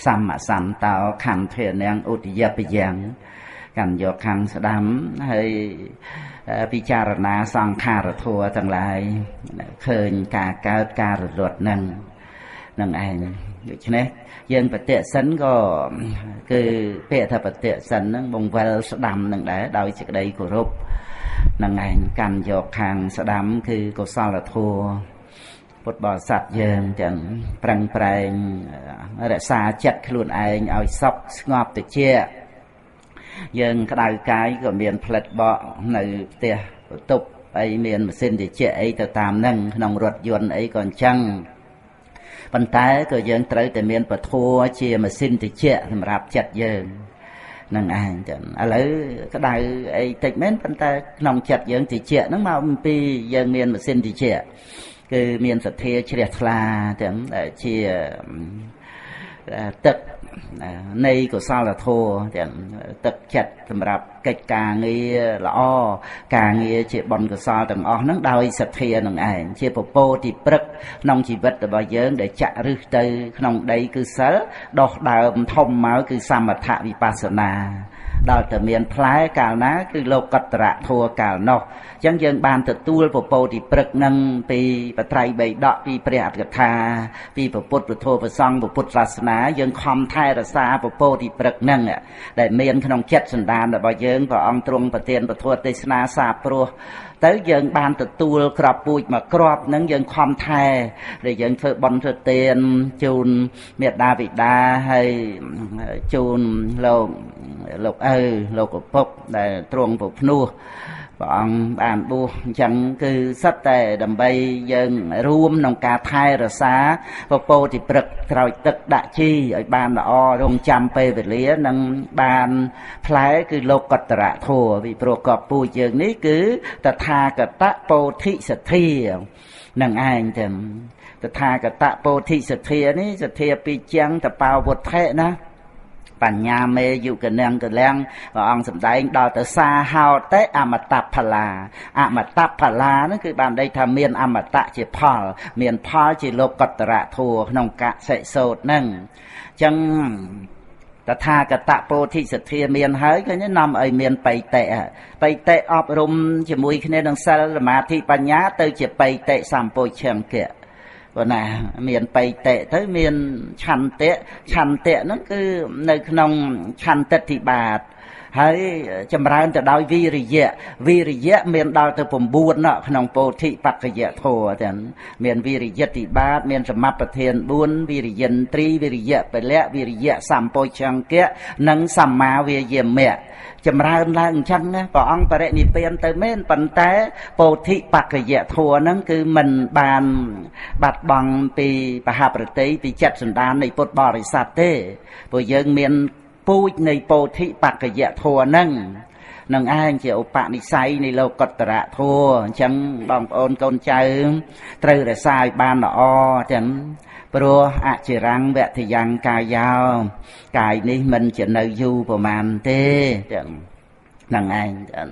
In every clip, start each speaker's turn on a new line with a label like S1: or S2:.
S1: សម្មសន្តោខន្ធានាងឧទយពយ៉ាងកាន់យកខាងស្ដាំហើយពិចារណាសង្ខារធัวទាំងឡាយឃើញការកើតការរលត់នឹងនឹងឯងដូច្នេះយើងបតិសិនក៏គឺពាក្យថាបតិសិនហ្នឹងបង្វិលស្ដាំនឹងដែរដោយសេចក្តីគោរពនឹងឯងកាន់យកខាងស្ដាំគឺកុសលធម៌ពុទ្ធបរិស័ទយើងទាំងប្រឹងប្រែងរក្សាចិត្តខ្លួនឯងឲ្យសុខស្ងប់តិចយើងក្តៅកាយក៏មានផ្លិតបកនៅផ្ទះបន្ទប់អីមានម៉ាស៊ីនត្រជាក់អីទៅតាមនឹងក្នុងរថយន្តអីក៏អញ្ចឹងប៉ុន្តែក៏យើងត្រូវតែមានពធជាម៉ាស៊ីនត្រជាក់សម្រាប់ចិត្តយើងនឹងឯងចឹងឥឡូវក្តៅអីតិចមែនប៉ុន្តែក្នុងចិត្តយើងត្រជាក់ហ្នឹងមកអំពីយើងមានម៉ាស៊ីនត្រជាក់គឺមានសទ្ធាជ្រះថ្លាទាំងជាទឹកនៃកុសលធម៌ទាំងទឹកចិត្តសម្រាប់កិច្ចការងារល្អការងារជាបុណ្យកុសលទាំងអស់ហ្នឹងដោយសទ្ធានឹងឯងជាពពោទីព្រឹកក្នុងជីវិតរបស់យើងដែលចាក់ឫសទៅក្នុងដីគឺសិលដុះដើមធំមកគឺសមថវិបស្សនាដល់តែមានផ្លែកាលណាគឺលោកតរៈធัวកាលនោះអញ្ចឹងយើងបានទទួលពពោទីព្រឹកនឹងពីបត្រៃបីដកពីព្រះអត្ថកថាពីព្រះពុទ្ធពធព្រះសង្ឃពុទ្ធសាសនាយើងខំថែរក្សាពពោទីព្រឹកនឹងដែលមានក្នុងចិត្តសន្តានរបស់យើងព្រះអង្គទ្រង់ប្រទានពធទេសនាសាព្រោះទៅយើងបានទទួលក្របពូជមកក្របនឹងយើងខំថែដែលយើងធ្វើបុណ្យធ្វើទានជូនមេដាបិតាហើយជូនលោកឪលោកឪពុកដែលទ្រង់ប្រភ្នោះព្រះអង្គបានបួសអញ្ចឹងគឺសិតតែដើម្បីយើងរួមក្នុងការថែរក្សាពពោទីព្រឹកក្រោយទឹកដាក់ជីឲ្យបានល្អរងចាំពេលវេលានឹងបានផ្លែគឺលោកតរៈធัวពីព្រោះកបពូជយើងនេះគឺតថាគតពោធិសទ្ធានឹងឯងទាំងតថាគតពោធិសទ្ធានេះសទ្ធាពីជាងតបោវុទ្ធិណាបញ្ញាមេយុកនាំងកលាំងព្រះអង្គសម្ដែងដល់ទៅសាហោតិអមតផលាអមតផលាហ្នឹងគឺបានន័យថាមានអមតៈជាផលមានផលជាលោកតរៈធัวក្នុងកសិសោតហ្នឹងអញ្ចឹងតថាគតពោធិសទ្ធាមានហើយឃើញនាំឲ្យមានបៃតិបៃតិអប់រំជាមួយគ្នានឹងសិលសមាធិបញ្ញាទៅជាបៃតិសម្ពោឈង្គៈបើណាមានបៃតិទៅមានឆន្ទៈឆន្ទៈហ្នឹងគឺនៅក្នុងឆន្ទិធិបាតហើយចម្រើនទៅដោយវិរិយៈវិរិយៈមានដល់ទៅ9ក្នុងពោធិបក្ខយធម៌ទាំងមានវិរិយតិបាតមានសមបធាន4វិរិយន្ទ្រីវិរិយៈពលៈវិរិយៈសម្ពោជង្គៈនិងសម្មាវាយាមៈចម្រើនឡើងអញ្ចឹងណាព្រះអង្គបរិនិព្វានទៅមែនប៉ុន្តែពោធិបក្ខយធម៌ហ្នឹងគឺមិនបានបាត់បង់ពីបហប្រតិពីចិត្តសន្តាននៃពុទ្ធបរិស័ទទេព្រោះយើងមានពូជនៃពោធិបក្ខយធម៌ហ្នឹងនឹងឯងជាឧបនិស្ស័យនៃលោកតរៈធម៌អញ្ចឹងបងប្អូនកូនចៅត្រូវរក្សាឲ្យបានល្អចឹងព្រោះអចិរੰវធយ៉ាងកាយោកាយនេះមិនជានៅយូរប្រមាណទេចឹងនឹងឯងចឹង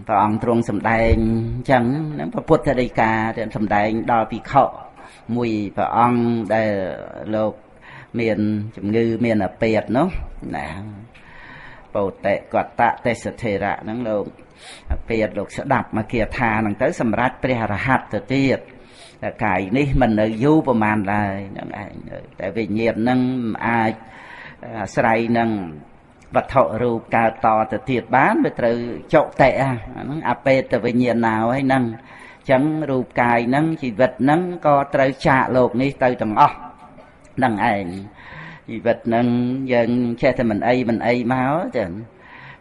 S1: ព្រះអង្គទ្រង់សម្ដែងអញ្ចឹងហ្នឹងព្រះពុទ្ធដីកាសម្ដែងដល់ភិក្ខុមួយព្រះអង្គដែលលោកមានជំងឺមានអាពាធនោះណាបោតិកតៈទេសធិរៈហ្នឹងលោកអាពាធលោកស្ដាប់មកគាថាហ្នឹងទៅសម្រាប់ព្រះអរហន្តទៅទៀតតែកាយនេះមិននៅយូរប្រមាណឡើយហ្នឹងឯងតែវិញ្ញាណហ្នឹងមិនអាចអាស្រ័យនឹងវត្ថុរូបកើតតទៅទៀតបានវាត្រូវចុតិហ្នឹងអបេតវិញ្ញាណោហើយហ្នឹងអញ្ចឹងរូបកាយហ្នឹងជីវិតហ្នឹងក៏ត្រូវចាកលោកនេះទៅទាំងអស់ហ្នឹងឯងជីវិតហ្នឹងយើងចេះតែមិនអីមិនអីមកចឹង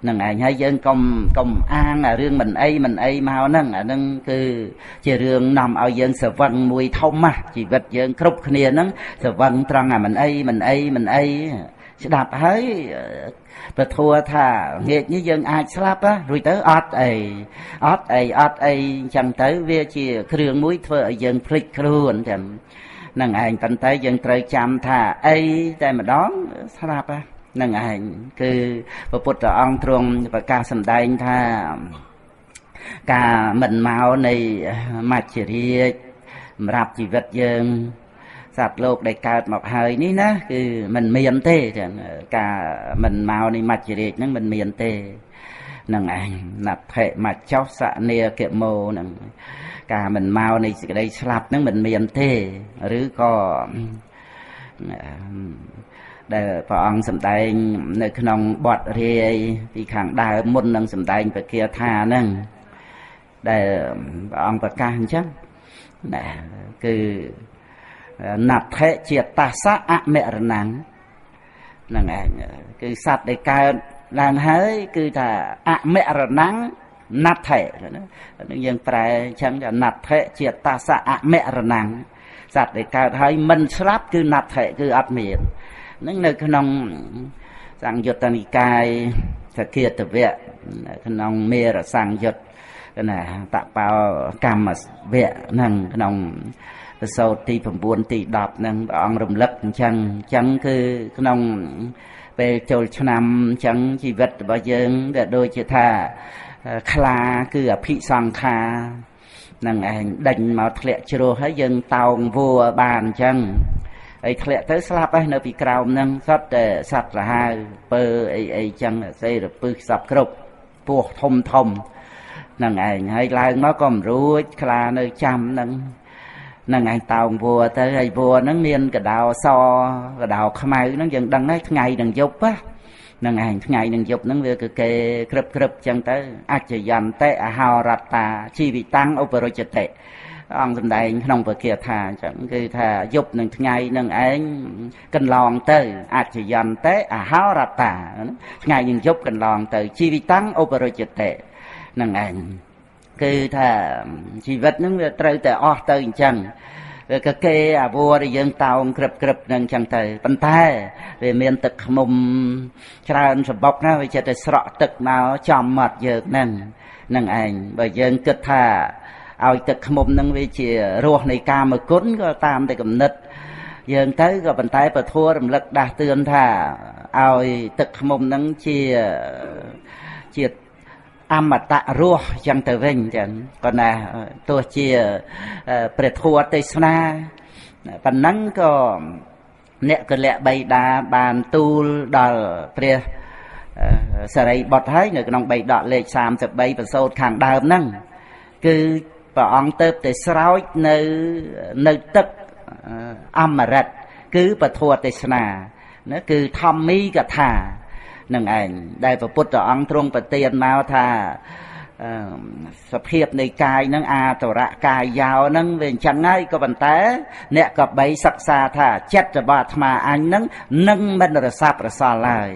S1: ហ្នឹងឯងហើយយើងកុំអាងអារឿងមិនអីមិនអីមកហ្នឹងអាហ្នឹងគឺជារឿងនាំឲ្យយើងស្រវឹងមួយធំណាជីវិតយើងគ្រប់គ្នាហ្នឹងស្រវឹងត្រង់អាមិនអីមិនអីមិនអីស្ដាប់ហើយពធថាងាកនេះយើងអាចស្លាប់រួចទៅអត់អីអត់អីអត់អីអញ្ចឹងទៅវាជាគ្រឿងមួយធ្វើឲ្យយើងភ្លេចខ្លួនចឹងហ្នឹងឯងប៉ុន្តែយើងត្រូវចាំថាអីតែម្ដងស្លាប់ហ្នឹងឯងគឺព្រះពុទ្ធអង្គទ្រង់ប្រកាសសម្ដែងថាការមិនមកនៃមច្ចរាជសម្រាប់ជីវិតយើង សត្វលោកដែលកើតមកហើយនេះណាគឺមិនមានទេចឹងការមិនមកនេះមច្ចរាជហ្នឹងមិនមានទេនឹងឯងណដ្ឋិមច្ចោសនាគមោនឹងការមិនមកនៃសេចក្តីស្លាប់ហ្នឹងមិនមានទេឬក៏ដែលព្រះអង្គសម្ដែងនៅក្នុងបទរាយពីខាងដើមមុននឹងសម្ដែងពគាថាហ្នឹងដែលព្រះអង្គប្រកាសអញ្ចឹងណាគឺណដ្ឋិជាតសៈអមរណੰហ្នឹងឯងគឺសត្វដែលកើតឡើងហើយគឺថាអមរណੰណដ្ឋិហ្នឹងយើងប្រែអញ្ចឹងថាណដ្ឋិជាតសៈអមរណੰសត្វដែលកើតហើយមិនស្លាប់គឺណដ្ឋិគឺអត់មានហ្នឹងនៅក្នុងសង្យុត្តនិកាយសគាតវៈក្នុងមេរសង្យុត្តណាតបោកម្មវៈហ្នឹងក្នុងប្រសូតទី9ទី10ហ្នឹងព្រះអង្គរំលឹកអញ្ចឹងអញ្ចឹងគឺក្នុងពេលចូលឆ្នាំអញ្ចឹងជីវិតរបស់យើងវាដូចជាថាខ្លាគឺអភិសង្ខារនឹងឯងដេញមកធ្លាក់ជ្រោះហើយយើងតោងវัวបានអញ្ចឹងហើយធ្លាក់ទៅស្លាប់ហើយនៅពីក្រោមហ្នឹងសុទ្ធតែសត្វសាហាវពើអីអីចឹងសេរពឹសសពគ្រប់ពោះធំធំហ្នឹងឯងហើយឡើងមកក៏មិនរួចខ្លានៅចាំហ្នឹងហ្នឹងឯងតោងវัวទៅហើយវัวហ្នឹងមានកដោសកដោខ្មៅហ្នឹងយើងដឹងហើយថ្ងៃនឹងយប់ហ្នឹងឯងថ្ងៃនឹងយប់ហ្នឹងវាគឺគេក្រឹបក្រឹបចឹងទៅអច្ចយន្តិអហោរតាជីវិតាំងឧបរុចតិអង្គសម្ដែងក្នុងពគាថាអញ្ចឹងគឺថាយប់នឹងថ្ងៃនឹងឯងកន្លងទៅអច្ចយន្តិអហោរតាថ្ងៃនឹងយប់កន្លងទៅជីវិតាំងឧបរុចតិនឹងឯងគឺថាជីវិតហ្នឹងវាត្រូវតែអស់ទៅអញ្ចឹងវាក៏គេអាវដែលយើងតោងក្រឹបក្រឹបនឹងអញ្ចឹងទៅប៉ុន្តែវាមានទឹកខ្មុំច្រើនសម្បុកណាវាចិត្តតែស្រក់ទឹកមកចំមាត់យើងហ្នឹងនឹងឯងបើយើងគិតថាឲ្យទឹកខ្មុំហ្នឹងវាជារសនៃកាមគុណក៏តាមតែគំនិតយើងទៅក៏ប៉ុន្តែពធរំលឹកដាស់តឿនថាឲ្យទឹកខ្មុំហ្នឹងជាអមតៈរសចឹងទៅវិញចឹងគាត់ណាទោះជាព្រះធម៌ទេសនាប៉ុណ្ណឹងក៏អ្នកកលៈបៃតាបានទូលដល់ព្រះសារីបុត្រហើយនៅក្នុងបៃដកលេខ33ប្រសូតខាងដើមហ្នឹងគឺព្រះអង្គទៅតែស្រោចនៅទឹកអមរិតគឺពធទេសនាណាគឺធម្មីកថានឹងឯងដែលព្រះពុទ្ធអង្គទ្រង់ប្រទានមកថាសភាពនៃកាយនឹងអាតរៈកាយយោនឹងវាអញ្ចឹងហើយក៏ប៉ុន្តែអ្នកក៏បីសិក្សាថាចិត្តរបស់អាត្មាអញនឹងនឹងមិនរសាប់រសល់ឡើយ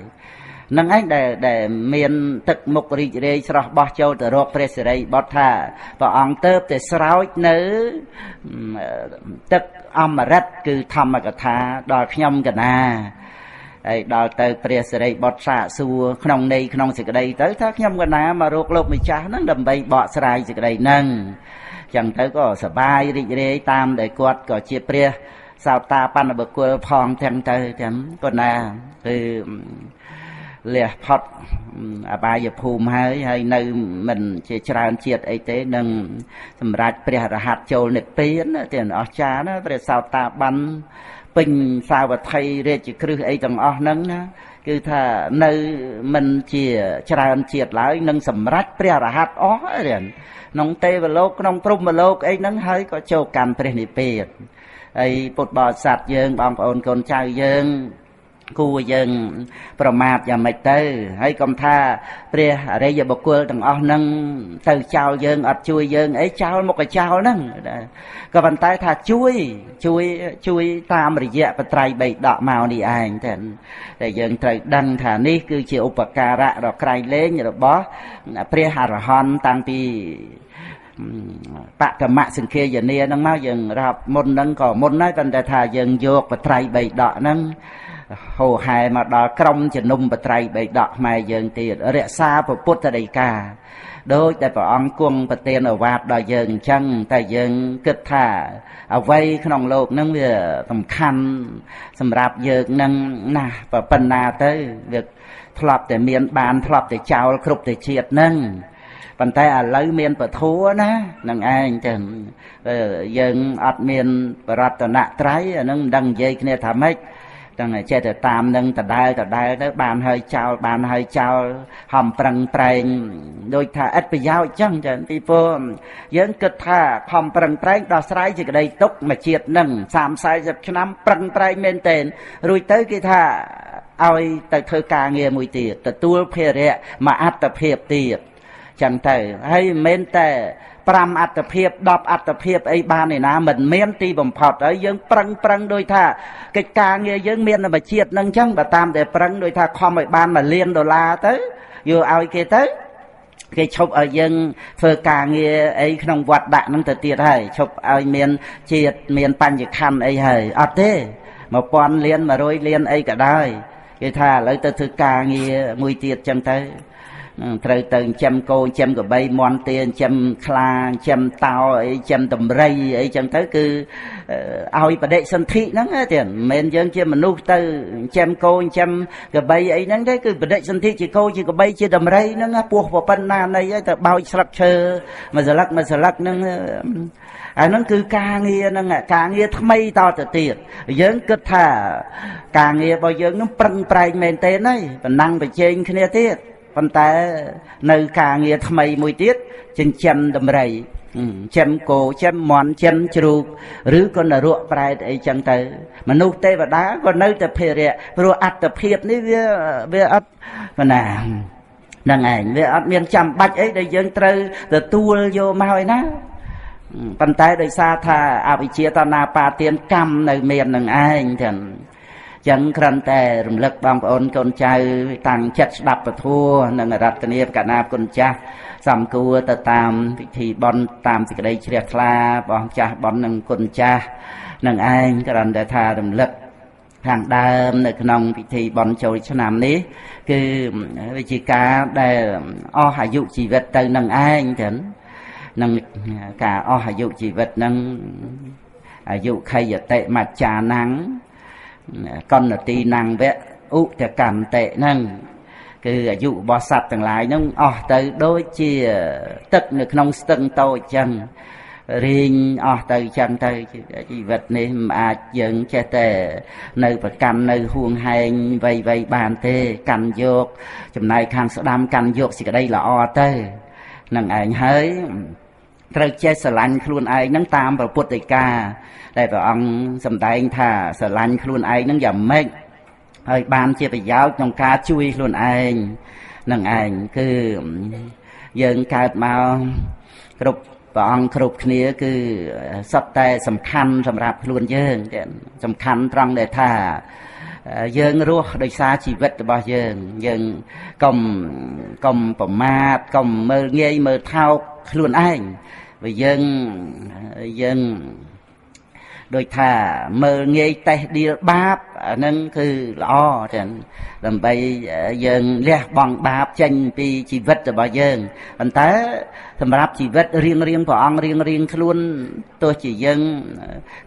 S1: នឹងឯងដែលមានទឹកមុខរីករាយស្រស់បោះចូលទៅរកព្រះសិរីបុត្រថាព្រះអង្គទៅតែស្រោចនៅទឹកអមរិតគឺធម្មកថាដល់ខ្ញុំកណាហើយដល់ទៅព្រះសិរីបុត្រសាកសួរក្នុងន័យក្នុងសេចក្តីទៅថាខ្ញុំកណាមករកលោកម្ចាស់ហ្នឹងដើម្បីបកស្រាយសេចក្តីហ្នឹងចឹងទៅក៏សប្បាយរីករាយតាមដែលគាត់ក៏ជាព្រះសោតាបណ្ឌបុគ្គលផងចឹងទៅចឹងគាត់ណាគឺលះផុតអបាយភូមិហើយហើយនៅមិនជាច្រើនជាតិអីទេនឹងសម្រាប់ព្រះរហ័តចូលនិព្វានទាំងអស្ចារ្យណាព្រះសោតាបណ្ឌពេញសាវត្ថីរាជគ្រឹះអីទាំងអស់ហ្នឹងណាគឺថានៅមិនជាច្រើនជាតិឡើយនឹងសម្រាប់ព្រះរហ័តអស់ហើយក្នុងទេវលោកក្នុងព្រហ្មលោកអីហ្នឹងហើយក៏ចូលកាន់ព្រះនិព្វានហើយពុទ្ធបរិស័ទយើងបងប្អូនកូនចៅយើងគួរយើងប្រមាថយ៉ាងម៉េចទៅហើយកុំថាព្រះអរិយបុគ្គលទាំងអស់ហ្នឹងទៅចោលយើងអត់ជួយយើងអីចោលមកក៏ចោលហ្នឹងក៏ប៉ុន្តែថាជួយជួយជួយតាមរយៈបត្រៃបីដកមកនេះឯងតែយើងត្រូវដឹងថានេះគឺជាឧបការៈដ៏ក្រៃលែងរបស់ព្រះអរហន្តតាំងពីបតមសង្ឃាយនាហ្នឹងមកយើងរាប់មុនហ្នឹងក៏មុនដែរប៉ុន្តែថាយើងយកបត្រៃបីដកហ្នឹងហោហែមកដល់ក្រុមជំនុំបត្រៃបីដកខ្មែរយើងទៀតរក្សាពុទ្ធដីកាដោយតែព្រះអង្គគង់ប្រទានឱវាទដល់យើងអញ្ចឹងតែយើងគិតថាអ្វីក្នុងលោកហ្នឹងវាសំខាន់សម្រាប់យើងនឹងណាស់ប៉ុណ្ណាទៅវាធ្លាប់តែមានបានធ្លាប់តែចោលគ្រប់តែជាតិហ្នឹង ប៉ុន្តែឥឡូវមានពធណានឹងឯងចឹងយើងអត់មានបរតនត្រ័យអានឹងមិនដឹងនិយាយគ្នាថាម៉េចទាំងចេះតែតាមនឹងដដែលដដែលទៅបានហើយចោលបានហើយចោលហំប្រឹងប្រែងដូចថាឥតប្រយោជន៍ចឹងចឹងពីព្រោះយើងគិតថាខំប្រឹងប្រែងដោះស្រាយសេចក្តីទុក្ខមួយជាតិនឹង30 40ឆ្នាំប្រឹងប្រែងមែនទែនរួចទៅគេថាឲ្យទៅធ្វើការងារមួយទៀតទទួលភារៈមួយអត្តភាពទៀតចឹងទៅហើយមិនមែនតែ5អត្តភាព10អត្តភាពអីបានឯណាមិនមានទីបំផុតហើយយើងប្រឹងប្រឹងដោយថាកិច្ចការងារយើងមានធម្មជាតិនឹងចឹងបើតាមតែប្រឹងដោយថាខំឲ្យបាន1លានដុល្លារទៅយកឲ្យគេទៅគេឈប់ឲ្យយើងធ្វើការងារអីក្នុងវត្តដាក់នឹងទៅទៀតហើយឈប់ឲ្យមានជាតិមានបញ្ញខណ្ឌអីហើយអត់ទេ1000លាន100លានអីក៏ដោយគេថាឥឡូវទៅធ្វើការងារមួយទៀតចឹងទៅត្រូវទៅចិញ្ចឹមគោចិញ្ចឹមកបីមន់ទាចិញ្ចឹមខ្លាចិញ្ចឹមតោអីចិញ្ចឹមដំរីអីចឹងទៅគឺឲ្យបដិសន្ធិហ្នឹងទេមិនមែនយើងជាមនុស្សទៅចិញ្ចឹមគោចិញ្ចឹមកបីអីហ្នឹងទេគឺបដិសន្ធិជាគោជាកបីជាដំរីហ្នឹងពោះប៉ុណ្ណានៃទៅបោចស្លឹកឈើមួយស្លឹកមួយស្លឹកហ្នឹងអាហ្នឹងគឺការងារហ្នឹងការងារថ្មីតទៅទៀតយើងគិតថាការងាររបស់យើងហ្នឹងប្រឹងប្រែងមែនទេហើយប៉ុណ្ណឹងប្រជែងគ្នាទៀតប៉ុន្តែនៅការងារថ្មីមួយទៀតចិញ្ចឹមដំរីចិញ្ចឹមគោចិញ្ចឹមមាន់ចិញ្ចឹមជ្រូកឬក៏នរកប្រែតអីចឹងទៅមនុស្សទេវតាក៏នៅតែភារៈព្រោះអត្តភាពនេះវាអត់ណាហ្នឹងឯងវាអត់មានចាំបាច់អីដែលយើងត្រូវទទួលយកមកឯណាប៉ុន្តែដោយសារថាអវិជ្ជាតណាបាទានកម្មនៅមាននឹងឯងចឹងចឹងគ្រាន់តែរំលឹកបងប្អូនកូនចៅតាំងចិត្តស្ដាប់ពធនិងរតនាកណាគុណចាស់សំគួរទៅតាមពិធីបុណ្យតាមសេចក្តីជ្រះថ្លារបស់ចាស់បុណ្យនិងគុណចាស់នឹងឯងគ្រាន់តែថារំលឹកខាងដើមនៅក្នុងពិធីបុណ្យចូលឆ្នាំនេះគឺវាជាការដែលអស់អាយុជីវិតទៅនឹងឯងចឹងនឹងការអស់អាយុជីវិតនឹងអាយុខយតិមច្ចានំកណទីនំវៈឧតកម្មតិហ្នឹងគឺអាយុរបស់សត្វទាំងឡាយហ្នឹងអស់ទៅដូចជាទឹកនៅក្នុងស្ទឹងតូចចឹងរីងអស់ទៅចឹងទៅជីវិតនេះមិនអាចយើងចេះតែនៅប្រកាន់នៅហួងហែងវៃៗបានទេកាន់យកចំណែកខាងស្ដាំកាន់យកសេចក្តីល្អទៅនឹងឯងហើយត្រូវចេះស្រឡាញ់ខ្លួនឯងហ្នឹងតាមព្រះពុទ្ធដីកាដែលព្រះអង្គសម្ដែងថាស្រឡាញ់ខ្លួនឯងហ្នឹងយ៉ាងម៉េចហើយបានជាប្រយោជន៍ក្នុងការជួយខ្លួនឯងនឹងឯងគឺយើងកើតមកគ្រប់ព្រះអង្គគ្រប់គ្នាគឺសុទ្ធតែសំខាន់សម្រាប់ខ្លួនយើងសំខាន់ត្រង់ដែលថាយើងរស់ដោយសារជីវិតរបស់យើងយើងកុំប្រមាថកុំមើលងាយមើលថោកខ្លួនឯងបើយើងដូចថាមើលងាយតេះដៀលបាបអាហ្នឹងគឺល្អចឹងដើម្បីយើងលះបង់បាបចេញពីជីវិតរបស់យើងប៉ុន្តែសម្រាប់ជីវិតរៀងរៀងព្រះអង្គរៀងរៀងខ្លួនទោះជាយើង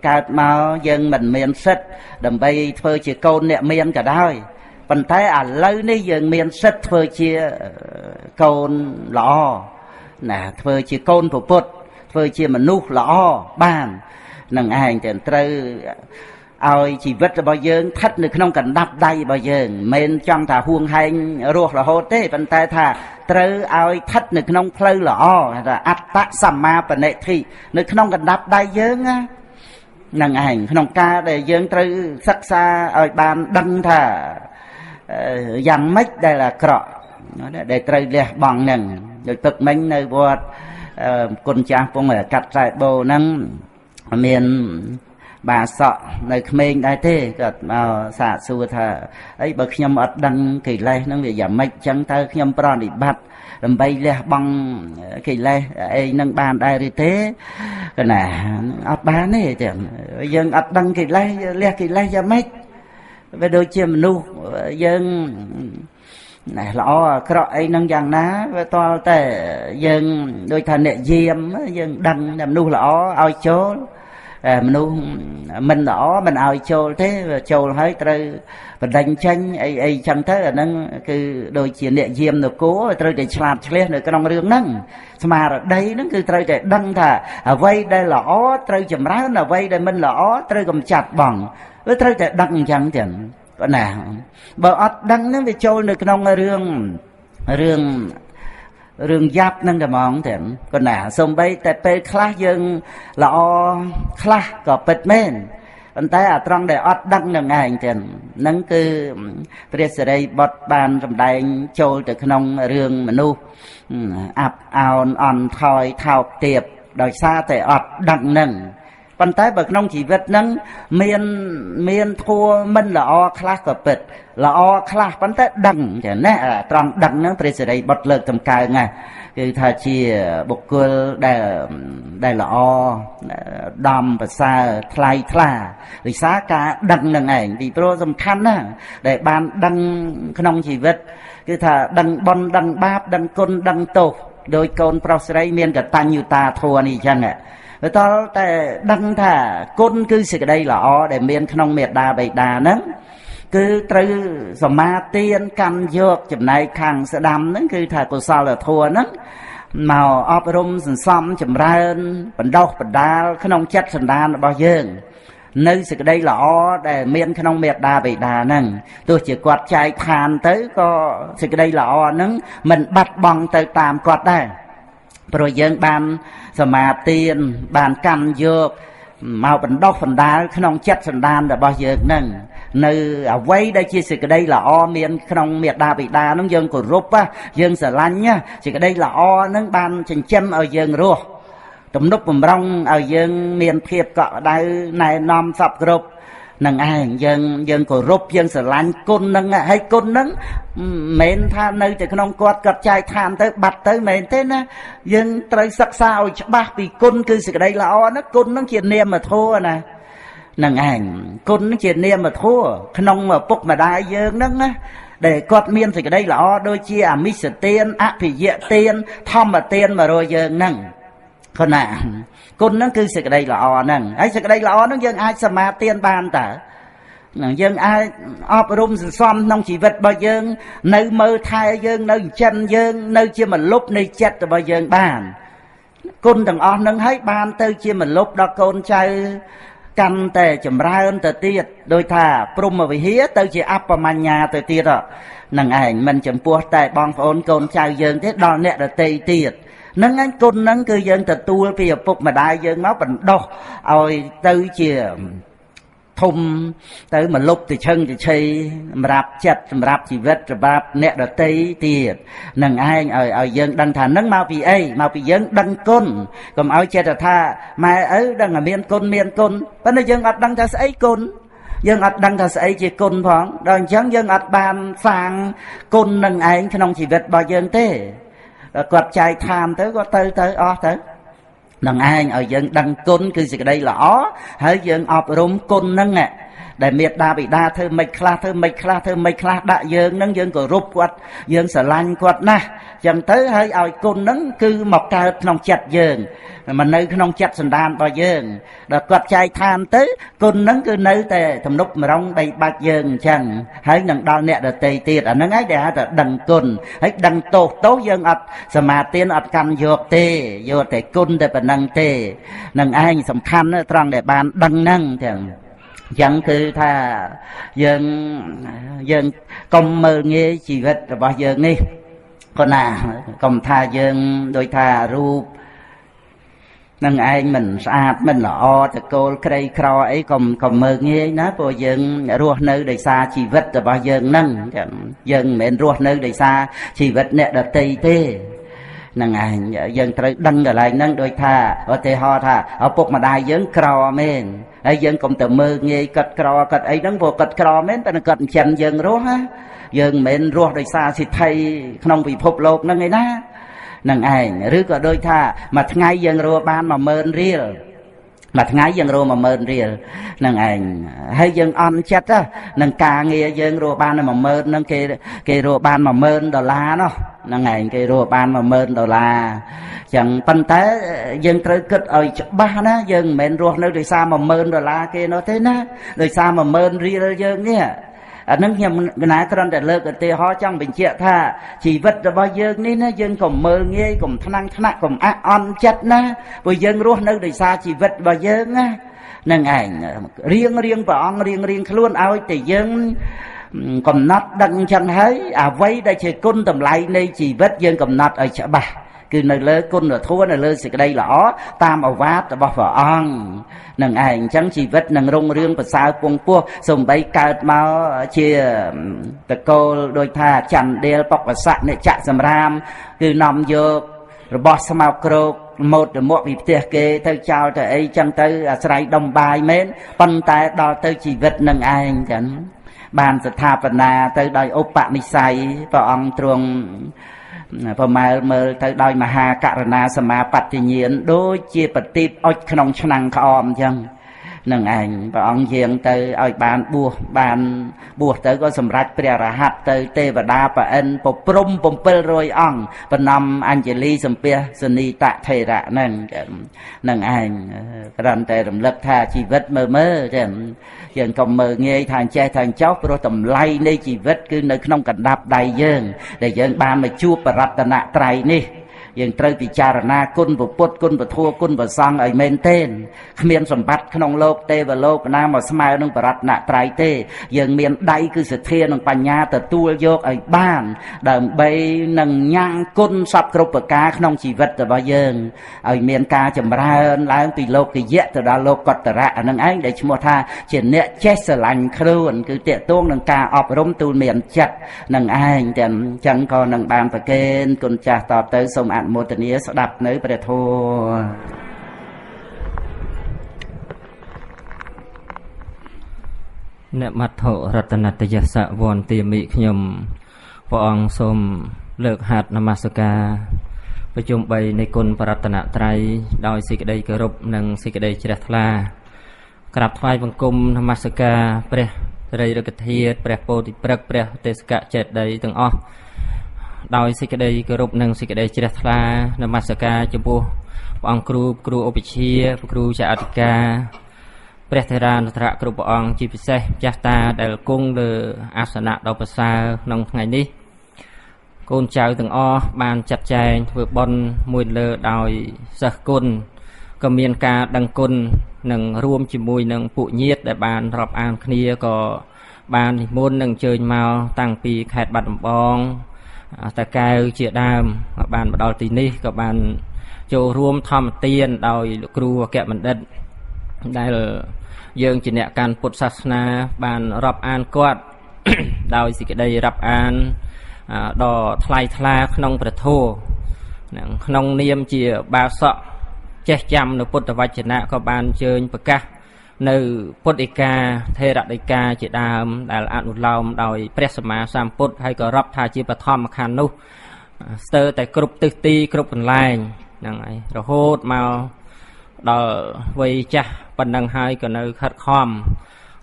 S1: កើតមកយើងមិនមានសិទ្ធិដើម្បីធ្វើជាកូនអ្នកមានក៏ដោយប៉ុន្តែឥឡូវនេះយើងមានសិទ្ធិធ្វើជាកូនល្អណាធ្វើជាកូនពុទ្ធធ្វើជាមនុស្សល្អបាននឹងឯងតែត្រូវឲ្យជីវិតរបស់យើងស្ថិតនៅក្នុងកណ្ដាប់ដៃរបស់យើងមិនមែនចង់ថាហួងហែងរស់រហូតទេប៉ុន្តែថាត្រូវឲ្យស្ថិតនៅក្នុងផ្លូវល្អថាអត្តសម្មាបនិធិនៅក្នុងកណ្ដាប់ដៃយើងណានឹងឯងក្នុងការដែលយើងត្រូវសិក្សាឲ្យបានដឹងថាយ៉ាងម៉េចដែលអាក្រក់ដែលត្រូវលះបង់ហ្នឹងដូចទឹកមិញនៅវត្តគុណចាស់ពងកាត់ខ្សែបោហ្នឹងមានបាសកនៅក្មេងដែរទេគាត់មកសាកសួរថាអីបើខ្ញុំអត់ដឹងកិលេសហ្នឹងវាយ៉ាងម៉េចចឹងតើខ្ញុំប្រណិប័តដើម្បីលះបង់កិលេសអីហ្នឹងបានដែរឬទេកណាអត់បានទេចឹងយើងអត់ដឹងកិលេសលះកិលេសយ៉ាងម៉េចវាដូចជាមនុស្សយើងណែល្អអាក្រក់អីហ្នឹងយ៉ាងណាវាតល់តែយើងដូចថាអ្នកយាមយើងដឹងតែមនុស្សល្អឲ្យចូល មនុស្សមិនល្អមិនឲ្យចូលទេចូលហើយត្រូវបណ្ដេញចេញអីអីចឹងទៅអាហ្នឹងគឺដូចជាអ្នកយាមនគរត្រូវតែឆ្លាតឆ្លៀសនៅក្នុងរឿងហ្នឹងស្មារតីហ្នឹងគឺត្រូវតែដឹងថាអ្វីដែលល្អត្រូវចម្រើនអ្វីដែលមិនល្អត្រូវកម្ចាត់បងវាត្រូវតែដឹងអញ្ចឹងចឹងណាបើអត់ដឹងហ្នឹងវាចូលនៅក្នុងរឿងរឿងរឿងយ៉ាប់ហ្នឹងតែហ្មងទាំងគាត់ណាសំបីតែពេលខ្លះយើងល្អខ្លះក៏ពិតមែនប៉ុន្តែអាត្រង់ដែលអត់ដឹងនឹងឯងទាំងហ្នឹងគឺព្រះសិរីបុត្របានសម្ដែងចូលទៅក្នុងរឿងមនុស្សអាប់អោនអន់ថយថោកទាបដោយសារតែអត់ដឹងហ្នឹងប៉ុន្តែបើក្នុងជីវិតហ្នឹងមានមានធัวមិនល្អខ្លះក៏ពិតល្អខ្លះប៉ុន្តែដឹងចាណាត្រង់ដឹងហ្នឹងព្រះសិរីបុត្រលើកតម្កើងណាគឺថាជាបុគ្គលដែលដែលល្អដំប្រសើរថ្លៃថ្លាដោយសារការដឹងនឹងឯងពីព្រោះសំខាន់ណាស់ដែលបានដឹងក្នុងជីវិតគឺថាដឹងបុណ្យដឹងបាបដឹងគុណដឹងទោសដោយកូនប្រុសស្រីមានកតញ្ញូតាធម៌នេះអញ្ចឹងវាតតែដឹងថាគុណគឺសេចក្តីល្អដែលមានក្នុងមេដាបិតាហ្នឹងគឺត្រូវសមាទានកម្មយកចំណែកខាងស្ដាំហ្នឹងគឺថាកុសលធម៌ហ្នឹងមកអប់រំសន្សំចម្រើនបណ្ដោះបណ្ដាលក្នុងចិត្តសន្តានរបស់យើងនៅសេចក្តីល្អដែលមានក្នុងមេដាបិតាហ្នឹងទោះជាគាត់ចែកឋានទៅក៏សេចក្តីល្អហ្នឹងមិនបាត់បង់ទៅតាមគាត់ដែរព្រោះយើងបានសមាទានបានកម្មយកមកបណ្ដោះបណ្ដាលក្នុងចិត្តសន្តានរបស់យើងហ្នឹងនៅអ្វីដែលជាសេចក្តីល្អមានក្នុងមេដាបិតាហ្នឹងយើងគោរពយើងស្រឡាញ់សេចក្តីល្អហ្នឹងបានចិញ្ចឹមឲ្យយើងរស់ទំនប់បំរុងឲ្យយើងមានភាពកក់ក្ដៅណែនាំសពគ្រប់នឹងឯងយើងយើងគោរពយើងស្រឡាញ់គុណហ្នឹងហើយគុណហ្នឹងមិនមែនថានៅតែក្នុងគាត់គាត់ចែកឋានទៅបាត់ទៅមិនមែនទេណាយើងត្រូវសិក្សាឲ្យច្បាស់ពីគុណគឺសេចក្តីល្អហ្នឹងគុណហ្នឹងជានាមធម៌ណានឹងឯងគុណជានាមធម៌ក្នុងឪពុកម្ដាយយើងហ្នឹងណាដែលគាត់មានសេចក្តីល្អដូចជាអមិសទានអភិយទានធម្មទានមករយើងហ្នឹងគណៈគុណហ្នឹងគឺសេចក្តីល្អហ្នឹងហើយសេចក្តីល្អហ្នឹងយើងអាចសមាទានបានតើយើងអាចអប់រំសន្សំក្នុងជីវិតរបស់យើងនៅមើលថែយើងនៅចិញ្ចឹមយើងនៅជាមលុបនៃចិត្តរបស់យើងបានគុណទាំងអស់ហ្នឹងហើយបានទៅជាមលុបដល់កូនចៅកាន់តែចម្រើនទៅទៀតដោយថាព្រហ្មវិហារទៅជាអបមញ្ញាទៅទៀតនឹងឯងមិនចំពោះតែបងប្អូនកូនចៅយើងទេដល់អ្នកដទៃទៀតនឹងឯងគុណហ្នឹងគឺយើងទទួលពីឪពុកម្ដាយយើងមកបណ្ដោះឲ្យទៅជាធំទៅមកលុបទៅឈឹងទៅឆីសម្រាប់ចិត្តសម្រាប់ជីវិតសម្រាប់អ្នកដទៃទៀតនឹងឯងឲ្យឲ្យយើងដឹងថានឹងមកពីអីមកពីយើងដឹងគុណកុំឲ្យចិត្តថាម៉ែឪដឹងតែមានគុណមានគុណប៉ុន្តែយើងអត់ដឹងថាស្អីគុណយើងអត់ដឹងថាស្អីជាគុណផងដល់អញ្ចឹងយើងអត់បានសាងគុណនឹងឯងក្នុងជីវិតរបស់យើងទេគាត់ចែកឋានទៅគាត់ទៅទៅអស់ទៅនឹងឯងឲ្យយើងដឹងគុណគឺសេចក្តីល្អហើយយើងអប់រំគុណហ្នឹងដែលមេដាបិតាធ្វើមិនខ្លះធ្វើមិនខ្លះធ្វើមិនខ្លះដាក់យើងហ្នឹងយើងគោរពគាត់យើងស្រឡាញ់គាត់ណាស់ចឹងទៅហើយឲ្យគុណហ្នឹងគឺមកកើតក្នុងចិត្តយើងមកនៅក្នុងចិត្តសន្តានរបស់យើងដល់គាត់ចែកឋានទៅគុណហ្នឹងគឺនៅតែទំនប់ម្រងបីបាច់យើងអញ្ចឹងហើយនឹងដល់អ្នកដទៃទៀតអាហ្នឹងឯងដែលហៅថាដឹងគុណហើយដឹងទោសទោសយើងអត់សមាទានអត់កាន់យកទេយកតែគុណតែប៉ុណ្ណឹងទេនឹងឯងសំខាន់ត្រង់ដែលបានដឹងហ្នឹងទាំងចឹងគឺថាយើងយើងកុំមើលងាយជីវិតរបស់យើងនេះគាត់ណាកុំថាយើងដូចថារូបនឹងឯងមិនស្អាតមិនល្អតកូលក្រីក្រអីកុំកុំមើលងាយណាព្រោះយើងរស់នៅដោយសារជីវិតរបស់យើងហ្នឹងយើងមិនមែនរស់នៅដោយសារជីវិតអ្នកដទៃទេនឹងឯងយើងត្រូវដឹងកន្លែងហ្នឹងដូចថាឧទាហរណ៍ថាឪពុកម្ដាយយើងក្រមែនហើយយើងកុំទៅមើលងាយគាត់ក្រគាត់អីហ្នឹងព្រោះគាត់ក្រមែនតែគាត់ចិញ្ចឹមយើងរស់ណាយើងមិនមែនរស់ដោយសារសិទ្ធិក្នុងពិភពលោកហ្នឹងឯណានឹងឯងឬក៏ដូចថាមួយថ្ងៃយើងរស់បាន10000រៀល មួយថ្ងៃយើងរក10000រៀលនឹងឯងហើយយើងអន់ចិត្តនឹងការងារយើងរកបាន10000ហ្នឹងគេរកបាន10000ដុល្លារនោះហ្នឹងឯងគេរកបាន10000ដុល្លារចឹងប៉ុន្តែយើងត្រូវគិតឲ្យច្បាស់ណាយើងមិនមែនរស់នៅដោយសារ10000ដុល្លារគេនោះទេណាដោយសារ10000រៀលយើងនេះអានឹងខ្ញុំកណាគ្រាន់តែលើកឧទាហរណ៍ចង់បញ្ជាក់ថាជីវិតរបស់យើងនេះណាយើងកុំមើលងាយកុំថ្នាំងថ្នាក់កុំអះអន់ចិត្តណាព្រោះយើងរស់នៅដោយសារជីវិតរបស់យើងណានឹងឯងរៀងរៀងព្រះអង្គរៀងរៀងខ្លួនឲ្យតែយើងកំណត់ដឹងចឹងហើយអ្វីដែលជាគុណតម្លៃនៃជីវិតយើងកំណត់ឲ្យច្បាស់គឺនៅលើគុណធម៌នៅលើសេចក្តីល្អតាមឱវាទរបស់ព្រះអង្គនឹងឯងអញ្ចឹងជីវិតនឹងរុងរឿងប្រសើរពងពោះសំបីកើតមកជាតកូលដោយថាចន្ទដេលបកសៈនិច្ចសម្រាមគឺនាំយករបស់ស្មោកគ្រោកម៉ូតមកពីផ្ទះគេទៅចោលទៅអីចឹងទៅអាស្រ័យដុំបាយមែនប៉ុន្តែដល់ទៅជីវិតនឹងឯងចឹងបានស្ថាបនាទៅដោយឧបនិស្ស័យព្រះអង្គទ្រង់ប្រមើលមើលទៅដោយមហាករណាសមាបត្តិញ្ញាណដូចជាប្រទីបអុចក្នុងឆ្នាំងក្អមអញ្ចឹងនឹងឯងព្រះអង្គយាងទៅឲ្យបានបួសបានបួសទៅក៏សម្រេចព្រះរហ័តទៅទេវតាប្រអិនប្រព្រំ700អង្គបណ្ណំអញ្ជលីសំពះសនីតថេរៈហ្នឹងនឹងឯងគ្រាន់តែរំលឹកថាជីវិតមើលមើលចឹងយើងកុំមើលងាយថាចេះថាចោះព្រោះតម្លៃនៃជីវិតគឺនៅក្នុងកណ្ដាប់ដៃយើងដែលយើងបានមកជួបបរតនត្រ័យនេះយើងត្រូវពិចារណាគុណពុទ្ធគុណពធគុណព្រះសង្ឃឲ្យមែនទែនគ្មានសម្បត្តិក្នុងលោកទេវលោកណាមកស្មើនឹងបរតនត្រ័យទេយើងមានដៃគឺសទ្ធានិងបញ្ញាទទួលយកឲ្យបានដើម្បីនឹងញ៉ាំងគុណសពគ្រប់ប្រការក្នុងជីវិតរបស់យើងឲ្យមានការចម្រើនឡើងពីលោកយៈទៅដល់លោកតរៈអានឹងឯងដែលឈ្មោះថាជាអ្នកចេះស្រឡាញ់ខ្លួនគឺតេតួងនឹងការអប់រំទូលមានចិត្តនឹងឯងទាំងចឹងក៏នឹងបានប្រគេនគុណចាស់តទៅសូមអនុមោទនាស្ដាប់នៅព្រះធម៌
S2: អ្នកមត្ថុរតនតយសវន្ទាមិខ្ញុំព្រះអង្គសូមលើកហត្ថនមស្ការប្រជុំ3នៃគុណបរតនត្រ័យដោយសេចក្តីគោរពនិងសេចក្តីជ្រះថ្លាក្រាបថ្វាយបង្គំនមស្ការព្រះរីរកធាតុព្រះពោធិព្រឹក្សព្រះទេសកចេតិយទាំងអស់ដោយសេចក្តីគោរពនិងសេចក្តីជ្រះថ្លានមស្ការចំពោះព្រះអង្គគ្រូគ្រូឧបជាព្រះគ្រូចៅអធិការព្រះថេរានុត្ថរៈគ្រប់ព្រះអង្គជាពិសេសចាស់តាដែលគង់លើអាសនៈដ៏ប្រសើរក្នុងថ្ងៃនេះកូនចៅទាំងអស់បានចាត់ចែងធ្វើបុណ្យមួយលើដោយសិស្សគុណក៏មានការដឹងគុណនិងរួមជាមួយនឹងពួកញាតិដែលបានរាប់អានគ្នាក៏បាននិមន្តនិងអញ្ជើញមកតាំងពីខេត្តបាត់ដំបងតាកែវជាដើមបានមកដល់ទីនេះក៏បានចូលរួមធម្មទានដោយលោកគ្រូអគ្គបណ្ឌិតដែលយើងជាអ្នកកាន់ពុទ្ធសាសនាបានរាប់អានគាត់ដោយសេចក្តីរាប់អានដ៏ថ្លៃថ្លាក្នុងព្រះធម៌និងក្នុងនាមជាបាសកចេះចាំនៅពុទ្ធវចនៈក៏បានអញ្ជើញប្រកាសនៅពុទ្ធិកាថេរដីកាជាដើមដែលអនុលោមដោយព្រះសម្មាសម្ពុទ្ធហើយក៏រាប់ថាជាបឋមខណ្ឌនោះស្ទើរតែគ្រប់ទិសទីគ្រប់កន្លែងហ្នឹងហើយរហូតមកដល់វ័យចាស់ប៉ុណ្ណឹងហើយក៏នៅខិតខំ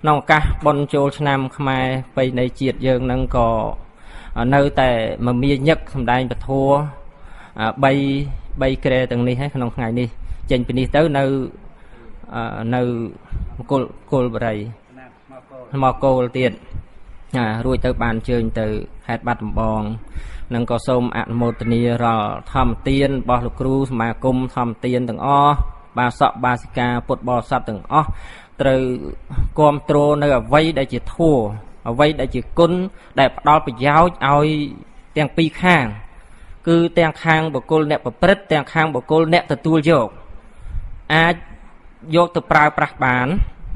S2: ក្នុងឱកាសបុណ្យចូលឆ្នាំខ្មែរប្រពៃណីជាតិយើងហ្នឹងក៏នៅតែមមាញឹកសម្ដែងពធ3ក្រែទាំងនេះហើយក្នុងថ្ងៃនេះចេញពីនេះទៅនៅនៅមង្គលបរិយមកគោលទៀតរួចទៅបានអញ្ជើញទៅខេត្តបាត់ដំបងនឹងក៏សូមអនុមោទនារាល់ធម្មទានរបស់លោកគ្រូសមាគមធម្មទានទាំងអស់បាសកបាសិកាពុទ្ធបរិស័ទទាំងអស់ត្រូវគាំទ្រនៅអ្វីដែលជាធម៌អ្វីដែលជាគុណដែលផ្ដល់ប្រយោជន៍ឲ្យទាំងពីរខាងគឺទាំងខាងបុគ្គលអ្នកប្រព្រឹត្តទាំងខាងបុគ្គលអ្នកទទួលយកអាចយកទៅប្រើប្រាស់បាន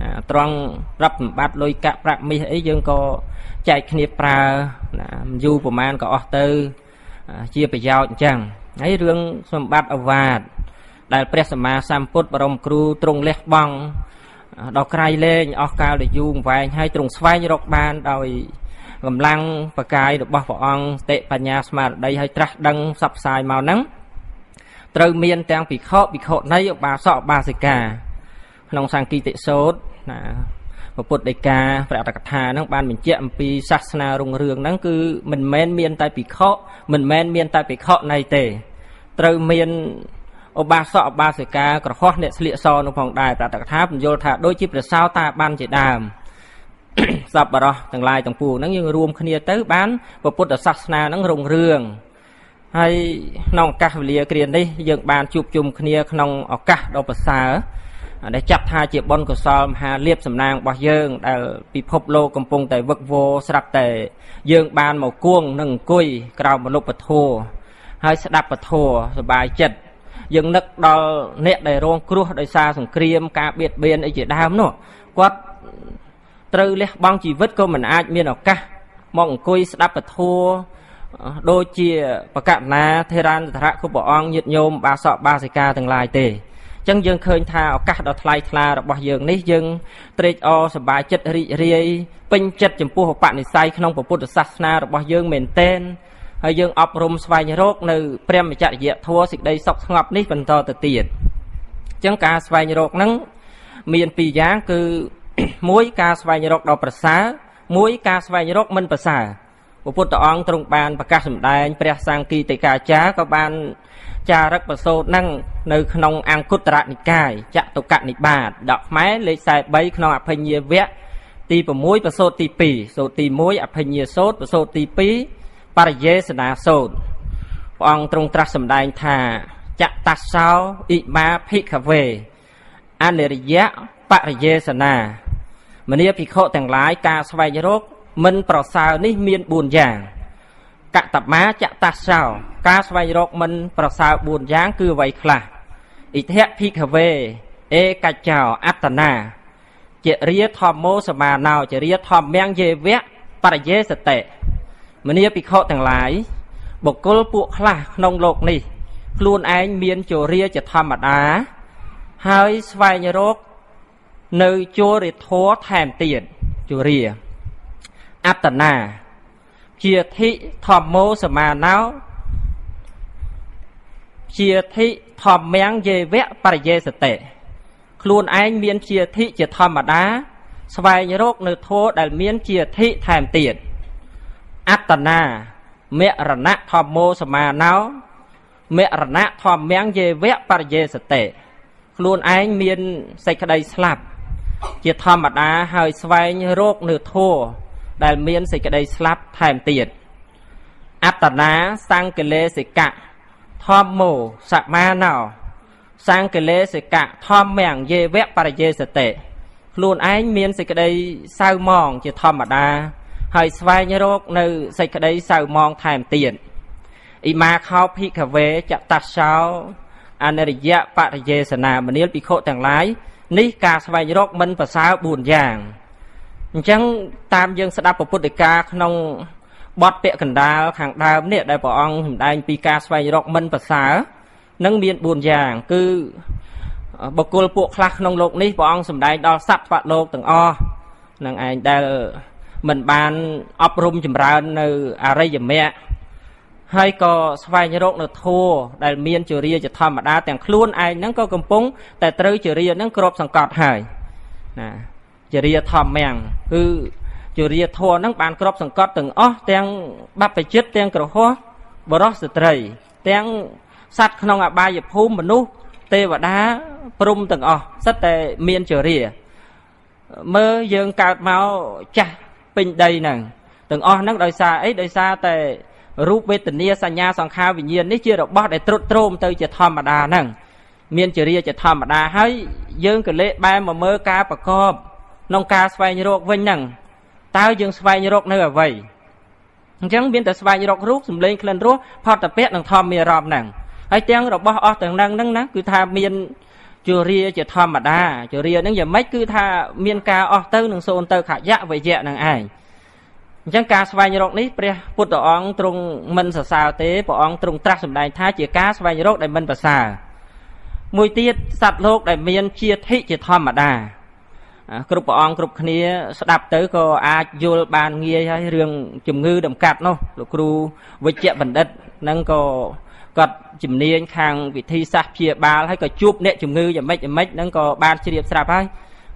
S2: ណាត្រង់រាប់សម្បត្តិលុយកាក់ប្រាក់មាសអីយើងក៏ចែកគ្នាប្រើណាយូរប្រហែលក៏អស់ទៅជាប្រយោជន៍អញ្ចឹងហើយរឿងសម្បត្តិអវាទដែលព្រះសម្មាសម្ពុទ្ធបរមគ្រូទ្រង់លះបង់ដល់ក្រៃលែងអស់កាលដែលយូរវែងហើយទ្រង់ស្វែងរកបានដោយកម្លាំងបកាយរបស់ព្រះអង្គសតិបញ្ញាស្មារតីហើយត្រាស់ដឹងផ្សព្វផ្សាយមកហ្នឹងត្រូវមានទាំងភិក្ខុភិក្ខុនីឧបាសកឧបាសិកា ក្នុងសង្គីតិសោតណា ពុទ្ធដីកាព្រះអត្តកថាហ្នឹងបានបញ្ជាក់អំពីសាសនារុងរឿងហ្នឹង គឺមិនមែនមានតែភិក្ខុ មិនមែនមានតែភិក្ខុណីទេ ត្រូវមានឧបាសកឧបាសិកា ក្រហោះអ្នកស្លៀកសនោះផងដែរ។ ព្រះអត្តកថាបញ្យល់ថា ដូចជាព្រះសោតាបានជាដើម សប្បុរសទាំងឡាយទាំងពួងហ្នឹង យើងរួមគ្នាទៅបានពុទ្ធសាសនាហ្នឹងរុងរឿង។ ហើយក្នុងឱកាសវេលាគ្រានេះ យើងបានជួបជុំគ្នាក្នុងឱកាសដ៏ប្រសើរ ដែលចាត់ថាជាបុណ្យកុសលមហាលៀបសំណាងរបស់យើង ដែលពិភពលោកកំពុងតែវឹកវរ ស្រាប់តែយើងបានមកគួងនិងអង្គុយក្រោមមលុបពធ ហើយស្ដាប់ពធសบายចិត្ត។ យើងនឹកដល់អ្នកដែលរងគ្រោះដោយសារសង្គ្រាម ការបៀតបៀនអីជាដើមនោះ គាត់ត្រូវលះបង់ជីវិត ក៏មិនអាចមានឱកាសមកអង្គុយស្ដាប់ពធ ដូចជាបកណាធេរានធរៈគ្រប់ព្រះអង្គ ញាតិញោមបាសកបាសិកាទាំងឡាយទេ។ អញ្ចឹងយើងឃើញថា ឱកាសដ៏ថ្លៃថ្លារបស់យើងនេះ យើងត្រេកអរសប្បាយចិត្តរីករាយពេញចិត្តចំពោះឧបនិស្ស័យក្នុងពុទ្ធសាសនារបស់យើងមែនទែន ហើយយើងអប់រំស្វែងរកនៅព្រះមច្ចរិយធម៌ សេចក្តីសុខស្ងប់នេះបន្តទៅទៀត។ អញ្ចឹងការស្វែងរកហ្នឹងមានពីរយ៉ាង គឺមួយការស្វែងរកដ៏ប្រសើរ មួយការស្វែងរកមិនប្រសើរ។ ព្រះពុទ្ធអង្គទ្រង់បានប្រកាសសម្ដែង ព្រះសង្គីតិកាចារក៏បានចារឹកប្រសូតនឹងនៅក្នុងអង្គុត្តរនិកាយ ចតុកនិបាតដកខ្មែរលេខ43 ក្នុងអភិញ្ញាវគ្គទី6 ប្រសូតទី2 សូត្រទី1អភិញ្ញាសូត្រ ប្រសូតទី2បរិយេសនាសូត្រ។ ព្រះអង្គទ្រង់ត្រាស់សម្ដែងថា ចតសោអ៊ិមាភិក្ខវេអនិរិយបរិយេសនា មនាភិក្ខុទាំងឡាយ ការស្វែងរកមិនប្រសើរនេះមាន4យ៉ាង។ កតមាចតសោ ការស្វែងរកមិនប្រសើរ4យ៉ាងគឺអ្វីខ្លះ? អិធៈភិក្ខវេ ឯកច្ចោអត្តនា ចរិយធម្មោសមាណោ ចរិយធម្មំយេវៈបរិយេសតិ។ មនាភិក្ខុទាំងឡាយ បុគ្គលពួកខ្លះក្នុងលោកនេះ ខ្លួនឯងមានជរាជាធម្មតា ហើយស្វែងរកនៅជរិធម៌ថែមទៀត ជរាអត្តនាជាធិធម្មោសមាណោ ជាធិធម្មំយេវៈបរិយេសតិ ខ្លួនឯងមានជាធិជាធម្មតា ស្វែងរកនៅធម៌ដែលមានជាធិថែមទៀត អត្តនាមរណៈធម្មោសមាណោ មរណៈធម្មំយេវៈបរិយេសតិ ខ្លួនឯងមានសេចក្តីស្លាប់ជាធម្មតា ហើយស្វែងរកនៅធម៌ដែលមានសេចក្តីស្លាប់ថែមទៀត អត្តនាសង្កលេសិកៈធម្មោសមាណោ សង្កលេសិកៈធម្មំយេវៈបរិយេសតិ ខ្លួនឯងមានសេចក្តីសៅមងជាធម្មតា ហើយស្វែងរកនៅសេចក្តីសៅមងថែមទៀត អ៊ីមាខោភិក្ខវេចតសោអនិរិយបរិយេសនា មនាលភិក្ខុទាំងឡាយ នេះការស្វែងរកមិនប្រសើរ4យ៉ាង។ អញ្ចឹងតាមយើងស្ដាប់ពុទ្ធដីកាក្នុងបទពាក្យកណ្ដាលខាងដើមនេះ ដែលព្រះអង្គសម្ដែងពីការស្វែងរកមិនប្រសើរនឹងមាន4យ៉ាង គឺបុគ្គលពួកខ្លះក្នុងលោកនេះ ព្រះអង្គសម្ដែងដល់សត្វថ្វលោកទាំងអស់នឹងឯង ដែលមិនបានអប់រំចម្រើននៅអរិយមគ្គ ហើយក៏ស្វែងរកនៅធัวដែលមានជរាជាធម្មតា ទាំងខ្លួនឯងហ្នឹងក៏កំពុងតែត្រូវជរាហ្នឹងគ្របសង្កត់ហើយណា។ ជរាធម្មំ គឺជរាធម៌ហ្នឹងបានគ្របសង្កត់ទាំងអស់ ទាំងបព្វជិត ទាំងក្រហោះបរោះស្ត្រី ទាំងសត្វក្នុងអបាយភូមិ មនុស្សទេវតាព្រំទាំងអស់ សិតតែមានជរា។ មើលយើងកើតមកចាស់ពេញដីហ្នឹងទាំងអស់ហ្នឹង ដោយសារអី? ដោយសារតែរូប វេទនា សញ្ញា សង្ខារ វិញ្ញាណនេះជារបស់ដែលត្រុតត្រោមទៅជាធម្មតាហ្នឹង មានជារាជាធម្មតា។ ហើយយើងក៏លេបែរមកមើលការប្រកបក្នុងការស្វែងរកវិញហ្នឹង តើយើងស្វែងរកនៅអ្វី? អញ្ចឹងមានតែស្វែងរករូប សម្លេង ក្លិន រស ផតពៈ និងធម្មអារម្មណ៍ហ្នឹង ហើយទាំងរបស់អស់ទាំងហ្នឹងហ្នឹងណា គឺថាមានជរាជាធម្មតា។ ជរាហ្នឹងយ៉ាងម៉េច? គឺថាមានការអស់ទៅ និងសូន្យទៅ ខយៈវយៈហ្នឹងឯង។ អញ្ចឹងការស្វែងរកនេះ ព្រះពុទ្ធអង្គទ្រង់មិនសរសើរទេ ព្រះអង្គទ្រង់ត្រាស់សម្ដែងថា ជាការស្វែងរកដែលមិនប្រសើរ។ មួយទៀត សត្វលោកដែលមានជាធិជាធម្មតា គ្រប់ព្រះអង្គគ្រប់គ្នាស្ដាប់ទៅក៏អាចយល់បានងាយហើយ រឿងជំងឺតម្កាត់នោះ លោកគ្រូវិជ្ជបណ្ឌិតហ្នឹងក៏ គាត់ជំនាញខាងវិធីសាស្ត្រព្យាបាលហើយក៏ជួបអ្នកជំងឺយ៉ាងម៉េចយ៉ាងម៉េចហ្នឹងក៏បានជ្រាបស្រាប់ហើយ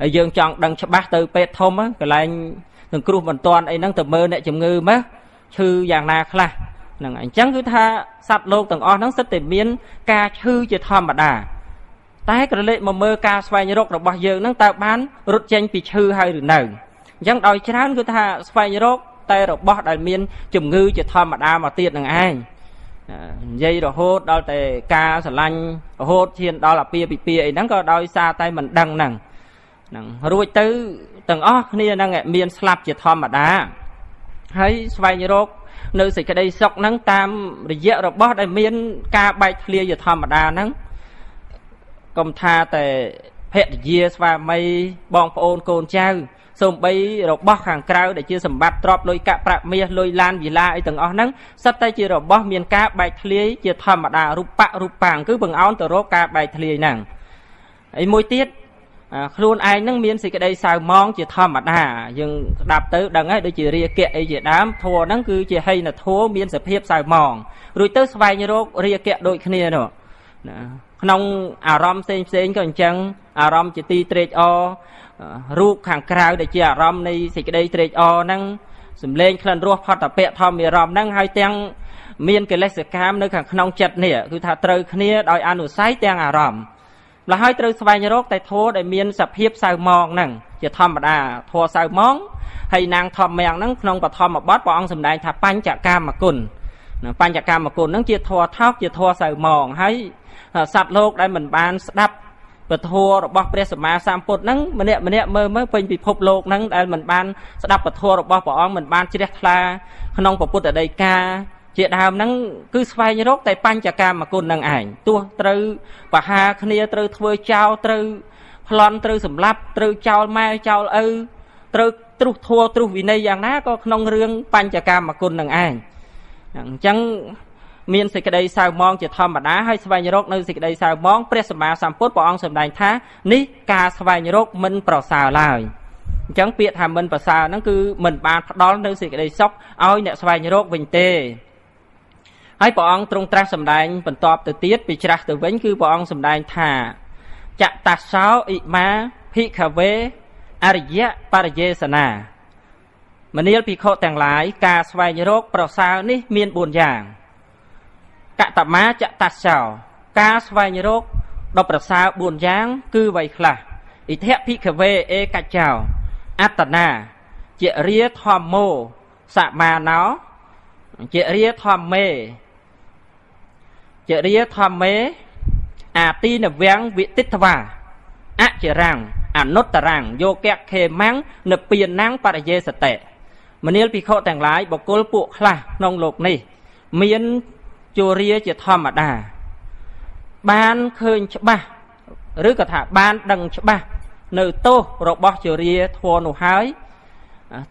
S2: ហើយយើងចង់ដឹងច្បាស់ទៅពេទ្យធំកន្លែងសង្គ្រោះបន្ទាន់អីហ្នឹងទៅមើលអ្នកជំងឺមើលឈឺយ៉ាងណាខ្លះហ្នឹងអញ្ចឹងគឺថាសត្វលោកទាំងអស់ហ្នឹងសិតតែមានការឈឺជាធម្មតាតែក្រឡេកមកមើលការស្វែងរករបស់យើងហ្នឹងតើបានរត់ចេញពីឈឺហើយឬនៅអញ្ចឹងដោយច្រើនគឺថាស្វែងរកតែរបស់ដែលមានជំងឺជាធម្មតាមកទៀតនឹងឯងនិយាយរហូតដល់តែការស្រឡាញ់រហូតឈានដល់អាពាហ៍ពិពាហ៍អីហ្នឹងក៏ដោយសារតែមិនដឹងហ្នឹងហ្នឹងរួចទៅទាំងអស់គ្នាហ្នឹងមានស្លាប់ជាធម្មតាហើយស្វែងរកនៅសេចក្តីសុខហ្នឹងតាមរយៈរបស់ដែលមានការបែកធ្លាយជាធម្មតាហ្នឹងកុំថាតែភរិយាស្វាមីបងប្អូនកូនចៅសូម្បីរបស់ខាងក្រៅដែលជាសម្បត្តិទ្រព្យលុយកាក់ប្រាក់មាសលុយឡានវិឡាអីទាំងអស់ហ្នឹងសុទ្ធតែជារបស់មានការបែកធ្លាយជាធម្មតារូបៈរូបាំងគឺបង្អោនទៅរកការបែកធ្លាយហ្នឹងហើយមួយទៀតខ្លួនឯងហ្នឹងមានសេចក្តីសៅមងជាធម្មតាយើងស្ដាប់ទៅដឹងហើយដូចជារាគៈអីជាដើមធម៌ហ្នឹងគឺជាហីនធម៌មានសភាពសៅមងរួចទៅស្វែងរករាគៈដូចគ្នានោះណាក្នុងអារម្មណ៍ផ្សេងផ្សេងក៏អញ្ចឹងអារម្មណ៍ជាទីត្រេកអររូបខាងក្រៅដែលជាអារម្មណ៍នៃសេចក្តីត្រេកអរហ្នឹងសំឡេងក្លិនរសផតពៈធម្មអារម្មណ៍ហ្នឹងហើយទាំងមានកិលេសកម្មនៅខាងក្នុងចិត្តនេះគឺថាត្រូវគ្នាដោយអនុស័យទាំងអារម្មណ៍ម្ល៉េះហើយត្រូវស្វែងរកតែធម៌ដែលមានសភាពសៅមងហ្នឹងជាធម្មតាធម៌សៅមងហើយនាងធម្មំហ្នឹងក្នុងបឋមបទព្រះអង្គសម្ដែងថាបញ្ចកាមគុណបញ្ចកាមគុណហ្នឹងជាធម៌ថោកជាធម៌សៅមងហើយសត្វលោកដែលមិនបានស្ដាប់ពធរបស់ព្រះសម្មាសម្ពុទ្ធហ្នឹងម្នាក់ម្នាក់មើលមើលពេញពិភពលោកហ្នឹងដែលមិនបានស្ដាប់ពធរបស់ព្រះអង្គមិនបានជ្រះថ្លាក្នុងពុទ្ធដីកាជាដើមហ្នឹងគឺស្វែងរកតែបញ្ចកាមគុណហ្នឹងឯងទោះត្រូវបហាគ្នាត្រូវធ្វើចោលត្រូវប្លន់ត្រូវសម្លាប់ត្រូវចោលម៉ែចោលឪត្រូវទ្រុសធัวទ្រុសវិន័យយ៉ាងណាក៏ក្នុងរឿងបញ្ចកាមគុណហ្នឹងឯងអញ្ចឹងមានសេចក្តីសៅមងជាធម្មតាហើយស្វែងរកនៅសេចក្តីសៅមងព្រះសម្មាសម្ពុទ្ធព្រះអង្គសម្ដែងថានេះការស្វែងរកមិនប្រសើរឡើយអញ្ចឹងពាក្យថាមិនប្រសើរហ្នឹងគឺមិនបានផ្ដល់នៅសេចក្តីសុខឲ្យអ្នកស្វែងរកវិញទេហើយព្រះអង្គទ្រង់ត្រាស់សម្ដែងបន្តទៅទៀតពីច្រាស់ទៅវិញគឺព្រះអង្គសម្ដែងថាចតសោអ៊ិមាភិក្ខវេអរិយបរិយេសនាមនាលភិក្ខុទាំងឡាយការស្វែងរកប្រសើរនេះមាន4យ៉ាងកតមាចតសោការស្វែងរកដ៏ប្រសើរ4យ៉ាងគឺអ្វីខ្លះអិធភិក្ខវេឯកច្ចោអត្តនាជារាធម្មោសមាណោជារាធម្មេជារាធម្មេអាទីនវំងវិទិត្វាអចរាំងអនុត្តរាំងយោគៈខេមੰនិព្វានំបរិយេសតិមនាលភិក្ខុទាំងឡាយបុគ្គលពួកខ្លះក្នុងលោកនេះមានជរាជាធម្មតាបានឃើញច្បាស់ឬក៏ថាបានដឹងច្បាស់នៅទោសរបស់ជរាធម៌នោះហើយ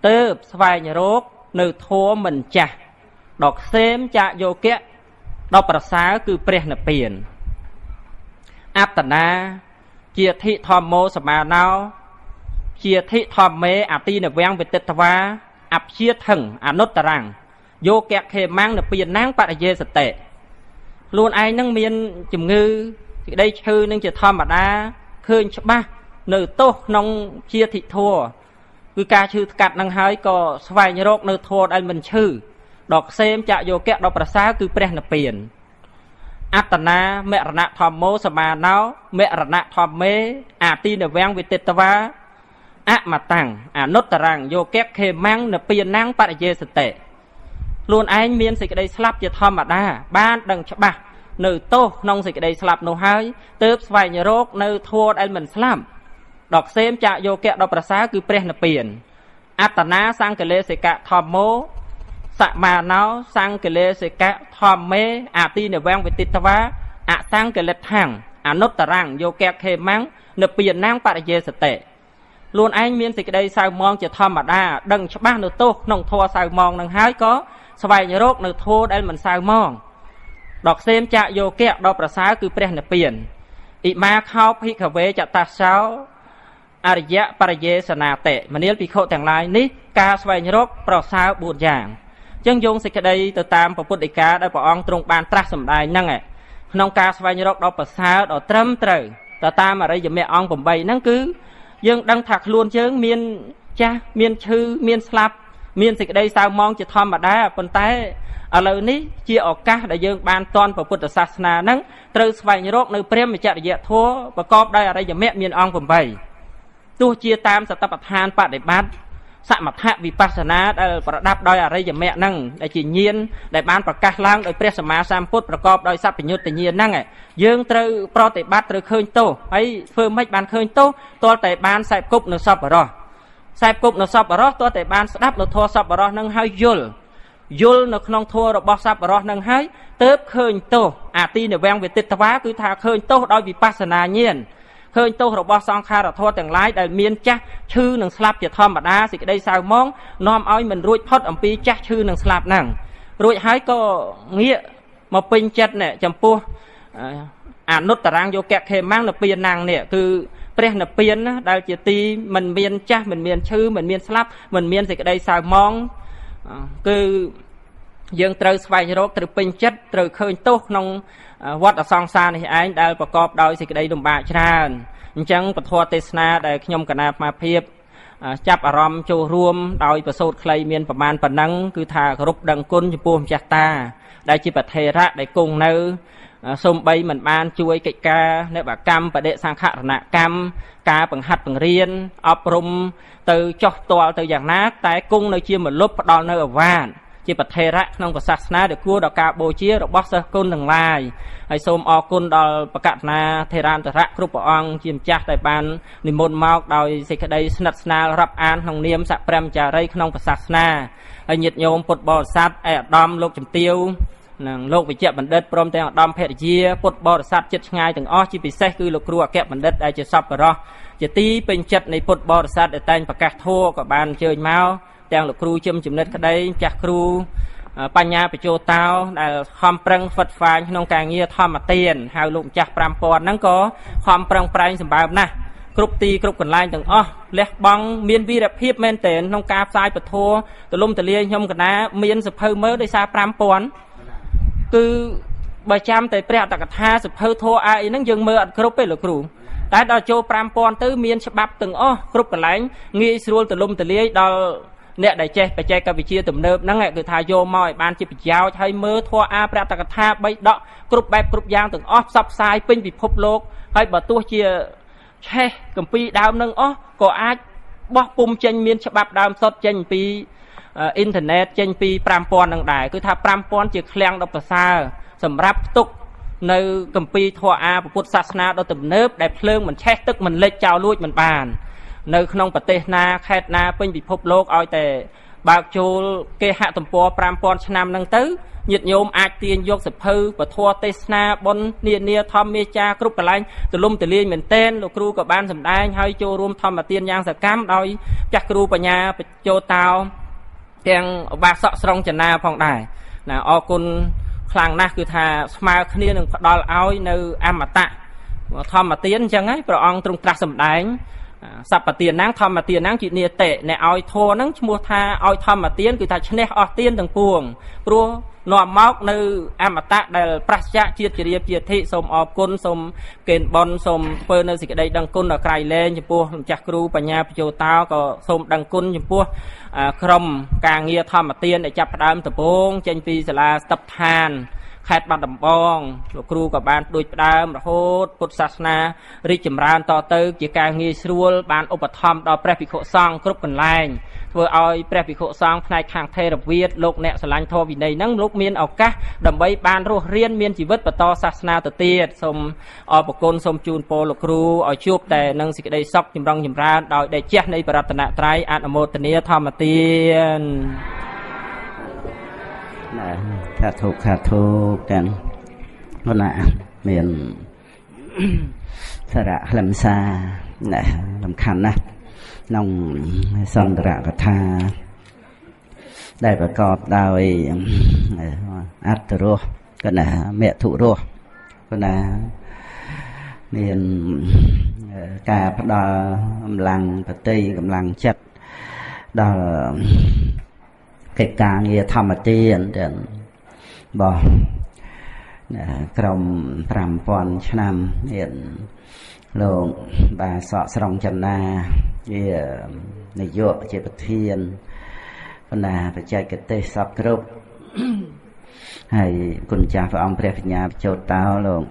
S2: ទៅស្វែងរកនៅធម៌មិនចាស់ដល់ខ្សែមចាកយោគៈដល់ប្រសើរគឺព្រះនិព្វានអត្តនាជាធិធម្មោសមាណោជាធិធម្មេអតិនវំងវិទិត្វាអព្យាថឹងអនុត្តរាំងយោគៈខេមੰនិព្វានំបរិយេសតិខ្លួនឯងនឹងមានជំងឺសេចក្តីឈឺនឹងជាធម្មតាឃើញច្បាស់នៅទោសក្នុងជាធិធัวគឺការឈឺថ្កាត់នឹងហើយក៏ស្វែងរកនៅធัวដែលមិនឈឺដល់ខ្សែមចាកយោគៈដល់ប្រសើរគឺព្រះនិព្វានអត្តនាមរណៈធម្មោសមាណោមរណៈធម្មេអាទីនវំងវិទិត្វាអមតាំងអនុត្តរាំងយោគៈខេមੰនិព្វានំបរិយេសតិខ្លួនឯងមានសេចក្តីស្លាប់ជាធម្មតាបានដឹងច្បាស់នៅទោសក្នុងសេចក្តីស្លាប់នោះហើយទើបស្វែងរកនៅធម៌ដែលមិនស្លាប់ដល់ខ្សែមចាកយោគៈដល់ប្រសើរគឺព្រះនិព្វានអត្តនាសង្កលេសិកៈធម្មោសមាណោសង្កលេសិកៈធម្មេអាទីនវំងវិទិត្វាអសង្កលិដ្ឋាំងអនុត្តរាំងយោគៈខេមੰនិព្វានំបរិយេសតិខ្លួនឯងមានសេចក្តីសៅមងជាធម្មតាដឹងច្បាស់នៅទោសក្នុងធម៌សៅមងនឹងហើយក៏ស្វែងរកនៅធម៌ដែលមិនសៅមងដល់ខ្សែមចាកយោគៈដល់ប្រសើរគឺព្រះនិព្វានអ៊ិមាខោភិក្ខវេចតសោអរិយបរិយេសនាតិមនាលភិក្ខុទាំងឡាយនេះការស្វែងរកប្រសើរ4យ៉ាង ចឹងយោងសេចក្តីទៅតាមពុទ្ធដីកាដែលព្រះអង្គទ្រង់បានត្រាស់សម្ដែងហ្នឹងក្នុងការស្វែងរកដល់ប្រសើរដល់ត្រឹមត្រូវទៅតាមអរិយមគ្គអង្គ8ហ្នឹងគឺយើងដឹងថាខ្លួនយើងមានចាស់មានឈឺមានស្លាប់មានសេចក្តីសៅមងជាធម្មតាប៉ុន្តែឥឡូវនេះជាឱកាសដែលយើងបានតន់ពុទ្ធសាសនាហ្នឹងត្រូវស្វែងរកនៅព្រះមច្ចរិយធម៌ប្រកបដោយអរិយមគ្គមានអង្គ8ទោះជាតាមសតិប្បដ្ឋានបដិបត្តិសមថវិបស្សនាដែលប្រដាប់ដោយអរិយមគ្គហ្នឹងដែលជាញាណដែលបានប្រកាសឡើងដោយព្រះសម្មាសម្ពុទ្ធប្រកបដោយសព្វញ្ញុត្តញាណហ្នឹងយើងត្រូវប្រតិបត្តិត្រូវឃើញទោសហើយធ្វើម៉េចបានឃើញទោសទាល់តែបានសែបគប់នៅសប្បុរសសែបគប់នៅសប្បុរសទាល់តែបានស្ដាប់នៅធម៌សប្បុរសហ្នឹងហើយយល់នៅក្នុងធម៌របស់សប្បុរសហ្នឹងហើយទើបឃើញទោសអាទីនិវំវិទិតវាគឺថាឃើញទោសដោយវិបស្សនាញាណឃើញទោសរបស់សង្ខារធម៌ទាំងឡាយដែលមានចាស់ឈឺនិងស្លាប់ជាធម្មតាសេចក្តីសៅមងនាំឲ្យមិនរួចផុតអំពីចាស់ឈឺនិងស្លាប់ហ្នឹងរួចហើយក៏ងាកមកពេញចិត្តនេះចំពោះអនុត្តរាំងយោគៈខេម៉ាំងនិព្វានំនេះគឺព្រះនិព្វានណាដែលជាទីមិនមានចាស់មិនមានឈឺមិនមានស្លាប់មិនមានសេចក្តីសៅមងគឺយើងត្រូវស្វែងរកត្រូវពេញចិត្តត្រូវឃើញទោសក្នុងវដ្តសង្សារនេះឯងដែលប្រកបដោយសេចក្តីលំបាកច្រើនអញ្ចឹងពធទេសនាដែលខ្ញុំកណាអាត្មាភាពចាប់អារម្មណ៍ចូលរួមដោយប្រសូតខ្លីមានប្រមាណប៉ុណ្ណឹងគឺថាគោរពដឹងគុណចំពោះម្ចាស់តាដែលជាប្រធេរៈដែលគង់នៅសូម្បីមិនបានជួយកិច្ចការនវកម្មបដិសង្ខរណកម្មការបង្ហាត់បង្រៀនអប់រំទៅចោះផ្ទាល់ទៅយ៉ាងណាតែគង់នៅជាមលុបផ្ដល់នៅអវាទជាប្រធេរៈក្នុងសាសនាដែលគួរដល់ការបូជារបស់សិស្សគុណទាំងឡាយហើយសូមអរគុណដល់បកណាធេរាន្តរៈគ្រប់ព្រះអង្គជាម្ចាស់ដែលបាននិមន្តមកដោយសេចក្តីស្និទ្ធស្នាលរាប់អានក្នុងនាមសព្រះមចារីក្នុងសាសនាហើយញាតិញោមពុទ្ធបរិស័ទឯកឧត្តមលោកជំទាវនិងលោកវិជ្ជបណ្ឌិតព្រមទាំងឧត្តមភរិយាពុទ្ធបរិស័ទចិត្តឆ្ងាយទាំងអស់ជាពិសេសគឺលោកគ្រូអគ្គបណ្ឌិតដែលជាសប្បុរសជាទីពេញចិត្តនៃពុទ្ធបរិស័ទដែលតែងប្រកាសធម៌ក៏បានអញ្ជើញមកទាំងលោកគ្រូជឹមចំណិតក្តីចាស់គ្រូបញ្ញាបញ្ជោតោដែលខំប្រឹងហ្វិតហ្វាញក្នុងការងារធម្មទានហៅលោកម្ចាស់5000ហ្នឹងក៏ខំប្រឹងប្រែងសម្បើមណាស់គ្រប់ទីគ្រប់កន្លែងទាំងអស់លះបង់មានវីរភាពមែនទែនក្នុងការផ្សាយពធទលំទលាយខ្ញុំកណាមានសភៅមើលដោយសារ5000គឺបើចាំតែព្រះអត្តកថាសភៅធម៌អីហ្នឹងយើងមើលអត់គ្រប់ទេលោកគ្រូតែដល់ចូល5000ទៅមានច្បាប់ទាំងអស់គ្រប់កន្លែងងាយស្រួលទលំទលាយដល់អ្នកដែលចេះបច្ចេកវិទ្យាទំនើបហ្នឹងគឺថាយកមកឲ្យបានជាប្រយោជន៍ហើយមើលធម៌អាព្រះអត្តកថាបីដកគ្រប់បែបគ្រប់យ៉ាងទាំងអស់ផ្សព្វផ្សាយពេញពិភពលោកហើយបើទោះជាឆេះកម្ពីដើមនឹងអស់ក៏អាចបោះពុំចេញមានច្បាប់ដើមសុទ្ធចេញពីអ៊ីនធឺណិតចេញពី5000នឹងដែរគឺថា5000ជាឃ្លាំងដ៏ប្រសើរសម្រាប់ផ្ទុកនៅកម្ពីធម៌អាពុទ្ធសាសនាដ៏ទំនើបដែលភ្លើងមិនឆេះទឹកមិនលិចចោលលួចមិនបាននៅក្នុងប្រទេសណាខេត្តណាពេញពិភពលោកឲ្យតែបើកចូលគេហទំព័រ5000ឆ្នាំហ្នឹងទៅញាតិញោមអាចទាញយកសភៅពធទេសនាបុណ្យនានាធម្មាចារគ្រប់កន្លែងទលំទលាយមែនទែនលោកគ្រូក៏បានសម្ដែងហើយចូលរួមធម្មទានយ៉ាងសកម្មដោយចាស់គ្រូបញ្ញាបញ្ជោតោទាំងឧបាសកស្រង់ចនាផងដែរណាអរគុណខ្លាំងណាស់គឺថាស្មើគ្នានឹងផ្ដល់ឲ្យនៅអមតៈធម្មទានអញ្ចឹងហើយព្រះអង្គទ្រង់ត្រាស់សម្ដែងសព្វទានណាងធម្មទានណាងជានិតិអ្នកឲ្យធម៌ហ្នឹងឈ្មោះថាឲ្យធម្មទានគឺថាឈ្នះអស់ទានទាំងពួងព្រោះនាំមកនៅអមតៈដែលប្រសៈជាតិជារាបជាធិសូមអរគុណសូមកេនបុណ្យសូមធ្វើនៅសេចក្តីដឹងគុណដល់ក្រៃលែងចំពោះម្ចាស់គ្រូបញ្ញាបញ្ជោតោក៏សូមដឹងគុណចំពោះក្រុមការងារធម្មទានដែលចាប់ផ្ដើមដំបូងចេញពីសាលាស្ទាប់ឋានខេត្តបាត់ដំបងលោកគ្រូក៏បានដូចផ្ដើមរហូតពុទ្ធសាសនារីកចម្រើនតទៅជាការងាយស្រួលបានឧបត្ថម្ភដល់ព្រះភិក្ខុសង្ឃគ្រប់កន្លែងធ្វើឲ្យព្រះភិក្ខុសង្ឃផ្នែកខាងថេរវាទលោកអ្នកស្រឡាញ់ធម៌វិន័យហ្នឹងលោកមានឱកាសដើម្បីបានរស់រៀនមានជីវិតបន្តសាសនាទៅទៀតសូមអរព្រគុណសូមជូនពរលោកគ្រូឲ្យជួបតែនឹងសេចក្តីសុខចម្រុងចម្រើនដោយតេជះនៃព្រះរតនត្រ័យអនុមោទនាធម្មទាន
S1: ណាសាធុសាធុទាំងណាមានសារៈខ្លឹមសារណាសំខាន់ណាស់ក្នុងសន្ទរកថាដែលប្រកបដោយអត្តរសកណាមធុរសកណាមានការផ្ដល់កម្លាំងបតីកម្លាំងចិត្តដល់ កិច្ចការងារធម្មទានទាំងបោះក្រុម5000ឆ្នាំមានលោកបាទសក់ស្រង់ចន្ទាជានាយកជាប្រធានបណ្ដាបច្ចេកទេសសពគ្រប់ហើយគុណចាស់ព្រះអង្គព្រះបញ្ញាបញ្ចោតតោលោក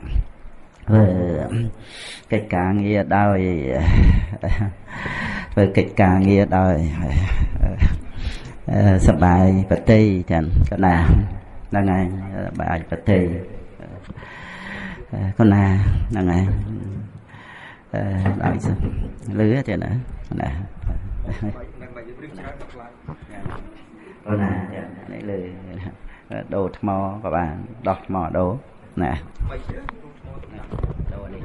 S1: ធ្វើកិច្ចការងារដោយធ្វើកិច្ចការងារដោយសបាយបតីចឹងកណាហ្នឹងហើយបាយបតីកណាហ្នឹងហើយដោយលឺទេណាណាអូណានេះលឺដូរថ្មក៏បានដោះថ្មដូរណាដូរនេះ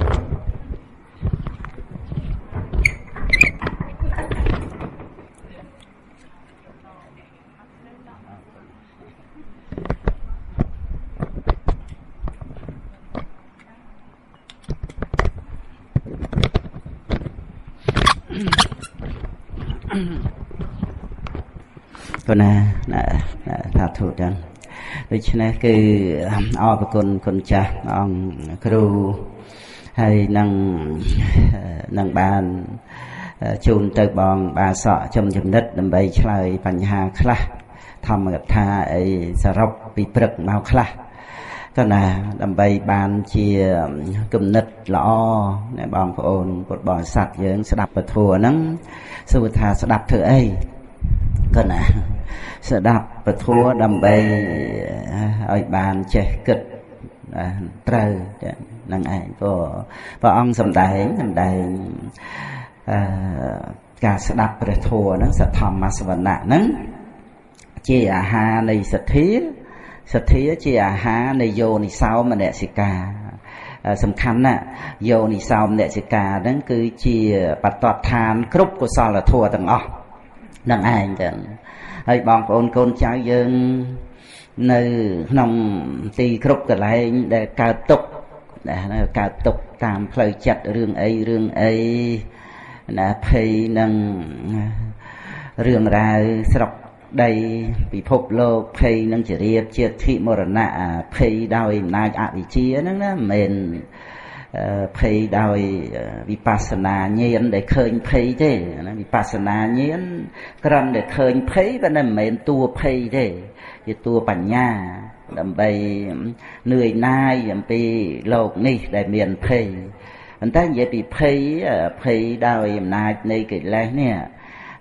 S1: កណាណាថាធុចឹងដូច្នេះគឺអរគុណគុណចាស់អង្គគ្រូហើយនឹងបានជូនទៅបងបាសកចំចំណិតដើម្បីឆ្លើយបញ្ហាខ្លះធម្មកថាអីសរុបពីព្រឹកមកខ្លះកណាដើម្បីបានជាគំនិតល្អអ្នកបងប្អូនពុទ្ធបរិស័ទយើងស្ដាប់ពធហ្នឹងសួរថាស្ដាប់ធ្វើអីកណាស្ដាប់ពធដើម្បីឲ្យបានចេះគិតត្រូវហ្នឹងឯងព្រោះព្រះអង្គសម្ដែងការស្ដាប់ព្រះធម៌ហ្នឹងសធម្មសវណៈហ្នឹងជាអាហារនៃសទ្ធាសទ្ធាជាអាហារនៃយោនិសោមនសិកាសំខាន់ណាស់យោនិសោមនសិកាហ្នឹងគឺជាបតតឋានគ្រប់កុសលធម៌ទាំងអស់នឹងឯងចឹងហើយបងប្អូនកូនចៅយើងនៅក្នុងទីគ្រប់កន្លែងដែលកើតទុក្ខណាកើតទុក្ខតាមផ្លូវចិត្តរឿងអីរឿងអីណាភ័យនឹងរឿងរ៉ាវស្រុកដីពិភពលោកភ័យនឹងចរិយាជាតិមរណៈភ័យដោយអំណាចអវិជ្ជាហ្នឹងណាមិនមែនភ័យដោយវិបស្សនាញាណដែលឃើញភ័យទេណាវិបស្សនាញាណគ្រាន់តែឃើញភ័យប៉ុន្តែមិនមែនតួភ័យទេជាតួបញ្ញាដើម្បីនឿយណាយអំពីលោកនេះដែលមានភ័យប៉ុន្តែនិយាយពីភ័យភ័យដោយអំណាចនៃកិលេសនេះ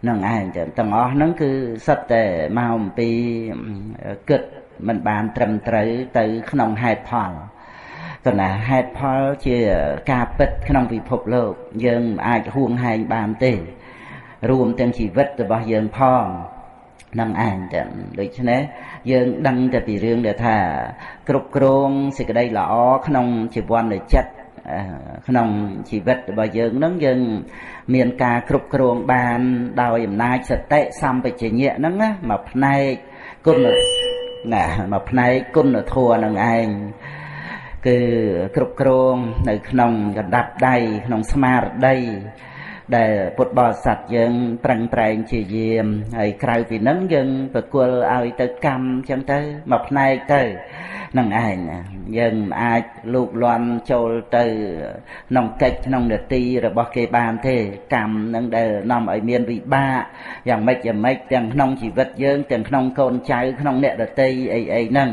S1: នឹងឯងទាំងអស់ហ្នឹងគឺសុទ្ធតែមកអំពីគិតមិនបានត្រឹមត្រូវទៅក្នុងហេតុផលកណាហេតុផលជាការពិតក្នុងពិភពលោកយើងមិនអាចហួងហែងបានទេរួមទាំងជីវិតរបស់យើងផងនឹងឯងចឹងដូច្នេះយើងដឹងតែពីរឿងដែលថាគ្រប់គ្រងសេចក្តីល្អក្នុងជីវនចិត្តក្នុងជីវិតរបស់យើងនឹងយើងមានការគ្រប់គ្រងបានដោយអំណាចសតិសម្បជញ្ញៈហ្នឹងណាមួយផ្នែកគុណណាមួយផ្នែកគុណធម៌នឹងឯងគឺគ្រប់គ្រងនៅក្នុងកណ្ដាប់ដៃក្នុងស្មារតីដែលពុទ្ធបរិស័ទយើងប្រឹងប្រែងជាយាមហើយក្រៅពីហ្នឹងយើងប្រគល់ឲ្យទៅកម្មអញ្ចឹងទៅមួយផ្នែកទៅនឹងឯងយើងមិនអាចលូកលាន់ចូលទៅក្នុងកិច្ចក្នុងនទីរបស់គេបានទេកម្មនឹងដែលនាំឲ្យមានវិបាកយ៉ាងម៉េចយ៉ាងម៉េចទាំងក្នុងជីវិតយើងទាំងក្នុងកូនចៅក្នុងអ្នកដទៃអីអីហ្នឹង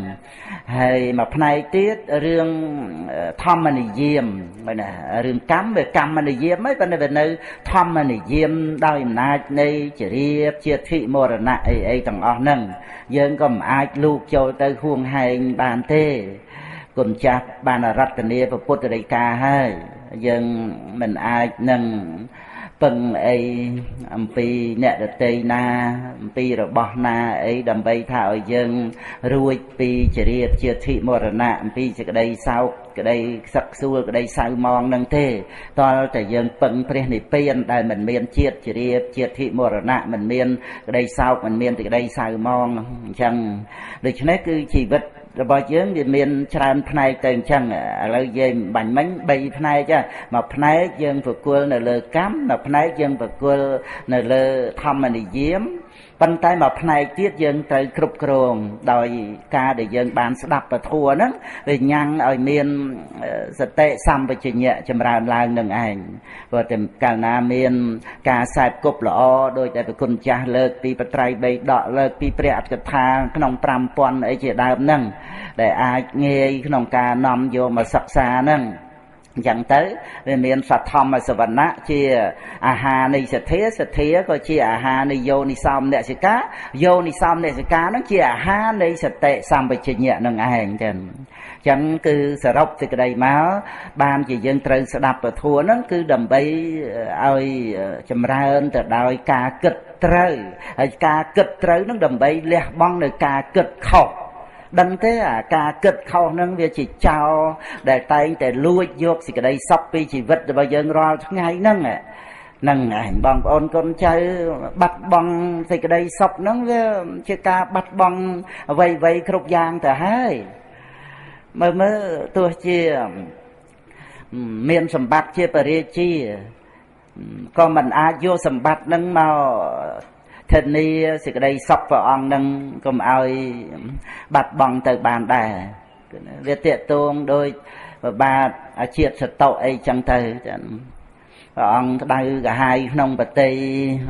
S1: ហើយមួយផ្នែកទៀតរឿងធម្មនិយមណារឿងកម្មវាកម្មនិយមហ្នឹងប៉ុន្តែវានៅធម្មនិយមដោយអំណាចនៃចរិយាជាតិមរណៈអីអីទាំងអស់ហ្នឹងយើងក៏មិនអាចលូកចូលទៅហួងហែងបានទេគុណចាស់បានរតនាពុទ្ធដីកាហើយយើងមិនអាចនឹងពឹងអីអំពីអ្នកដទៃណាអំពីរបស់ណាអីដើម្បីថាឲ្យយើងរួចពីចរិយាជាតិមរណៈអំពីសេចក្តីសោកក្តីខ្សឹកខ្សួលក្តីសៅមងនឹងទេតលតែយើងពឹងព្រះនិព្វានដែលមិនមានជាតិចរិយាជាតិមរណៈមិនមានក្តីសោកមិនមានសេចក្តីសៅមងអញ្ចឹងដូច្នេះគឺជីវិតរបស់យើងវាមានច្រើនផ្នែកទៅអញ្ចឹងឥឡូវយើងបាញ់មិញ3ផ្នែកមួយផ្នែកយើងប្រគល់នៅលើកម្មមួយផ្នែកយើងប្រគល់នៅលើធម្មនិយម ប៉ុន្តែមកផ្នែកទៀតយើងត្រូវគ្រប់គ្រងដោយការដែលយើងបានស្ដាប់ពធហ្នឹងវាញ៉ាំងឲ្យមានសតិសម្បជញ្ញៈចម្រើនឡើងនឹងឯងព្រោះតែកាលណាមានការសែបគប់ល្អដោយតែព្រះគុណចាស់លើកពីបត្រៃបីដកលើកពីព្រះអត្ថកថាក្នុង5000អីជាដើមហ្នឹងដែលអាចងាយក្នុងការនាំយកមកសិក្សាហ្នឹងអញ្ចឹងទៅវាមានសទ្ធម្មសវណៈជាអាហារនៃសទ្ធាសទ្ធាក៏ជាអាហារនៃយោនិសោមនសិកាយោនិសោមនសិកាហ្នឹងជាអាហារនៃសតិសម្បជញ្ញៈនឹងឯងចឹងអញ្ចឹងគឺសរុបសេចក្តីមកបានជាយើងត្រូវស្ដាប់ពធហ្នឹងគឺដើម្បីឲ្យចម្រើនទៅដោយការគិតត្រូវហើយការគិតត្រូវហ្នឹងដើម្បីលះបង់នៅការគិតខុសដឹងទេអាការគិតខុសហ្នឹងវាជាចោរដែលតែងតែលួចយកសេចក្តីសុខពីជីវិតរបស់យើងរាល់ថ្ងៃហ្នឹងហ្នឹងឯងបងប្អូនកូនចៅបាត់បង់សេចក្តីសុខហ្នឹងវាជាការបាត់បង់អ្វីៗគ្រប់យ៉ាងទៅហើយមើលមើលទោះជាមានសម្បត្តិជាបរិជាក៏មិនអាចយកសម្បត្តិហ្នឹងមកធានាសេចក្តីសុខព្រះអង្គនឹងកុំឲ្យបាត់បង់ទៅបានដែរវាទាក់ទងដោយប្របាទអាជាតិសតុអីចឹងទៅព្រះអង្គក្តៅក្រហាយក្នុងប្រតិ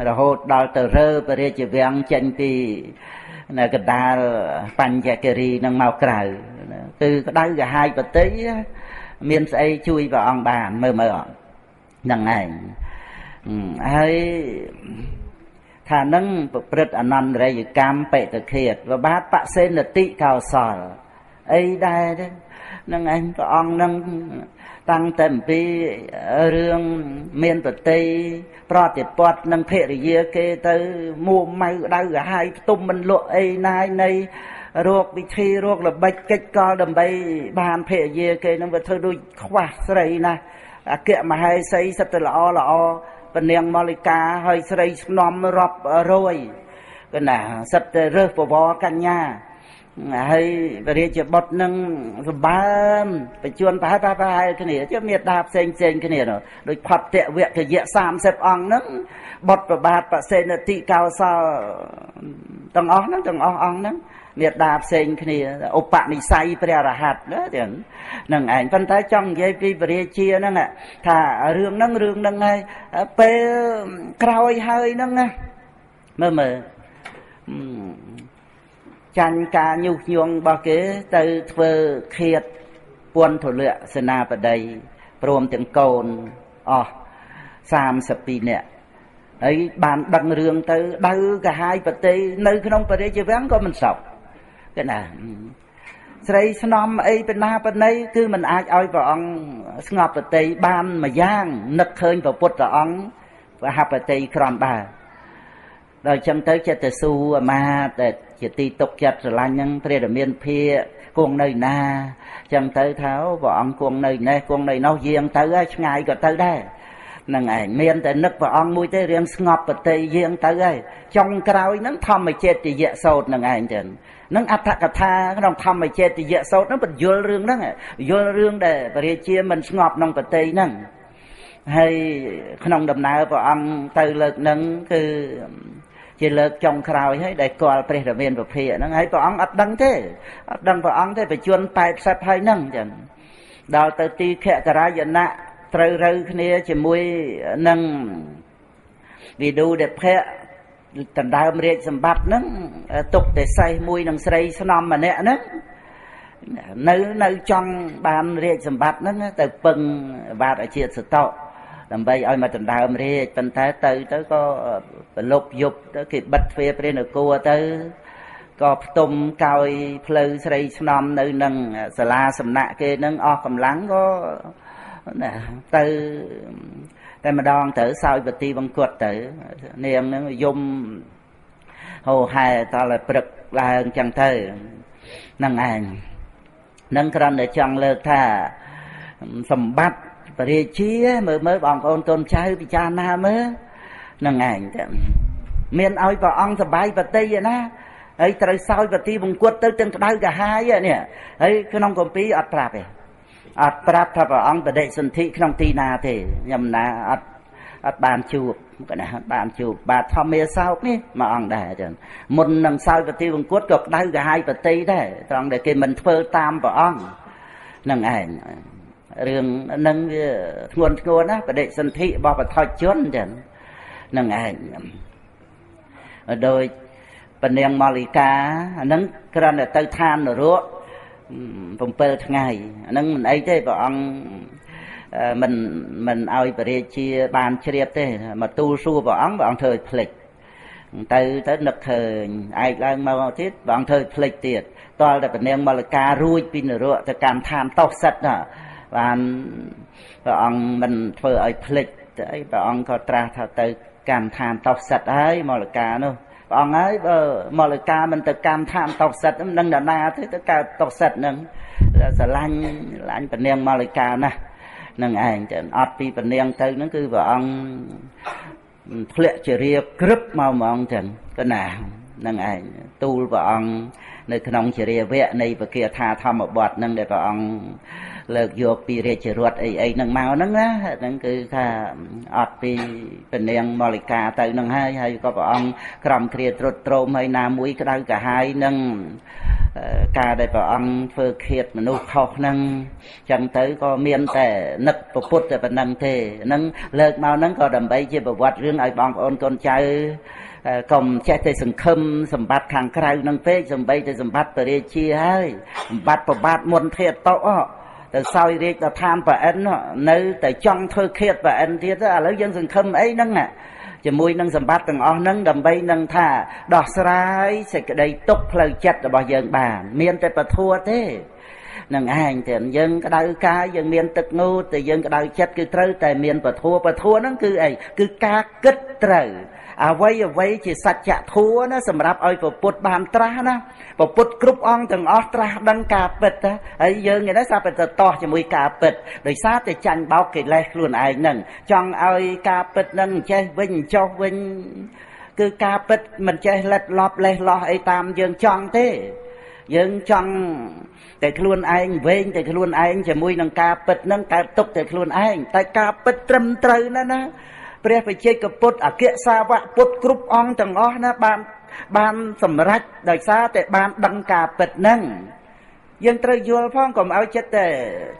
S1: រហូតដល់ទៅរើព្រះរាជវាំងចេញពីនៅកណ្ដាលបញ្ញគិរីនឹងមកក្រៅគឺក្តៅក្រហាយប្រតិមានស្អីជួយព្រះអង្គបានមើលមើលអត់ហ្នឹងឯងហើយថានឹងប្រព្រឹត្តអនន្តរិយកម្មបេតឃាតវបាទបសេនតិកោសលអីដែរទេនឹងឯងព្រះអង្គនឹងតាំងតែអំពីរឿងមានប្រតិប្រតិពត្តិនឹងភរិយាគេទៅមួម៉ៅដៅក្រហាយផ្ទុំមិនលក់អីណាយនៃរោគវិធីរោគល្បិចកិច្ចកលដើម្បីបានភរិយាគេនឹងវាធ្វើដូចខ្វះស្រីណាស់អគ្គមហេសីសិតតែល្អល្អពនាងមលិកាហើយស្រីស្នំរាប់រយកណាសិតតែរើសពវរកញ្ញាហើយព្រះរាជបុត្រនឹងសម្បើមបញ្ជួនប្រហែលគ្នាជាមេដាផ្សេងផ្សេងគ្នាដូចផតវកយៈ30អង្គហ្នឹងបុត្រប្របាទបសេនតិកោសលទាំងអស់ហ្នឹងទាំងអស់អង្គហ្នឹងមេដាផ្សេងគ្នាឧបនិស្ស័យព្រះរហ័តណាទាំងហ្នឹងឯងប៉ុន្តែចង់និយាយពីព្រះរាជាហ្នឹងថារឿងហ្នឹងរឿងហ្នឹងហើយពេលក្រោយហើយហ្នឹងណាមើលមើលចាញ់ការញុះញង់របស់គេទៅធ្វើឃាតពន្ធលៈសេនាបតីព្រមទាំងកូនអស់32នាក់ហើយបានដឹងរឿងទៅដៅកាហាយប្រតិនៅក្នុងព្រះរាជវាំងក៏មិនសោកគេណាស្រីស្នំអីបណ្ណាបណ្ណីគឺមិនអាចឲ្យព្រះអង្គស្ងប់ប្រតិបានមួយយ៉ាងនឹកឃើញព្រះពុទ្ធអង្គវហបតិក្រំបើដល់ចឹងទៅចិត្តទៅស៊ូអាមាតែជាទីទុកចិត្តស្រឡាញ់ហ្នឹងព្រះរាមាភិគង់នៅណាចឹងទៅថាព្រះអង្គគង់នៅនេះគង់នៅនោះយាងទៅហើយឆ្ងាយក៏ទៅដែរហ្នឹងឯងមានតែនឹកព្រះអង្គមួយទេរៀងស្ងប់ប្រតិយាងទៅហើយចុងក្រោយហ្នឹងធម្មចេតយៈសោតហ្នឹងឯងចឹងនឹងអត្ថកថាក្នុងធម្មចេតយៈសោតហ្នឹងបញ្យល់រឿងហ្នឹងយល់រឿងដែលព្រះរាជាមិនស្ងប់ក្នុងប្រតិហ្នឹងហើយក្នុងដំណើរព្រះអង្គទៅលើកហ្នឹងគឺជាលើកចុងក្រោយហើយដែលគាល់ព្រះរាមាភិភាហ្នឹងហើយព្រះអង្គអត់ដឹងទេអត់ដឹងព្រះអង្គទេបញ្ជន80ហើយហ្នឹងចឹងដល់ទៅទីខករាយណៈត្រូវរូវគ្នាជាមួយនឹងវិឌូដភៈដណ្ដើមរាជសម្បត្តិហ្នឹងទុកតែសេះមួយនឹងស្រីស្នំម្នាក់ហ្នឹងនៅចង់បានរាជសម្បត្តិហ្នឹងទៅពឹងបាទអាជាតិសតោដើម្បីឲ្យមកដណ្ដើមរាជប៉ុន្តែទៅក៏ប្រលប់យប់ទៅគេបិទទ្វារព្រះនគរទៅក៏ផ្ទុំកោយផ្លូវស្រីស្នំនៅនឹងសាលាសំណាក់គេនឹងអស់កម្លាំងក៏ណាទៅតែម្ដងទៅសោយបទីវង្គតទៅនាងនឹងយំហោហែតឲ្យព្រឹកឡើងចឹងទៅហ្នឹងឯងនឹងគ្រាន់តែចង់លើកថាសម្បត្តិព្រះរាជាមើលមើលបងប្អូនកូនចៅពិចារណាមើលហ្នឹងឯងតែមានឲ្យព្រះអង្គសបាយបតិឯណាហើយត្រូវសោយបទីវង្គតទៅទាំងក្តៅកាហាយនេះហើយក្នុងគម្ពីរអត់ប្រាប់ទេអត់ប្រាប់ថាព្រះអង្គបដិសន្ធិក្នុងទីណាទេខ្ញុំណាអត់បានជួប កណាបានជួបបាទធម្មាសោកនេះមួយអង្គដែរចឹងមុននឹងសោយប្រតិវង្គតក៏ក្តៅក្រហាយប្រតិដែរត្រង់ដែលគេមិនធ្វើតាមព្រះអង្គនឹងឯងរឿងនឹងវាធ្ងន់ធ្ងរណាស់បដិសន្ធិរបស់បថុជនចឹងនឹងឯងដោយពនាងមលិកាអានឹងគ្រាន់តែទៅឋាននរក7ថ្ងៃអានឹងមិនអីទេព្រះអង្គមិនឲ្យព្រះរាជាបានជ្រាបទេមកទូលសួរព្រះអង្គព្រះអង្គធ្វើឲ្យភ្លេចទៅទៅនឹកឃើញឯកឡើងមកទៀតព្រះអង្គធ្វើឲ្យភ្លេចទៀតតលតែពនាងមលិការួចពីនរកទៅកម្មឋានតោសិតបានព្រះអង្គមិនធ្វើឲ្យភ្លេចទៅអីព្រះអង្គក៏ត្រាស់ថាទៅកម្មឋានតោសិតហើយមលិកានោះព្រះអង្គហើយបើមលិកាមិនទៅកម្មឋានតោសិតនឹងនរណាទេទៅកើតតោសិតនឹងស្រឡាញ់ឡាញ់ពនាងមលិកាណាស់នឹងឯងចឹងអត់ពីពនាងទៅហ្នឹងគឺព្រះអង្គធ្លាក់ជារាក្រឹបមកហ្មងចឹងកណានឹងឯងទូលព្រះអង្គនៅក្នុងជារាវៈនៃពគាថាធម្មបទហ្នឹងដែលព្រះអង្គលើកយកពីរាជរដ្ឋអីអីហ្នឹងមកហ្នឹងណាហ្នឹងគឺថាអត់ពីពនាងមលិកាទៅហ្នឹងហើយហើយក៏ព្រះអង្គក្រំគ្រាត្រុតត្រោមហើយណាមួយក្តៅក្រហាយនឹងការដែលព្រះអង្គធ្វើឃាតមនុស្សខុសហ្នឹងចឹងទៅក៏មានតែនឹកពុទ្ធតែប៉ុណ្្នឹងទេហ្នឹងលើកមកហ្នឹងក៏ដើម្បីជាប្រវត្តិរឿងឲ្យបងប្អូនកូនចៅកុំចេះតែសង្ឃឹមសម្បត្តិខាងក្រៅហ្នឹងពេកសំបីតែសម្បត្តិព្រះរាជាហើយសម្បត្តិប្របាទមុនធាតុទៅសោយរាជដល់ឋានប្រអិននៅតែចង់ធ្វើឃាតប្រអិនទៀតឥឡូវយើងសង្ឃឹមអីហ្នឹងជាមួយនឹងសម្បត្តិទាំងអស់ហ្នឹងដើម្បីនឹងថាដោះស្រាយសេចក្តីទុក្ខផ្លូវចិត្តរបស់យើងបានមានតែពធទេនឹងឯងតែយើងក្តៅកាយយើងមានទឹកងូតតែយើងក្តៅចិត្តគឺត្រូវតែមានពធពធហ្នឹងគឺអីគឺការគិតត្រូវអ្វីអ្វីជាសច្ចធម៌ណាសម្រាប់ឲ្យពុទ្ធបានត្រាស់ណាពុទ្ធគ្រប់អង្គទាំងអស់ត្រាស់ដឹងការពិតហើយយើងឯនេះស្រាប់តែទៅតោះជាមួយការពិតដោយសារតែចាញ់បោកកិលេសខ្លួនឯងហ្នឹងចង់ឲ្យការពិតហ្នឹងចេះវិញចុះវិញគឺការពិតមិនចេះលិតលប់លេះលោះអីតាមយើងចង់ទេយើងចង់តែខ្លួនឯងវែងតែខ្លួនឯងជាមួយនឹងការពិតហ្នឹងកើតទុកតែខ្លួនឯងតែការពិតត្រឹមត្រូវណាស់ណាព្រះបច្ចេកពុទ្ធអគ្គសាវកពុទ្ធគ្រប់អង្គទាំងអស់ណាបានសម្រេចដោយសារតែបានដឹងការពិតហ្នឹងយើងត្រូវយល់ផងកុំឲ្យចិត្តតែ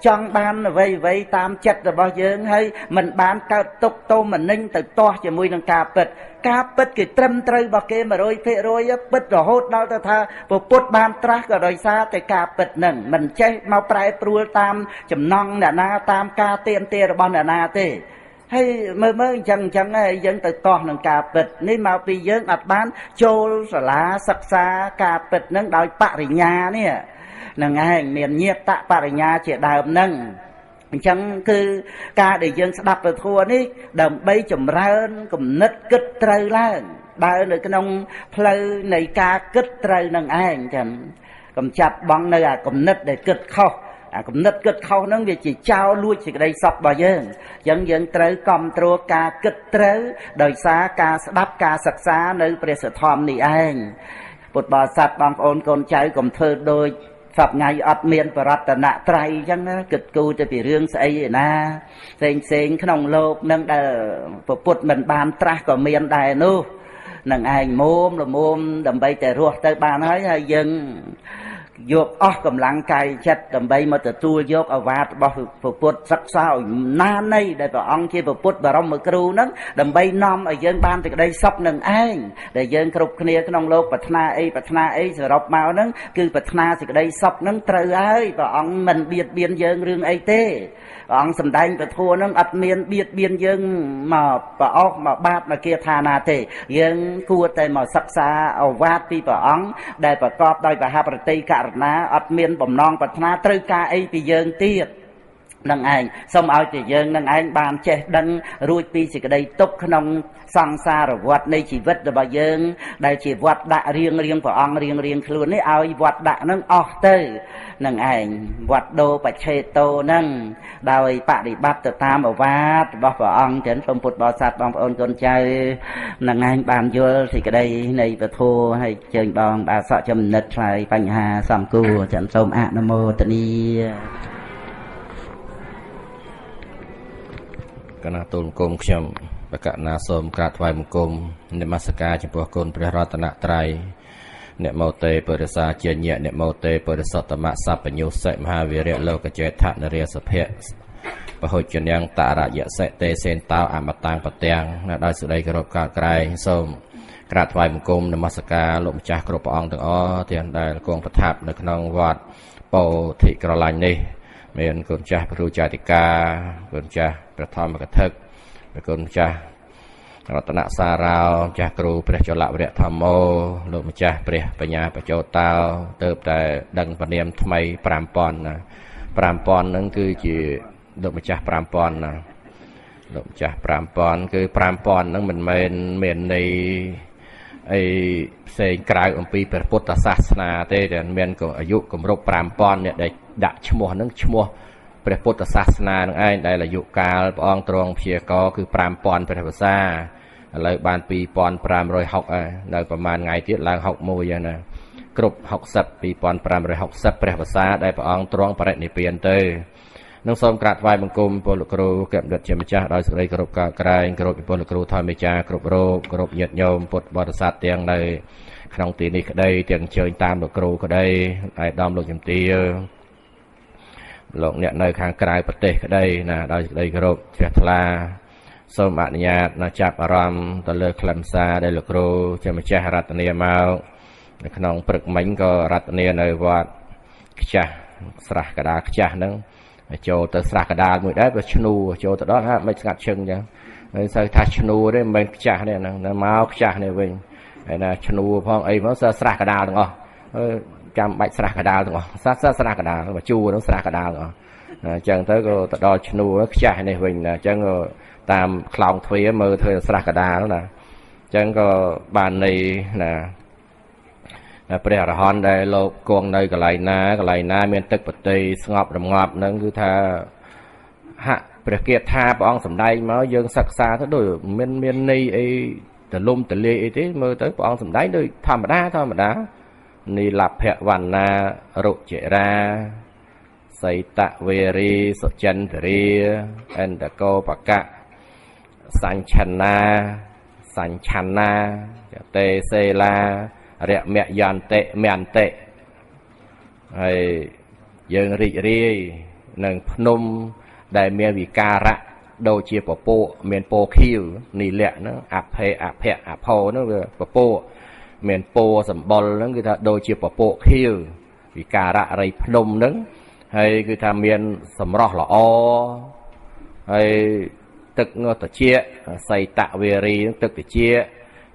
S1: ចង់បានអ្វីអ្វីតាមចិត្តរបស់យើងហើយមិនបានកើតទុកទោមនិញទៅទាស់ជាមួយនឹងការពិតការពិតគេត្រឹមត្រូវរបស់គេ100%ពិតរហូតដល់ទៅថាពុទ្ធបានត្រាស់ក៏ដោយសារតែការពិតហ្នឹងមិនចេះមកប្រែប្រួលតាមចំណង់អ្នកណាតាមការទៀមទារបស់អ្នកណាទេហើយមើលមើលអញ្ចឹងអញ្ចឹងហើយយើងទៅទាស់នឹងការពិតនេះមកពីយើងអត់បានចូលសាលាសិក្សាការពិតហ្នឹងដោយបរិញ្ញានេះនឹងឯងមានញាតបរិញ្ញាជាដើមហ្នឹងអញ្ចឹងគឺការដែលយើងស្ដាប់ពធនេះដើម្បីចម្រើនគំនិតគិតត្រូវឡើងដើរនៅក្នុងផ្លូវនៃការគិតត្រូវនឹងឯងចឹងកំចាត់បងនៅអាគំនិតដែលគិតខុសអាគំនិតគិតខុសហ្នឹងវាជាចោលលួចសេចក្តីសុខរបស់យើងអញ្ចឹងយើងត្រូវគ្រប់គ្រងការគិតត្រូវដោយសារការស្ដាប់ការសិក្សានៅព្រះសទ្ធំនេះឯងពុទ្ធបរិស័ទបងប្អូនកូនចៅកុំធ្វើដូចសប្ងៃអត់មានបរតនត្រ័យអញ្ចឹងណាគិតគូរទៅពីរឿងស្អីឯណាផ្សេងផ្សេងក្នុងលោកនឹងដែលពុទ្ធមិនបានត្រាស់ក៏មានដែរនោះនឹងឯងមុំល្មមដើម្បីតែរស់ទៅបានហើយហើយយើងយកអស់កម្លាំងកាយចិត្តដើម្បីមកទទួលយកឱវាទរបស់ពុទ្ធសិក្សាឲ្យណានៃដែលព្រះអង្គជាពុទ្ធបរមគ្រូហ្នឹងដើម្បីនាំឲ្យយើងបានសេចក្តីសុខនឹងឯងដែលយើងគ្រប់គ្នាក្នុងលោកប្រាថ្នាអីប្រាថ្នាអីសរុបមកហ្នឹងគឺប្រាថ្នាសេចក្តីសុខហ្នឹងត្រូវហើយព្រះអង្គមិនបៀតបៀនយើងរឿងអីទេព្រះអង្គសម្ដែងពធហ្នឹងអត់មានបៀតបៀនយើងមកប្រអស់មកបាបមកគាថាណាទេយើងគួរតែមកសិក្សាឱវាទពីព្រះអង្គដែលប្រកបដោយមហាប្រតិករណាអត់មានបំណងប្រាថ្នាត្រូវការអីពីយើងទៀតនឹងឯងសូមឲ្យតែយើងនឹងឯងបានចេះដឹងរួចពីសេចក្តីទុក្ខក្នុងសង្សារវដ្តនៃជីវិតរបស់យើងដែលជាវដ្តដាក់រៀងរៀងព្រះអង្គរៀងរៀងខ្លួននេះឲ្យវដ្តដាក់នឹងអស់ទៅនឹងឯងវត្តដូបច្ឆេតោនឹងដោយបដិបត្តិទៅតាមឱវាទរបស់ព្រះអង្គចឹងសូមពុទ្ធបរិស័ទបងប្អូនកូនចៅនឹងឯងបានយល់សេចក្តីនៃពធហើយជើញបងបាទសក់ចំណិតឆ្លើយបញ្ហាសំគួរចឹងសូមអនុមោទនា
S3: កណាទូលគុំខ្ញុំ បកណាសូមក្រាបថ្វាយបង្គំនមស្ការចំពោះគុណព្រះរតនត្រ័យនមោទេបរិសាជាញ្ញនមោទេបរិសុទ្ធមសពញ្ញុសិមហាវីរៈលោកចេថនរាសភៈបហុជនាងតរយសិទេសេនតោអមតាំងបទាំងដោយសេចក្តីគោរពកោតក្រែងសូមក្រាបថ្វាយបង្គំនមស្ការលោកម្ចាស់គ្រប់ព្រះអង្គទាំងអស់ទាំងដែលគង់ប្រថាប់នៅក្នុងវត្តពោធិក្រឡាញ់នេះមានគុណចាស់ព្រះចាតិកាគុណចាស់ព្រះធម្មកថាគុណចាស់រតនសារោចាស់គ្រូព្រះចលវរៈធម្មោលោកម្ចាស់ព្រះបញ្ញាបច្ចោតោទៅតែដឹងពនាមថ្មី5000ណា5000ហ្នឹងគឺជាលោកម្ចាស់5000ណាលោកម្ចាស់5000គឺ5000ហ្នឹងមិនមែនមានន័យអីផ្សេងក្រៅអំពីព្រះពុទ្ធសាសនាទេតែមានអាយុគម្រប់5000អ្នកដែលដាក់ឈ្មោះហ្នឹងឈ្មោះព្រះពុទ្ធសាសនានឹងឯងដែលអាយុកាលព្រះអង្គទ្រង់ព្យាករគឺ5000ព្រះវស្សាឥឡូវបាន2560ហើយនៅប្រហែលថ្ងៃទៀតឡើង61ហើយណាគ្រប់60 2560ព្រះវស្សាដែលព្រះអង្គទ្រង់បរិនិព្វានទៅនឹងសូមក្រាបថ្វាយបង្គំពលលោកគ្រូគណៈជាម្ចាស់ដោយសេចក្តីគោរពកោតក្រែងគោរពពលលោកគ្រូធម្មចារគ្រប់រូបគោរពញាតិញោមពុទ្ធបរិស័ទទាំងនៅក្នុងទីនេះក្តីទាំងអញ្ជើញតាមលោកគ្រូក្តីឯកឧត្តមលោកជំទាវលោកអ្នកនៅខាងក្រៅប្រទេសក្តីណាដោយសេចក្តីគោរពជ្រះថ្លាសូមអនុញ្ញាតណាចាប់អារម្មណ៍ទៅលើខ្លឹមសារដែលលោកគ្រូជាម្ចាស់រតនាមកនៅក្នុងព្រឹកមិញក៏រតនានៅវត្តខ្ចាស់ស្រះកដាលខ្ចាស់ហ្នឹងចូលទៅស្រះកដាលមួយដែរបើឈ្នួចូលទៅដល់ហាមិនស្ងាត់ឈឹងអញ្ចឹងហើយសូវថាឈ្នួទេមិនមែនខ្ចាស់ទេហ្នឹងមកខ្ចាស់នេះវិញហើយណាឈ្នួផងអីផងសើស្រះកដាលទាំងអស់ចាំបាច់ស្រះកដាលទាំងអស់ស្រះកដាលមកជួហ្នឹងស្រះកដាលទាំងអស់អញ្ចឹងទៅក៏ទៅដល់ឈ្នួខ្ចាស់នេះវិញណាអញ្ចឹងក៏តាមខ្លោងទ្វារមើលធ្វើស្រះកដាលណាអញ្ចឹងក៏បានន័យណាព្រះអរហន្តដែលលោកគង់នៅកន្លែងណាកន្លែងណាមានទឹកបតីស្ងប់រងាប់ហ្នឹងគឺថាហាក់ព្រះគាថាព្រះអង្គសម្ដែងមកយើងសិក្សាទៅដូចមិនមានន័យអីទលំទលាយអីទេមើលទៅព្រះអង្គសម្ដែងដូចធម្មតាធម្មតានីលភវណ្ណារុចិរាសីតវេរីសុចិន្ទរាអន្តកោបកៈសញ្ឆណាសញ្ឆាណាតេសេលារមយន្តិមន្តិហើយយើងរីករាយនឹងភ្នំដែលមានវិការៈដូចជាពពួកមានពោខៀវនីលៈហ្នឹងអភេអភៈអភោហ្នឹងវាពពួកមានពោសម្បុរហ្នឹងគឺថាដូចជាពពួកខៀវវិការៈរីភ្នំហ្នឹងហើយគឺថាមានសម្រស់ល្អហើយទឹកត្រចៀកសីតវេរីទឹកត្រចៀក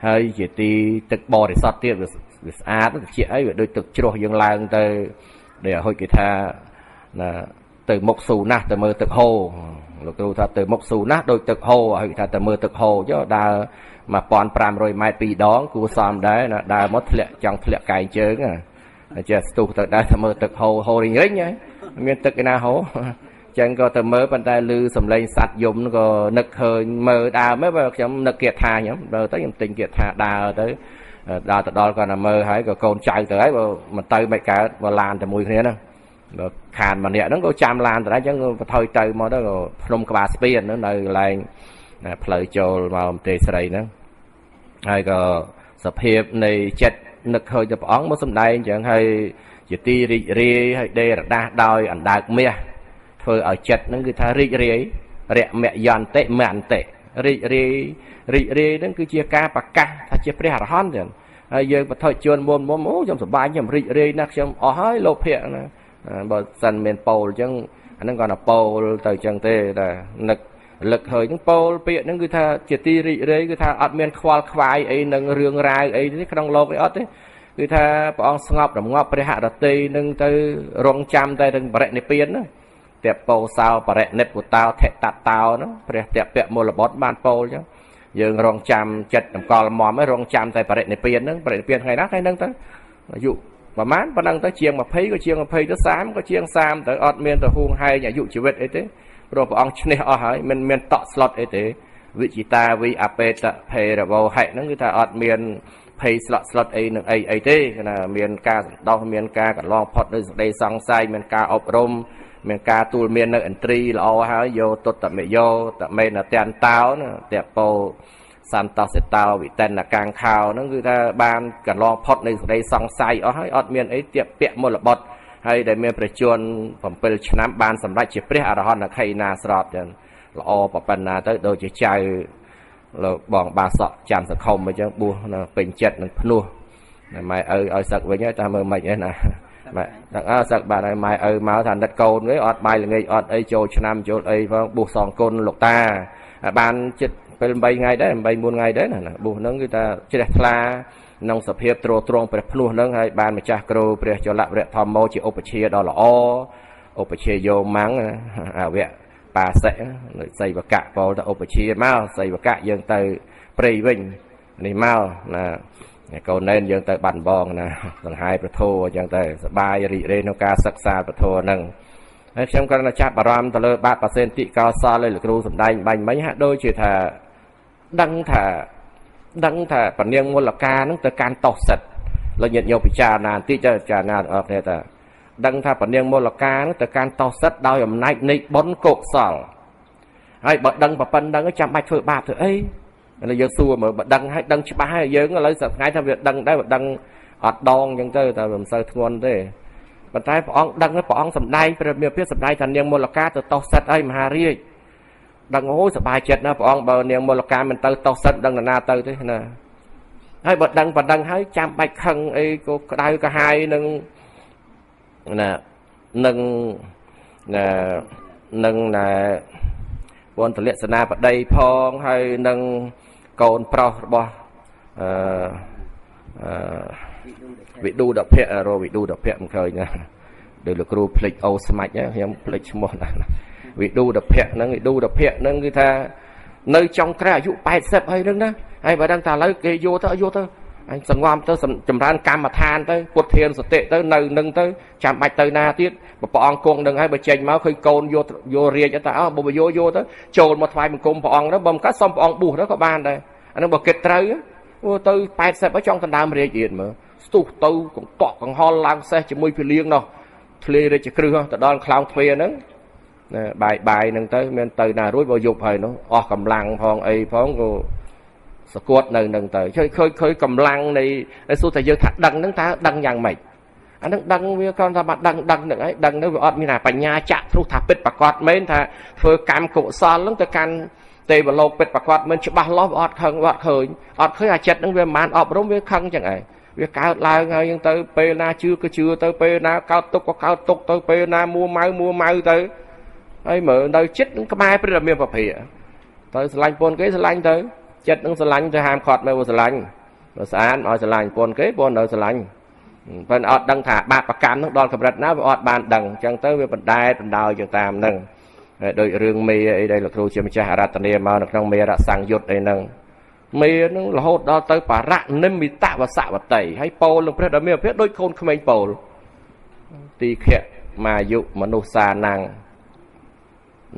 S3: ហើយជាទីទឹកបរិសុទ្ធទៀតវាស្អាតត្រចៀកអីវាដូចទឹកជ្រោះយើងឡើងទៅដែលហុចគេថាណាទៅមុខស៊ូណាស់ទៅមើលទឹកហូរលោកគ្រូថាទៅមុខស៊ូណាស់ដូចទឹកហូរហើយគេថាទៅមើលទឹកហូរចុះដើរ1500ម៉ែត្រពីរដងគួរសមដែរណាដើរមកធ្លាក់ចង់ធ្លាក់កែងជើងចេះស្ទុះទៅដើរទៅមើលទឹកហូរហូររិញរិញហើយមានទឹកឯណាហូរចឹងក៏ទៅមើលប៉ុន្តែឮសំឡេងសត្វយំក៏នឹកឃើញមើលដើមបើខ្ញុំនឹកគាថាខ្ញុំដើរទៅខ្ញុំទិញគាថាដើរទៅដើរទៅដល់គាត់តែមើលហើយក៏កូនចៅទៅហើយបើមិនទៅមិនកើតបើឡានតែមួយគ្នាហ្នឹងបើខានម្នាក់ហ្នឹងក៏ចាំឡានទៅដែរអញ្ចឹងបថុយទៅមកទៅក៏ភ្នំក្បាលស្ពានហ្នឹងនៅកន្លែងផ្លូវចូលមកប្រទេសស្រីហ្នឹងហើយក៏សភាពនៃចិត្តនឹកឃើញទៅព្រះអង្គមកសំដែងអញ្ចឹងហើយជាទីរីករាយហើយដេរដាស់ដោយអណ្ដើកមាសធ្វើឲ្យចិត្តហ្នឹងគឺថារីករាយរមយន្តិមន្តិរីករាយរីករាយហ្នឹងគឺជាការប្រកាសថាជាព្រះអរហន្តចឹងហើយយើងបថុជនមុនមុំអូខ្ញុំសប្បាយខ្ញុំរីករាយណាស់ខ្ញុំអស់ហើយលោភៈណាបើសិនមានពោលអញ្ចឹងអាហ្នឹងគាត់ថាពោលទៅអញ្ចឹងទេតែនឹកលឹកហើយហ្នឹងពោលពាក្យហ្នឹងគឺថាជាទីរីករាយគឺថាអត់មានខ្វល់ខ្វាយអីនឹងរឿងរ៉ាវអីទេក្នុងលោកនេះអត់ទេគឺថាព្រះអង្គស្ងប់រងាប់ព្រះហរតីនឹងទៅរងចាំតែនឹងបរិនិព្វានណាតពោសោបរិនិព្វតោថតតោហ្នឹងព្រះតពៈមូលបុត្របានពោលអញ្ចឹងយើងរងចាំចិត្តតម្កល់មមរងចាំតែបរិនិព្វានហ្នឹងបរិនិព្វានថ្ងៃណាថ្ងៃហ្នឹងទៅអាយុប្រហែលប៉ុណ្ណឹងទៅជាង20ក៏ជាង20ទៅ30ក៏ជាង30ទៅអត់មានទៅហួងហែងអាយុជីវិតអីទេព្រោះព្រះអង្គឈ្នះអស់ហើយមិនមានតក់ស្លុតអីទេវិជិតាវិអបេតភេរវោហិហ្នឹងគឺថាអត់មានភ័យស្លក់ស្លុតអីនឹងអីអីទេណាមានការសន្តោសមានការកន្លងផុតដោយសេចក្តីសង្ស័យមានការអប់រំ មានការទូលមាននៅឥន្ទ្រីល្អហើយយោទុតមយោតមេនតានតោណាតពោសន្តសិតោវិតនកាំងខោហ្នឹងគឺថាបានកន្លងផុតនៃសេចក្តីសង្ស័យអស់ហើយអត់មានអីទៀបពាក់មូលបុត្រហើយដែលមានព្រះជន្ម7ឆ្នាំបានសម្រេចជាព្រះអរហន្តអខិណាស្របចឹងល្អប៉ុណ្ណាទៅដូចជាចៅលោកបងបាសក់ច័ន្ទសខុមអញ្ចឹងបួសនៅពេញចិត្តនឹងភ្នោះម៉ែឪឲ្យសឹកវិញហើយតាមមើលមិនអីណាម៉ែទាំងអើសឹកបាទហើយម៉ែឪមកថាណិតកូនវិញអត់បាយល្ងាចអត់អីចូលឆ្នាំចូលអីផងបួសសងគុណលោកតាបានចិត្តពេល8ថ្ងៃដែរ8 9ថ្ងៃដែរណាបួសហ្នឹងគឺថាជ្រះថ្លាក្នុងសភាពទ្រទ្រង់ព្រះភ្នោះហ្នឹងហើយបានម្ចាស់គ្រូព្រះចលវរៈធម្មោជាឧបជាដ៏ល្អឧបជាយោម៉ាំងអវៈបាសិសីវកៈពោលទៅឧបជាមកសីវកៈយើងទៅព្រៃវិញនេះមកណាកូនណែនយើងទៅបាត់បងណាដង្ហែប្រធោអញ្ចឹងទៅសបាយរីករាយក្នុងការសិក្សាប្រធោហ្នឹងហើយខ្ញុំគ្រាន់តែចាប់អារម្មណ៍ទៅលើបាតប៉ាសេនតិកោសលឲ្យលោកគ្រូសំដែងបាញ់មិញហាក់ដូចជាថាដឹងថាពនាងមូលការហ្នឹងទៅកាន់តោសិទ្ធលោកញាតិញោមពិចារណាបន្តិចទៅពិចារណាទាំងអស់គ្នាថាដឹងថាពនាងមូលការហ្នឹងទៅកាន់តោសិទ្ធដោយអំណាចនៃបុណ្យកុសលហើយបើដឹងប៉ុណ្្នឹងចាំបាច់ធ្វើបាបធ្វើអីឥឡូវយើងសួរមើលបើដឹងហើយដឹងច្បាស់ហើយយើងឥឡូវសប្តាហ៍ថាវាដឹងដែរបើដឹងអត់ដងអញ្ចឹងទៅតែវាមិនសូវធ្ងន់ទេប៉ុន្តែព្រះអង្គដឹងព្រះអង្គសម្ដែងព្រះមានភាពសម្ដែងថានាងមូលការទៅតោសិទ្ធហើយមហារាជដឹងអូយសប្បាយចិត្តណាស់ព្រះអង្គបើនាងមូលការមិនទៅតោសិទ្ធដឹងណាទៅទេណាហើយបើដឹងបើដឹងហើយចាំបាច់ខឹងអីក៏ក្តៅក្រហាយនឹងណានឹងណានឹងណាពន្ធលក្ខណាបតីផងហើយនឹងកូនប្រុសរបស់អឺអឺវិឌូដភៈរវិឌូដភៈមិនឃើញណាដោយលោកគ្រូភ្លេចអូស្មាច់ខ្ញុំភ្លេចឈ្មោះណាវិឌូដភៈហ្នឹងវិឌូដភៈហ្នឹងគឺថានៅចុងក្រោយអាយុ80ហើយហ្នឹងណាហើយបើដឹងថាឥឡូវគេយកទៅយកទៅអញសង្ងំទៅចម្រើនកម្មដ្ឋានទៅពុទ្ធានសតិទៅនៅនឹងទៅចាំបាច់ទៅណាទៀតព្រះអង្គគង់នឹងហើយបើចេញមកឃើញកូនយកយករាជទៅអើបើយកយកទៅចូលមកថ្វាយបង្គំព្រះអង្គទៅបើមិនកើតសុំព្រះអង្គបួសទៅក៏បានដែរអានឹងបើគិតត្រូវទៅ80ហើយចង់ដណ្ដើមរាជទៀតមើលស្ទុះទៅកង្កក់កង្ហល់ឡើងសេះជាមួយពីលៀងនោះធ្លាយរាជគ្រឹះទៅដល់ខ្លោងទ្វារហ្នឹងណាបាយបាយហ្នឹងទៅមានទៅណារួចបើយប់ហើយនោះអស់កម្លាំងផងអីផងក៏សកួតនៅនឹងទៅឃើញឃើញកម្លាំងនៃសួរតែយើងថាដឹងហ្នឹងតើដឹងយ៉ាងម៉េចអាហ្នឹងដឹងវាគ្រាន់តែមកដឹងដឹងហ្នឹងឯងដឹងទៅវាអត់មានអាបញ្ញាចាក់ទ្រុះថាពិតប្រកបមែនថាធ្វើកម្មកុសលហ្នឹងទៅកាន់ទេវលោកពិតប្រកបមិនច្បាស់លាស់វាអត់ខឹងវាអត់ឃើញអត់ឃើញអាចិត្តហ្នឹងវាមិនបានអប់រំវាខឹងចឹងឯងវាកើតឡើងហើយចឹងទៅពេលណាជឿក៏ជឿទៅពេលណាកើតទុកក៏កើតទុកទៅពេលណាមួម៉ៅមួម៉ៅទៅហើយមើលនៅចិត្តនឹងក្បែរព្រះរាមាពភាទៅស្រឡាញ់ពូនគេស្រឡាញ់ទៅចិត្តនឹងស្រឡាញ់ទៅហាមឃាត់មើលស្រឡាញ់បើស្អាតឲ្យស្រឡាញ់ពូនគេពូននៅស្រឡាញ់ប៉ុន្តែអត់ដឹងថាបាបកម្មនឹងដល់កម្រិតណាវាអត់បានដឹងអញ្ចឹងទៅវាបណ្ដែតបណ្ដោយចឹងតាមហ្នឹងហើយដូចរឿងមេអីដែលលោកគ្រូជាម្ចាស់អរតនីមកនៅក្នុងមេរសង្យុត្តអីហ្នឹងមេហ្នឹងរហូតដល់ទៅបរនិមិតវសវតីហើយពោលនឹងព្រះដ៏មានភាពដូចកូនក្មេងពោលទីខៈមាយុមនុស្សសាណាំង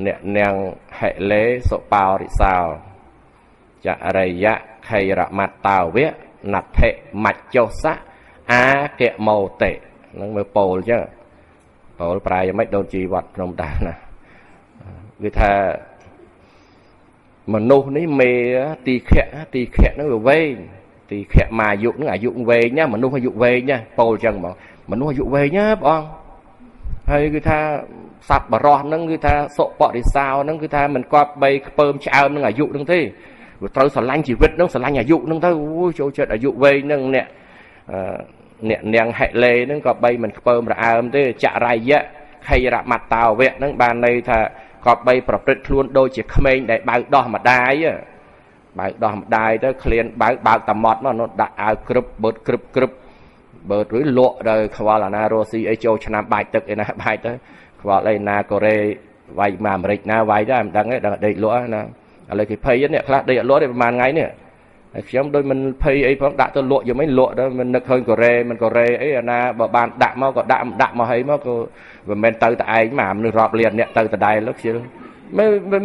S3: អ្នកនាងហិលេសុបោរិសោចរិយៈខៃរមត្តាវៈណដ្ឋិមច្ចោសៈអាគមោតិហ្នឹងមើលពោលអញ្ចឹងពោលប្រែយ៉ាងម៉េចដូនជីវត្តភ្នំដាណាវាថាមនុស្សនេះមេទីខៈទីខៈហ្នឹងវាវែងទីខៈមាយុហ្នឹងអាយុវែងណាមនុស្សអាយុវែងណាពោលអញ្ចឹងហ្មងមនុស្សអាយុវែងណាបងហើយគឺថាសัพបរោះហ្នឹងគឺថាសុបរិសោហ្នឹងគឺថាមិនគប្បីខ្ពើមឆ្អើមនឹងអាយុហ្នឹងទេវាត្រូវស្រឡាញ់ជីវិតហ្នឹងស្រឡាញ់អាយុហ្នឹងទៅអូយចូលចិត្តអាយុវែងហ្នឹងអ្នកអ្នកនាងហិលេហ្នឹងក៏បីមិនខ្ពើមរអើមទេចរិយៈខៃរមត្តាវៈហ្នឹងបានន័យថាក៏បីប្រព្រឹត្តខ្លួនដូចជាក្មេងដែលបើកដោះម្ដាយបើកដោះម្ដាយទៅឃ្លានបើកបើកតាម៉ត់មកនោះដាក់អាវក្រឹបបឺតក្រឹបក្រឹបបឺតរួចលក់ទៅខ្វល់អាណារស់ស៊ីអីចូលឆ្នាំបាយទឹកអីណាបាយទៅខ្វល់អីណាកូរ៉េវាយមកអាមេរិកណាវាយដែរមិនដឹងទេដឹងដេកលក់ណាឥឡូវគេភ័យនេះខ្លះដេកអត់លក់ទេប្រហែលថ្ងៃនេះហើយខ្ញុំដូចមិនភ័យអីផងដាក់ទៅលក់យកមិនលក់ទៅមិននឹកឃើញកូរ៉េមិនកូរ៉េអីអាណាបើបានដាក់មកក៏ដាក់មិនដាក់មកហើយមកក៏មិនមែនទៅតែឯងមកមនុស្សរាប់លានអ្នកទៅដដែលលោកជឿ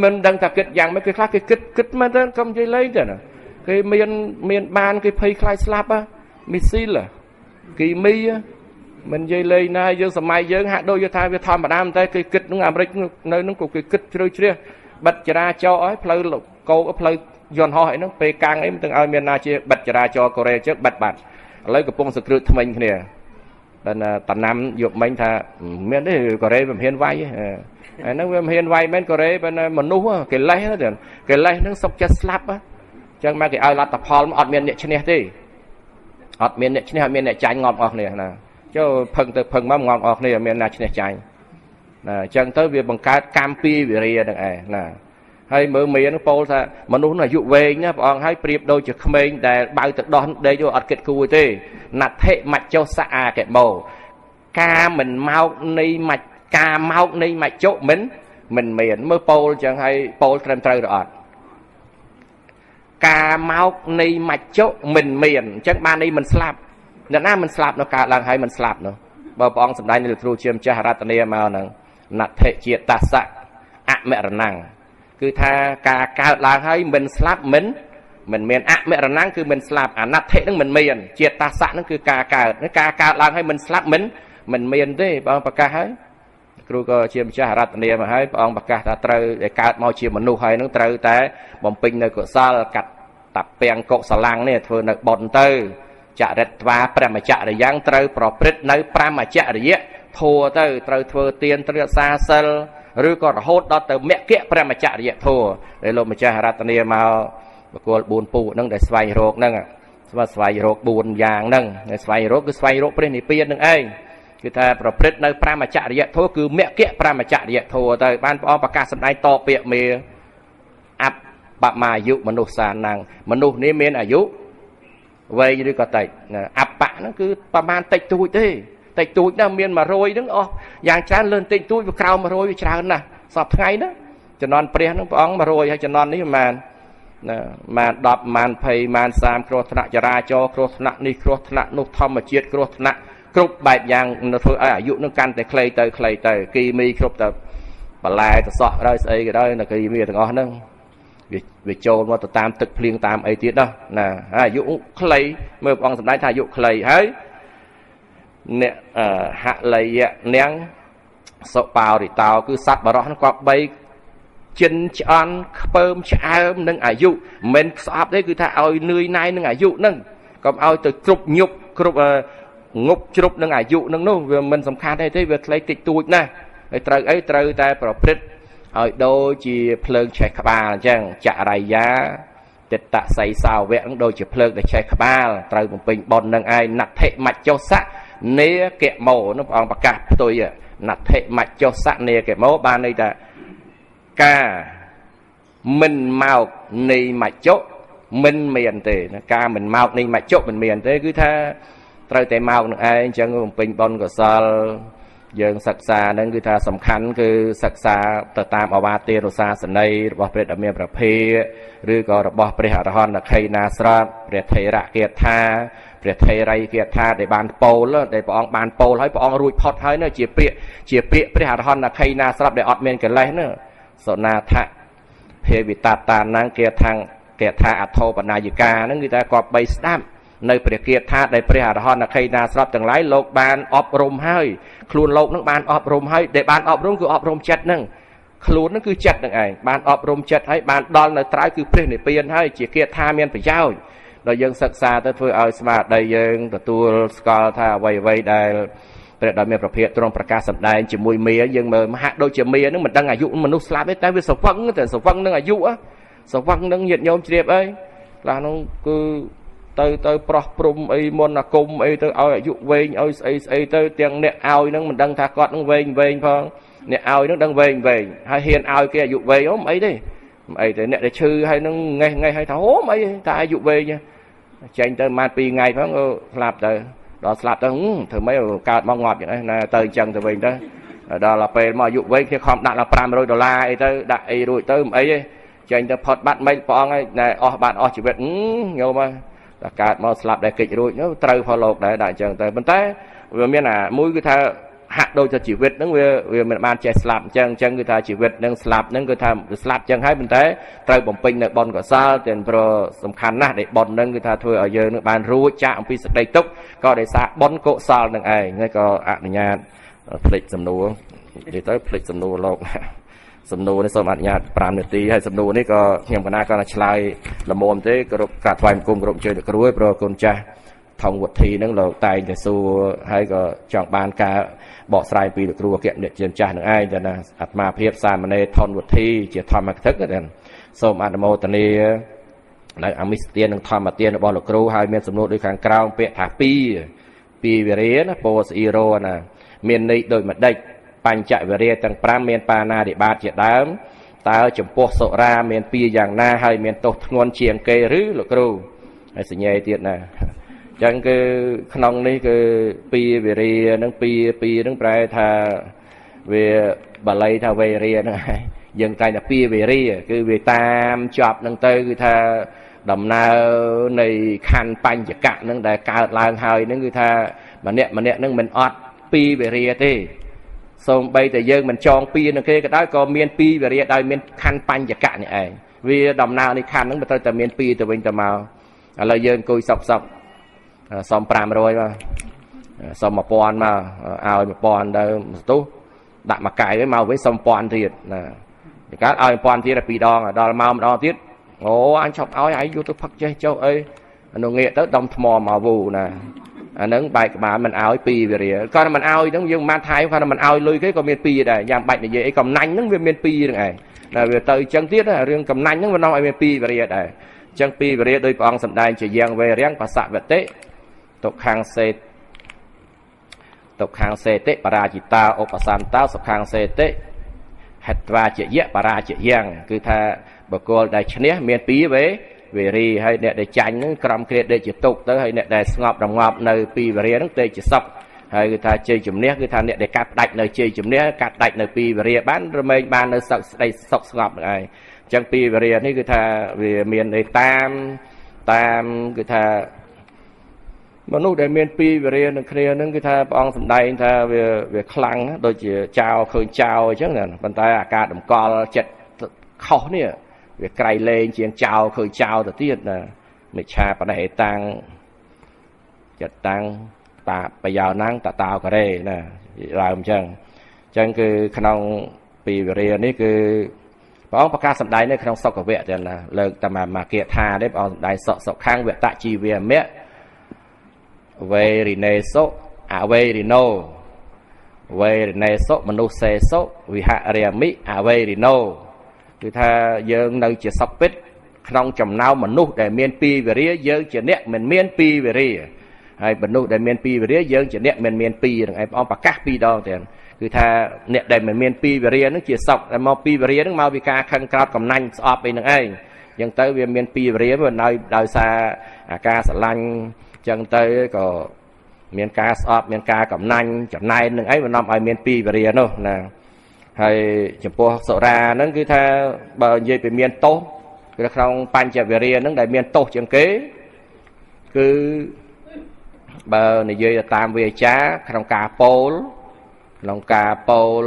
S3: មិនដឹងថាគិតយ៉ាងម៉េចគេខ្លះគេគិតគិតមែនទេកុំនិយាយលេងទេណាគេមានបានគេភ័យខ្លាចស្លាប់មីស៊ីលគីមី
S4: មិននិយាយលេងណាយើងសម័យយើងហាក់ដូចថាវាធម្មតាតែគេគិតនឹងអាមេរិកនៅនឹងក៏គេគិតជ្រៅជ្រះបិទចរាចរណ៍ឲ្យផ្លូវកោផ្លូវយន្តហោះអីហ្នឹងពេលកាំងអីមិនទាំងឲ្យមានណាជាបិទចរាចរណ៍កូរ៉េជើងបិទបាត់ឥឡូវកំពុងសង្គ្រឹះថ្មិញគ្នាបើតាណាំយកមិញថាមានទេកូរ៉េវាមិនហ៊ានវាយអាហ្នឹងវាមិនហ៊ានវាយមែនកូរ៉េបើមនុស្សកិលេសកិលេសហ្នឹងសុកចិត្តស្លាប់អញ្ចឹងមកគេឲ្យលទ្ធផលអត់មានអ្នកឈ្នះទេអត់មានអ្នកឈ្នះអត់មានអ្នកចាញ់ងាប់អស់គ្នាណាចូលផឹងទៅផឹងមកងាប់អស់គ្នាមានណាឈ្នះចាញ់ណាអញ្ចឹងទៅវាបង្កើតកម្មពីវិរិយហ្នឹងឯងណាហើយមើលមេហ្នឹងពោលថាមនុស្សនោះអាយុវែងណាព្រះអង្គហើយប្រៀបដូចជាក្មេងដែលបៅទឹកដោះដេកអត់គិតគូរទេណដ្ឋិមច្ចុសអាកេមោការមិនមកនៃមច្ចការមកនៃមច្ចុមិនមានមើលពោលអញ្ចឹងហើយពោលត្រឹមត្រូវឬអត់ការមកនៃមច្ចុមិនមានអញ្ចឹងបាននេះមិនស្លាប់អ្នកណាមិនស្លាប់នោះកើតឡើងហើយមិនស្លាប់នោះបើព្រះអង្គសម្ដែងនៅគ្រូជាម្ចាស់រតនាមកហ្នឹងណដ្ឋិជាតសៈអមរណੰគឺថាការកើតឡើងហើយមិនស្លាប់មិនមានអមរណੰគឺមិនស្លាប់អណដ្ឋិនឹងមិនមានជាតសៈនឹងគឺការកើតការកើតឡើងហើយមិនស្លាប់មិនមានទេព្រះអង្គប្រកាសហើយគ្រូក៏ជាម្ចាស់រតនាមកហើយព្រះអង្គប្រកាសថាត្រូវតែកើតមកជាមនុស្សហើយនឹងត្រូវតែបំពេញនៅកុសលកាត់តាពាំងកុសលាំងនេះធ្វើនៅបុណ្យទៅចរិតត្វាព្រមចរិយ៉ាងត្រូវប្រព្រឹត្តនៅព្រមចរិយធัวទៅត្រូវធ្វើទានត្រូវរក្សាសិលឬក៏រហូតដល់ទៅមគ្គព្រមចរិយធัวដែលលោកម្ចាស់រតនាមកបកល4ពូហ្នឹងដែលស្វែងរកហ្នឹងស្វែងរក4យ៉ាងហ្នឹងដែលស្វែងរកគឺស្វែងរកព្រះនិព្វានហ្នឹងឯងគឺថាប្រព្រឹត្តនៅព្រមចរិយធัวគឺមគ្គព្រមចរិយធัวទៅបានព្រះអង្គប្រកាសសម្ដែងតពាក្យមេអបមាយុមនុស្សសានំមនុស្សនេះមានអាយុវែងឬក៏តិចអបៈហ្នឹងគឺប្រមាណតិចតួចទេតិចតួចណាស់មាន100ហ្នឹងអស់យ៉ាងច្រើនលើតិចតួចវាក្រោម100វាច្រើនណាស់សពថ្ងៃណាជំនាន់ព្រះហ្នឹងព្រះអង្គ100ហើយជំនាន់នេះប្រមាណណាប្រមាណ10ប្រមាណ20ប្រមាណ30គ្រោះថ្នាក់ចរាចរណ៍គ្រោះថ្នាក់នេះគ្រោះថ្នាក់នោះធម្មជាតិគ្រោះថ្នាក់គ្រប់បែបយ៉ាងធ្វើឲ្យអាយុនឹងកាន់តែខ្លីទៅខ្លីទៅគីមីគ្រប់ទៅបន្លែទៅសក់ហើយស្អីក៏ដោយនៅគីមីទាំងអស់ហ្នឹងវាចូលមកទៅតាមទឹកភ្លៀងតាមអីទៀតណាណាអាយុខ្លីមើលព្រះអង្គសម្ដែងថាអាយុខ្លីហើយអ្នកហលយៈនាងសុបោរិតោគឺសត្វបរោះហ្នឹងគាត់បីចិនឆ្អន់ខ្ពើមឆ្អើមនឹងអាយុមិនស្អប់ទេគឺថាឲ្យនឿយណាយនឹងអាយុហ្នឹងកុំឲ្យទៅគ្រប់ញប់គ្រប់ងប់ជ្រប់នឹងអាយុនឹងនោះវាមិនសំខាន់ទេទេវាខ្លីតិចតួចណាស់ហើយត្រូវអីត្រូវតែប្រព្រឹត្តឲ្យដូចជាភ្លើងឆេះក្បាលអញ្ចឹងចរិយាទិតសីសាវៈនឹងដូចជាភ្លើងដែលឆេះក្បាលត្រូវបំពេញបុណ្យនឹងឯងណដ្ឋិមច្ចុសៈនេកមោនោះព្រះអង្គប្រកាសផ្ទុយណដ្ឋិមច្ចុសៈនេកមោបានន័យថាការមិនមកនៃមច្ចុមិនមានទេការមិនមកនៃមច្ចុមិនមានទេគឺថាត្រូវតែមកនឹងឯងអញ្ចឹងបំពេញបុណ្យកុសលយើងសិក្សាហ្នឹងគឺថាសំខាន់គឺសិក្សាទៅតាមអវាទានុសាសនីរបស់ព្រះដ៏មានព្រះភិឬក៏របស់ព្រះអរហន្តខៃណាស្រាប់ព្រះថេរគាថាព្រះថេរីគាថាដែលបានពោលដែលព្រះអង្គបានពោលហើយព្រះអង្គរួចផុតហើយនោះជាពាក្យព្រះអរហន្តខៃណាស្រាប់ដែលអត់មានកិលេសនោះសុណាថៈភេវិតតានំគាថាគាថាអធោបនាយិកាហ្នឹងគឺថាគាត់បីស្ដាប់នៅព្រះគាថាដែលព្រះអរហន្តខៃណាស្រាប់ទាំងឡាយលោកបានអប់រំហើយខ្លួនលោកនឹងបានអប់រំហើយដែលបានអប់រំគឺអប់រំចិត្តនឹងខ្លួននឹងគឺចិត្តនឹងឯងបានអប់រំចិត្តហើយបានដល់នៅត្រើយគឺព្រះនិព្វានហើយជាគាថាមានប្រយោជន៍ដល់យើងសិក្សាទៅធ្វើឲ្យស្មារតីយើងទទួលស្គាល់ថាអ្វីៗដែលព្រះដ៏មានព្រះភិក្ខទ្រង់ប្រកាសសម្ដែងជាមួយមាយើងមើលមហាក់ដូចជាមានឹងមិនដឹងអាយុមនុស្សស្លាប់ទេតែវាស្រវឹងតែស្រវឹងនឹងអាយុស្រវឹងនឹងញាតិញោមជ្រាបអីខ្លះនោះគឺទៅប្រោះព្រំអីមុនអាគមអីទៅឲ្យអាយុវែងឲ្យស្អីស្អីទៅទាំងអ្នកឲ្យនឹងមិនដឹងថាគាត់នឹងវែងវែងផងអ្នកឲ្យនឹងដឹងវែងវែងហើយហ៊ានឲ្យគេអាយុវែងអូមិនអីទេមិនអីទេអ្នកដែលឈឺហើយនឹងងេះងេះហើយថាអូមិនអីតែអាយុវែងចេញទៅប្រហែល2ថ្ងៃផងស្លាប់ទៅដល់ស្លាប់ទៅធ្វើម៉េចកើតមកងាប់យ៉ាងនេះណាទៅអញ្ចឹងទៅវិញទៅដល់ពេលមកអាយុវែងគ្នាខំដាក់ដល់500ដុល្លារអីទៅដាក់អីរួចទៅមិនអីទេចេញទៅផុតបាត់មិនព្រះអង្គហើយណែអស់បាត់អស់ជីវិតញោមហើយតែកើតមកស្លាប់ដែលកិច្ចរួចនោះត្រូវផលលោកដែរដាក់អញ្ចឹងទៅប៉ុន្តែវាមានអាមួយគឺថា ហាក់ដូចថាជីវិតហ្នឹងវាមិនបានចេះស្លាប់អញ្ចឹងអញ្ចឹងគឺថាជីវិតហ្នឹងស្លាប់ហ្នឹងគឺថាស្លាប់អញ្ចឹងហើយប៉ុន្តែត្រូវបំពេញនៅបុណ្យកុសលទាំងព្រោះសំខាន់ណាស់ដែលបុណ្យហ្នឹងគឺថាធ្វើឲ្យយើងនឹងបានរួចចាកអំពីសេចក្តីទុក្ខក៏ដោយសារបុណ្យកុសលនឹងឯងហើយក៏អនុញ្ញាតភ្លេចសំណួរនិយាយទៅភ្លេចសំណួរលោកសំណួរនេះសូមអនុញ្ញាត5នាទីហើយសំណួរនេះក៏ខ្ញុំកណាក៏ឆ្លើយល្មមទេគោរពការថ្វាយបង្គំគោរពអញ្ជើញលោកគ្រូឯងព្រោះគុណចាស់ថងវុធីហ្នឹងលោកតែងតែសួរហើយក៏ចង់បានការបកស្រាយពីលោកគ្រូអគ្គអ្នកជាម្ចាស់នឹងឯងតែណាអាត្មាភាពសាមណេរថនវុធីជាធម្មកថាណាសូមអនុមោទនានៅអមិសទាននិងធម្មទានរបស់លោកគ្រូហើយមានសំណួរដូចខាងក្រោមពាក្យថាពីពីវិរិយណាពោស្អ៊ីរ៉ូណាមានន័យដូចម្ដេចបញ្ចវិរិយទាំង5មានបាណារិបាតជាដើមតើចំពោះសុរាមានពីយ៉ាងណាហើយមានទោសធ្ងន់ជាងគេឬលោកគ្រូហើយសញ្ញាទៀតណាចឹងគឺក្នុងនេះគឺពីវិរិយនឹងពីពីនឹងប្រែថាវាបាលីថាវេរាហ្នឹងឯងយើងតែតែពីវិរិយគឺវាតាមជាប់នឹងទៅគឺថាដំណើរនៃខណ្ឌបញ្ចកៈនឹងដែលកើតឡើងហើយនឹងគឺថាម្នាក់ម្នាក់នឹងមិនអត់ពីវិរិយទេសូម្បីតែយើងមិនចងពីនឹងគេក៏ដោយក៏មានពីវិរិយដោយមានខណ្ឌបញ្ចកៈនេះឯងវាដំណើរនៃខណ្ឌហ្នឹងវាត្រូវតែមានពីទៅវិញទៅមកឥឡូវយើងអង្គុយសក់សក់សុំ500មកសុំ1000មកឲ្យ1000ទៅស្ទុះដាក់មួយកែវមកវិញសុំ1000ទៀតណាកើតឲ្យ1000ទៀតតែពីរដងដល់មកម្ដងទៀតអូអញឈប់ឲ្យឯងយកទៅផឹកចេះចុះអីអានោះងាកទៅដុំថ្មមកវូណាអាហ្នឹងបែកក្បាលមិនឲ្យពីវិរិយគាត់មិនឲ្យហ្នឹងយើងមិនបានថៃគាត់មិនឲ្យលុយគេក៏មានពីដែរយ៉ាងបាច់និយាយអីកំណាញ់ហ្នឹងវាមានពីហ្នឹងឯងតែវាទៅអញ្ចឹងទៀតរឿងកំណាញ់ហ្នឹងវានាំឲ្យមានពីវិរិយដែរអញ្ចឹងពីវិរិយដោយព្រះអង្គសម្ដែងជាយ៉ាងវេរាំងបសវតិទុក្ខំសេទុក្ខំសេតិបរាជិតាឧបសន្តោសុខំសេតិហេត្វាជាយៈបរាជយ៉ាងគឺថាបុគ្គលដែលឈ្នះមានពីវេវិរីហើយអ្នកដែលចាញ់ហ្នឹងក្រំគ្រាដេកជាទុកទៅហើយអ្នកដែលស្ងប់រងាប់នៅពីវិរិយហ្នឹងដេកជាសុខហើយគឺថាជ័យជំនះគឺថាអ្នកដែលកាត់ផ្ដាច់នៅជ័យជំនះកាត់ផ្ដាច់នៅពីវិរិយបានរមែងបាននៅសុខស្ដីសុខស្ងប់ហ្នឹងឯងអញ្ចឹងពីវិរិយនេះគឺថាវាមានន័យតាមតាមគឺថាមនុស្សដែលមានពីវិរិយនឹងគ្នានឹងគឺថាព្រះអង្គសម្ដែងថាវាខ្លាំងដូចជាចៅឃើញចៅអញ្ចឹងណាប៉ុន្តែអាការតម្កល់ចិត្តខុសនេះវាក្រៃលែងជាងចៅឃើញចៅទៅទៀតណាមិច្ឆាបដិហេតាំងចិត្តតាំងតាបយោណាំងតតោករេណាដើមអញ្ចឹងអញ្ចឹងគឺក្នុងពីវិរិយនេះគឺព្រះអង្គប្រកាសសម្ដែងនៅក្នុងសុខវៈទាំងណាលើកតែមកគាថាទេព្រះអង្គសម្ដែងសុខខាងវតជីវមៈវេរិនេសុអវេរិណោវេរិនេសុមនុស្សសេសុវិហរិមិអវេរិណោគឺថាយើងនៅជាសុខពិតក្នុងចំណោមមនុស្សដែលមានពីវិរិយយើងជាអ្នកមិនមានពីវិរិយហើយមនុស្សដែលមានពីវិរិយយើងជាអ្នកមិនមានពីនឹងឯងព្រះអង្គប្រកាសពីរដងទៀតគឺថាអ្នកដែលមិនមានពីវិរិយនឹងជាសុខតែមកពីវិរិយនឹងមកពីការខឹងក្រោតកំណាញ់ស្អប់អីនឹងឯងអញ្ចឹងទៅវាមានពីវិរិយវានៅដោយសារអាការស្រឡាញ់ចឹងទៅក៏មានការស្អប់មានការកំណាញ់ចំណែននឹងអីវានាំឲ្យមានពីវិរិយនោះណាហើយចំពោះសុរាហ្នឹងគឺថាបើនិយាយពីមានទោសគឺក្នុងបញ្ចវិរិយហ្នឹងដែលមានទោសជាងគេគឺបើនិយាយតាមវាចាក្នុងការពោលក្នុងការពោល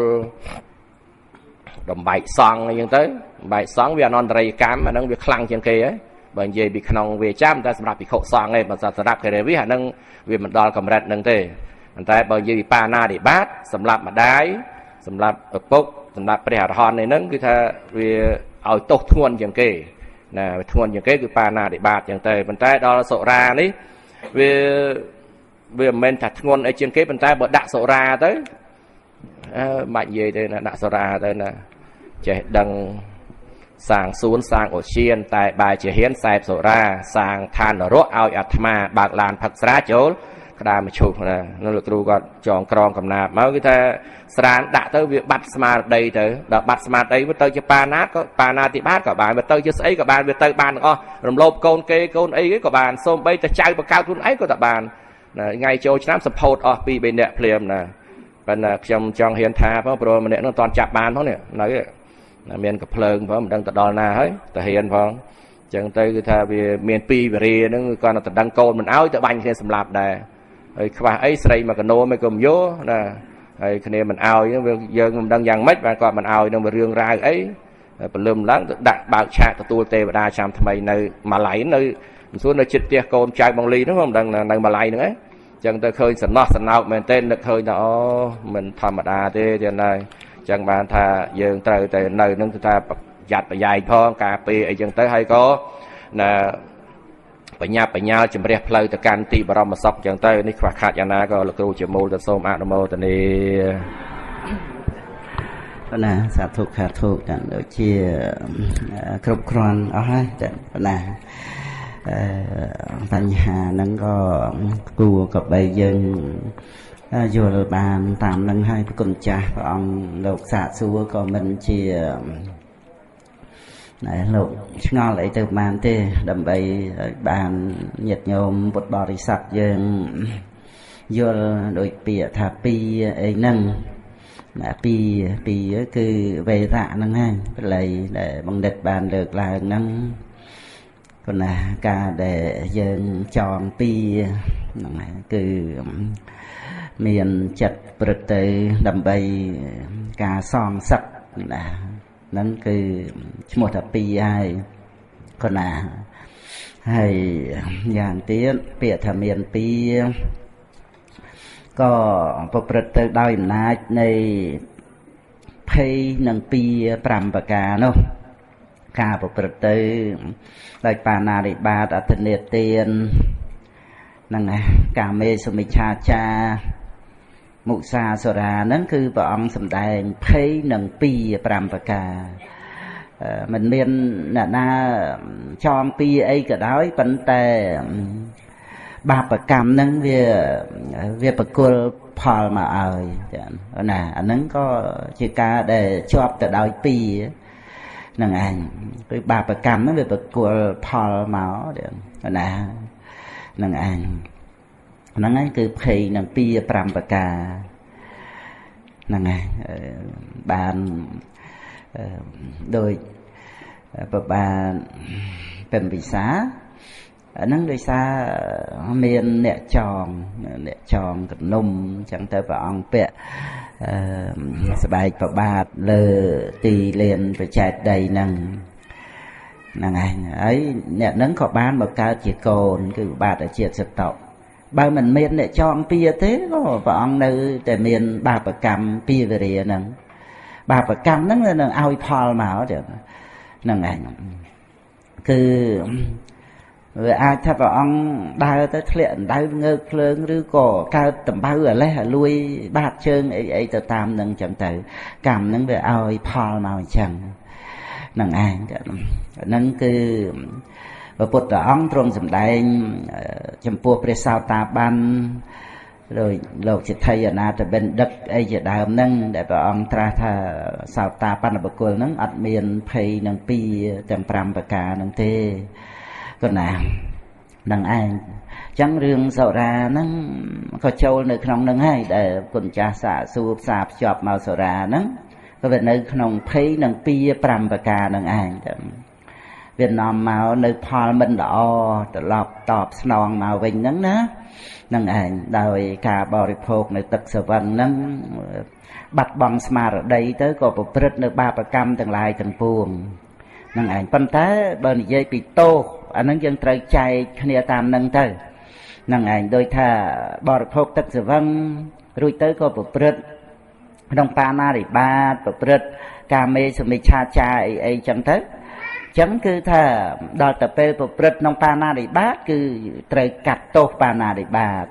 S4: បំបែកសង្ឃអីចឹងទៅបំបែកសង្ឃវាអនន្តរិយកម្មអាហ្នឹងវាខ្លាំងជាងគេហើយបើនិយាយពីក្នុងវាចាំតែសម្រាប់ភិក្ខុសង្ឃឯងបើសម្រាប់គេរាវិអាហ្នឹងវាមិនដល់កម្រិតហ្នឹងទេប៉ុន្តែបើនិយាយពីបាណារិបាតសម្រាប់ម្ដាយសម្រាប់ឪពុកសម្រាប់ព្រះអរហន្តនេះហ្នឹងគឺថាវាឲ្យទោសធ្ងន់ជាងគេណាវាធ្ងន់ជាងគេគឺបាណារិបាតចឹងទៅប៉ុន្តែដល់សុរានេះវាមិនមែនថាធ្ងន់អីជាងគេប៉ុន្តែបើដាក់សុរាទៅអើមិនបាច់និយាយទេណាដាក់សុរាទៅណាចេះដឹងសាងសួនសាងអូសៀនតែបែជាហ៊ានសែបសុរាសាងឋាននរកឲ្យអាត្មាបើកឡានផឹកស្រាចូលក្តារមឈូសណានោះលោកគ្រូគាត់ចងក្រងកំណាបមកគឺថាស្រានដាក់ទៅវាបាត់ស្មារតីទៅដល់បាត់ស្មារតីវាទៅជាបាណាក៏បាណាតិបាតក៏បានវាទៅជាស្អីក៏បានវាទៅបានទាំងអស់រំលោភកូនគេកូនអីគេក៏បានសូម្បីតែចៅបង្កើតខ្លួនឯងក៏តែបានណាថ្ងៃចូលឆ្នាំសម្ពោធអស់2 3នាក់ភ្លាមណាប៉ុន្តែខ្ញុំចង់ហ៊ានថាផងព្រោះម្នាក់នោះមិនទាន់ចាប់បានផងនេះនៅមានកំភ្លើងផងមិនដឹងទៅដល់ណាហើយទៅហ៊ានផងអញ្ចឹងទៅគឺថាវាមានពីវរាហ្នឹងគាត់តែដឹងកូនមិនអោយទៅបាញ់គ្នាសម្លាប់ដែរហើយខ្វះអីស្រីមកកណោមិនក៏មិនយកណា ហើយគ្នាមិនឲ្យយើងមិនដឹងយ៉ាងម៉េចបានគាត់មិនឲ្យនឹងរឿងរ៉ាវអីព្រលឹមឡើងទៅដាក់បើកឆាកទទួលទេវតាឆ្នាំថ្មីនៅម៉ាឡៃនៅមិនសួរនៅចិត្តផ្ទះកូនចៅបងលីហ្នឹងមិនដឹងនៅម៉ាឡៃហ្នឹងឯងចឹងទៅឃើញសំណោះសំណោកមែនទែននឹកឃើញថាអូមិនធម្មតាទេទៀតហើយចឹងបានថាយើងត្រូវតែនៅនឹងគឺថាប្រយ័ត្នប្រយែងផងការពារអីចឹងទៅហើយក៏ណាបញ្ញាបញ្ញាជំរះផ្លូវទៅកាន់ទីបរមសុខចឹងទៅនេះខ្វះខាតយ៉ាងណាក៏លោកគ្រូជាមូលទៅសូមអនុមោទនា
S1: ណាសាធុខាធុចាដូចជាគ្រប់គ្រាន់អស់ហើយចាណាបញ្ហាហ្នឹងក៏គួរក៏បីយើងយល់បានតាមនឹងហើយព្រះគុណចាស់ព្រះអង្គលោកសាកសួរក៏មិនជាណែលោកឆ្ងល់អីទៅបានទេដើម្បីឲ្យបានញាតិញោមពុទ្ធបរិស័ទយើងយល់ដោយពាក្យថាពីអីហ្នឹងណាពីគឺវេរៈហ្នឹងហើយបល័យដែលបណ្ឌិតបានលើកឡើងហ្នឹងគណៈការដែលយើងចងពីហ្នឹងហើយគឺមានចិត្តព្រឹត្តទៅដើម្បីការសងសឹកណាហ្នឹងគឺឈ្មោះថាពីហើយគណៈហើយយ៉ាងទៀតពាក្យថាមានពីក៏ប្រព្រឹត្តទៅដោយអំណាចនៃភ័យនិងពី5ប្រការនោះការប្រព្រឹត្តទៅដោយបាណារិបាតអធិនិទានហ្នឹងណាកាមេសមិច្ឆាចារមុសាសុរាហ្នឹងគឺព្រះអង្គសម្ដែងភ័យនិងពី5ប្រការមិនមានអ្នកណាចងពីអីក៏ដោយប៉ុន្តែបាបកម្មហ្នឹងវាប្រគល់ផលមកឲ្យចាណាអាហ្នឹងក៏ជាការដែលជាប់ទៅដោយពីហ្នឹងឯងគឺបាបកម្មហ្នឹងវាប្រគល់ផលមកណាហ្នឹងឯងហ្នឹងឯងគឺភ័យនឹងពី5ប្រការហ្នឹងឯងបានដោយប្របានពំពិសាហ្នឹងដោយសារមានអ្នកចងកនំចឹងទៅព្រះអង្គពាក់ស្បែកប្របាទលើទីលានប្រចែកដីហ្នឹងហ្នឹងឯងហើយអ្នកហ្នឹងក៏បានមកកើតជាកូនគឺបាទអាជាតិសតុបើមិនមានអ្នកចងពៀទេក៏ព្រះអង្គនៅតែមានបាបកម្មពៀវរាហ្នឹងបាបកម្មហ្នឹងនឹងឲ្យផលមកហ្នឹងឯងគឺវាអាចថាព្រះអង្គដើរទៅធ្លាក់ដៅងើកភ្លើងឬក៏កើតដំបៅអាលេះអាលួយបាតជើងអីអីទៅតាមនឹងចឹងទៅកម្មហ្នឹងវាឲ្យផលមកអញ្ចឹងហ្នឹងឯងហ្នឹងគឺព្រះពុទ្ធអង្គទ្រង់សម្ដែងចំពោះព្រះសោតាបានដោយលោកសិទ្ធិអនាថបិណ្ឌិតអីជាដើមហ្នឹងដែលព្រះអង្គត្រាស់ថាសោតាបណ្ឌបុគ្គលហ្នឹងអត់មានភ័យនឹងពីទាំង5ប្រការហ្នឹងទេក៏ណានឹងឯងអញ្ចឹងរឿងសុរាហ្នឹងក៏ចូលនៅក្នុងហ្នឹងហើយដែលគុណចាស់សាកសួរផ្សារភ្ជាប់មកសុរាហ្នឹងក៏វានៅក្នុងភ័យនឹងពី5ប្រការហ្នឹងឯងទៅវានាំមកនៅផលមិនល្អត្រឡប់តបស្នងមកវិញហ្នឹងណាហ្នឹងឯងដោយការបរិភោគនៅទឹកសវឹងហ្នឹងបាត់បង់ស្មារតីទៅក៏ប្រព្រឹត្តនៅបាបកម្មទាំងឡាយទាំងពួងហ្នឹងឯងប៉ុន្តែបើនិយាយពីទោសអាហ្នឹងយើងត្រូវចែកគ្នាតាមហ្នឹងទៅហ្នឹងឯងដោយថាបរិភោគទឹកសវឹងរួចទៅក៏ប្រព្រឹត្តក្នុងបាណារិបាតប្រព្រឹត្តកាមេសមិច្ឆាចារអីអីចឹងទៅចឹងគឺថាដល់ទៅពេលប្រព្រឹត្តក្នុងបាណារិបាតគឺត្រូវកាត់ទោសបាណារិបាត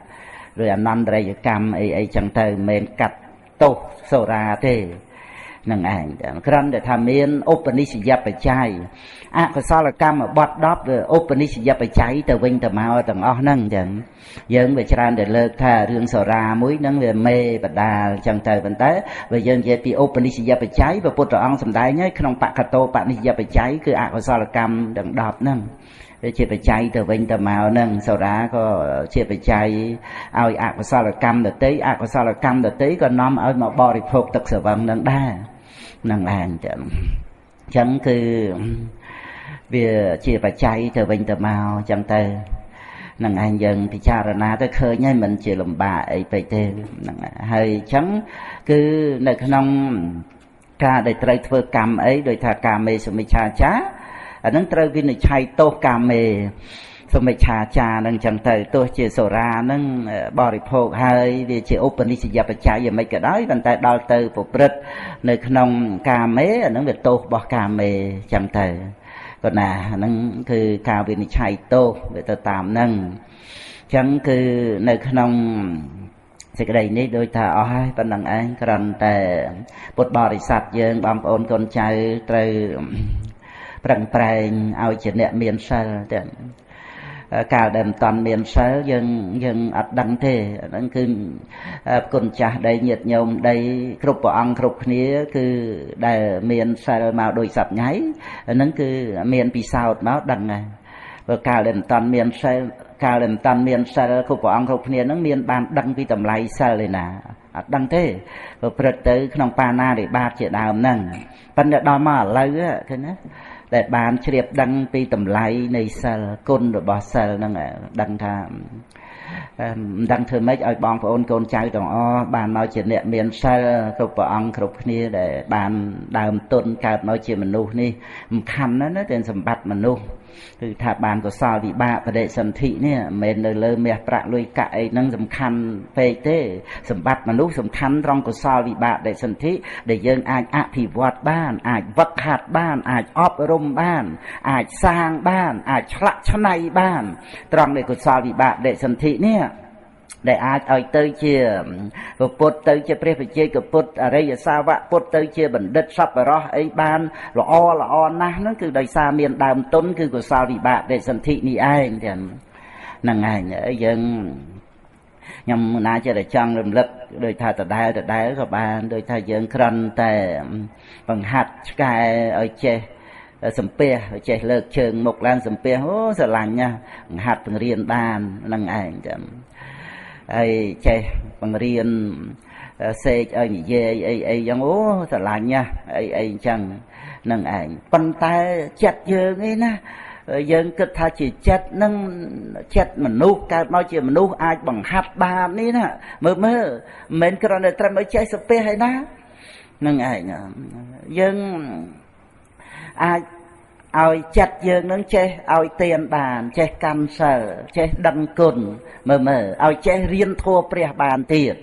S1: ឬអនន្តរិយកម្មអីអីចឹងទៅមិនមែនកាត់ទោសសូរាទេនឹងឯងគ្រាន់តែថាមានឧបនិស្សយបច្ច័យអកុសលកម្មបទ10វាឧបនិស្សយបច្ច័យទៅវិញទៅមកទាំងអស់ហ្នឹងចឹងយើងវាច្រើនតែលើកថារឿងសូរាមួយហ្នឹងវាមេបដាលចឹងទៅប៉ុន្តែបើយើងនិយាយពីឧបនិស្សយបច្ច័យព្រះពុទ្ធអង្គសម្ដែងហើយក្នុងបកតោបនិស្សយបច្ច័យគឺអកុសលកម្មទាំង10ហ្នឹងវាជាបច្ច័យទៅវិញទៅមកហ្នឹងសូរាក៏ជាបច្ច័យឲ្យអកុសលកម្មដទៃអកុសលកម្មដទៃក៏នាំឲ្យមកបរិភោគទឹកស្រវឹងហ្នឹងដែរហ្នឹងឯងចឹងចឹងគឺវាជាបច្ច័យទៅវិញទៅមកចឹងទៅ នឹងឯងយើងពិចារណាទៅឃើញហើយមិនជាលំបាកអីពេកទេហ្នឹងហើយអញ្ចឹងគឺនៅក្នុងការដែលត្រូវធ្វើកម្មអីដោយថាកាមេសមិច្ឆាចារអាហ្នឹងត្រូវវិនិច្ឆ័យទោសកាមេសមិច្ឆាចារនឹងចឹងទៅទោះជាសូរានឹងបរិភោគហើយវាជាឧបនិស្សយបច្ច័យយ៉ាងម៉េចក៏ដោយប៉ុន្តែដល់ទៅប្រព្រឹត្តនៅក្នុងកាមេអានឹងវាទោសរបស់កាមេចឹងទៅក៏ណាហ្នឹងគឺការវិនិច្ឆ័យទោសវាទៅតាមហ្នឹងចឹងគឺនៅក្នុងសេចក្តីនេះដូចថាអស់ហើយប៉ុណ្្នឹងឯងគ្រាន់តែពុទ្ធបរិស័ទយើងបងប្អូនកូនចៅត្រូវប្រឹងប្រែងឲ្យជាអ្នកមានសិលទាំងកាលដែលមិនតាន់មានសិលយើងអត់ដឹងទេហ្នឹងគឺគុណចាស់ដីញាតិញោមដីគ្រប់ព្រះអង្គគ្រប់គ្នាគឺដែលមានសិលមកដោយសប្ញៃហ្នឹងគឺមានពិសោធន៍មកដឹងហើយព្រោះកាលដែលមិនតាន់មានសិលកាលដែលមិនតាន់មានសិលគ្រប់ព្រះអង្គគ្រប់គ្នាហ្នឹងមានបានដឹងពីតម្លៃសិលឯណាអត់ដឹងទេប្រព្រឹត្តទៅក្នុងបាណារិបាតជាដើមហ្នឹងប៉ុន្តែដល់មកឥឡូវឃើញណាដែលបានជ្រាបដឹងពីតម្លៃនៃសិលគុណរបស់សិលហ្នឹងដឹងថាមិនដឹងធ្វើម៉េចឲ្យបងប្អូនកូនចៅទាំងអស់បានមកជាអ្នកមានសិលគ្រប់ព្រះអង្គគ្រប់គ្នាដែលបានដើមទុនកើតមកជាមនុស្សនេះសំខាន់ណាស់ណាតែសម្បត្តិមនុស្សគឺថាបានកុសលវិបាកបដិសន្ធិនេះមិនមែននៅលើមាសប្រាក់លុយកាក់អីហ្នឹងសំខាន់ពេកទេសម្បត្តិមនុស្សសំខាន់ត្រង់កុសលវិបាកបដិសន្ធិដែលយើងអាចអភិវឌ្ឍបានអាចវឹកហាត់បានអាចអប់រំបានអាចសាងបានអាចឆ្លាក់ឆ្នៃបានត្រង់នៃកុសលវិបាកបដិសន្ធិនេះដែលអាចឲ្យទៅជាពុទ្ធទៅជាព្រះវិជ័យកពុទ្ធអរិយសាវកពុទ្ធទៅជាបណ្ឌិតសប្បុរសអីបានល្អល្អណាស់ហ្នឹងគឺដោយសារមានដើមទុនគឺកុសលវិបាកបដិសន្ធិនេះឯងទាំងហ្នឹងឯងយើងខ្ញុំណាចេះតែចង់រំលឹកដោយថាដដែលដដែលក៏បានដោយថាយើងគ្រាន់តែបង្ហាត់ឆ្កែឲ្យចេះសំពះចេះលើកជើងមុខឡើងសំពះអូស្រឡាញ់ណាស់បង្ហាត់បង្រៀនបានហ្នឹងឯងចឹងហើយចេះបង្រៀនសេកឲ្យនិយាយអីអីចឹងអូស្រឡាញ់ណាស់អីអីចឹងនឹងឯងប៉ុន្តែចិត្តយើងឯណាយើងគិតថាជាចិត្តនឹងចិត្តមនុស្សកើតមកជាមនុស្សអាចបង្ហាត់បាននេះណាមើលមើលមិនមែនគ្រាន់តែត្រឹមឲ្យចេះសំពះឯណានឹងឯងយើងអាចឲ្យចិត្តយើងនឹងចេះឲ្យទានបានចេះកម្មសិលចេះដឹងគុណមើលមើលឲ្យចេះរៀនធម៌ព្រះបានទៀត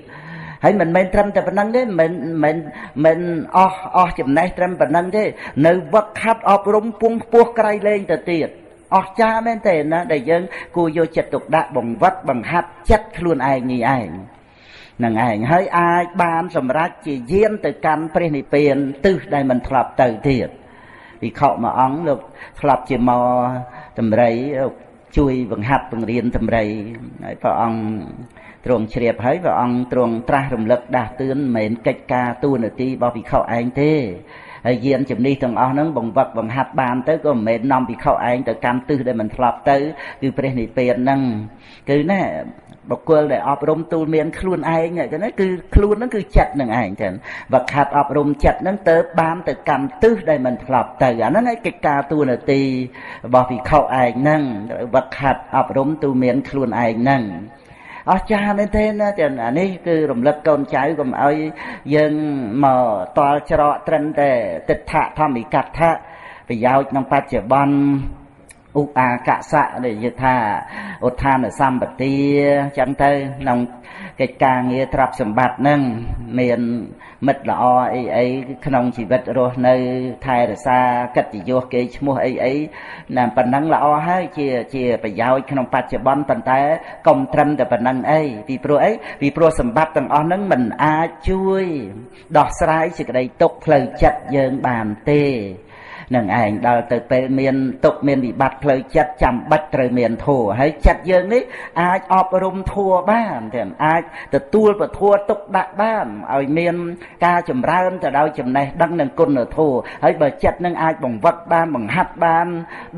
S1: ហើយមិនមែនត្រឹមតែប៉ុណ្្នឹងទេមិនមិនមិនអស់ចំណេះត្រឹមប៉ុណ្្នឹងទេនៅវឹកហាត់អប់រំពងខ្ពស់ក្រៃលែងទៅទៀតអស្ចារ្យមែនទេណាដែលយើងគួរយកចិត្តទុកដាក់បង្វឹកបង្ហាត់ចិត្តខ្លួនឯងនេះឯងនឹងឯងហើយអាចបានសម្រេចជាយានទៅកាន់ព្រះនិព្វានទិសដែលមិនធ្លាប់ទៅទៀតភិក្ខុមួយអង្គលោកធ្លាប់ជាមកតម្រៃជួយបង្ហាត់បង្រៀនតម្រៃហើយព្រះអង្គទ្រង់ជ្រាបហើយព្រះអង្គទ្រង់ត្រាស់រំលឹកដាស់តឿនមិនមែនកិច្ចការតួនាទីរបស់ភិក្ខុឯងទេហើយយានជំនិះទាំងអស់ហ្នឹងបង្វឹកបង្ហាត់បានទៅក៏មិនមែននាំភិក្ខុឯងទៅកាន់ទិសដែលមិនធ្លាប់ទៅគឺព្រះនិព្វានហ្នឹងគឺណាបុគ្គលដែលអប់រំទូលមានខ្លួនឯងចឹងណាគឺខ្លួនហ្នឹងគឺចិត្តនឹងឯងចឹងវឹកហាត់អប់រំចិត្តហ្នឹងទៅបានទៅកាន់ទិសដែលមិនធ្លាប់ទៅអាហ្នឹងឯងកិច្ចការតួនាទីរបស់ភិក្ខុឯងហ្នឹងវឹកហាត់អប់រំទូលមានខ្លួនឯងហ្នឹងអស្ចារ្យមែនទេណាចឹងអានេះគឺរំលឹកកូនចៅកុំឲ្យយើងមកតល់ច្រកត្រឹមតែទិដ្ឋធម្មិកដ្ឋៈប្រយោជន៍ក្នុងបច្ចុប្បន្នឧបាកសៈដែលនិយាយថាឧទ្ធានសម្បទាចឹងទៅក្នុងកិច្ចការងារទ្រព្យសម្បត្តិហ្នឹងមានមិត្តល្អអីអីក្នុងជីវិតរស់នៅថែរក្សាកិត្តិយសគេឈ្មោះអីអីណាប៉ុណ្ណឹងល្អហើយជាប្រយោជន៍ក្នុងបច្ចុប្បន្នប៉ុន្តែកុំត្រឹមតែប៉ុណ្ណឹងអីពីព្រោះអីពីព្រោះសម្បត្តិទាំងអស់ហ្នឹងមិនអាចជួយដោះស្រាយសេចក្តីទុក្ខផ្លូវចិត្តយើងបានទេនឹងឯងដល់ទៅពេលមានទុក្ខមានវិបត្តិផ្លូវចិត្តចាំបាច់ត្រូវមានធម៌ហើយចិត្តយើងនេះអាចអប់រំធម៌បានទាំងអាចទទួលពធទុកដាក់បានឲ្យមានការចម្រើនទៅដោយចំណេះដឹងនិងគុណធម៌ហើយបើចិត្តនឹងអាចបង្វឹកបានបង្ហាត់បាន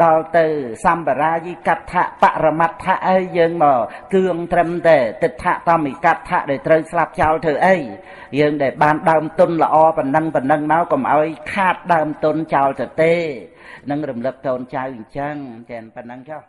S1: ដល់ទៅសម្បរាយិកដ្ឋៈបរមត្ថៈអីយើងមកគឿងត្រឹមតែទិដ្ឋធម្មិកដ្ឋៈដែលត្រូវស្លាប់ចោលធ្វើអីយើងដែលបានដើមទុនល្អប៉ុណ្ណឹងប៉ុណ្ណឹងមកកុំឲ្យខាតដើមទុនចោលទៅទេនឹងរំលឹកកូនចៅអញ្ចឹងតែប៉ុណ្ណឹងចុះ។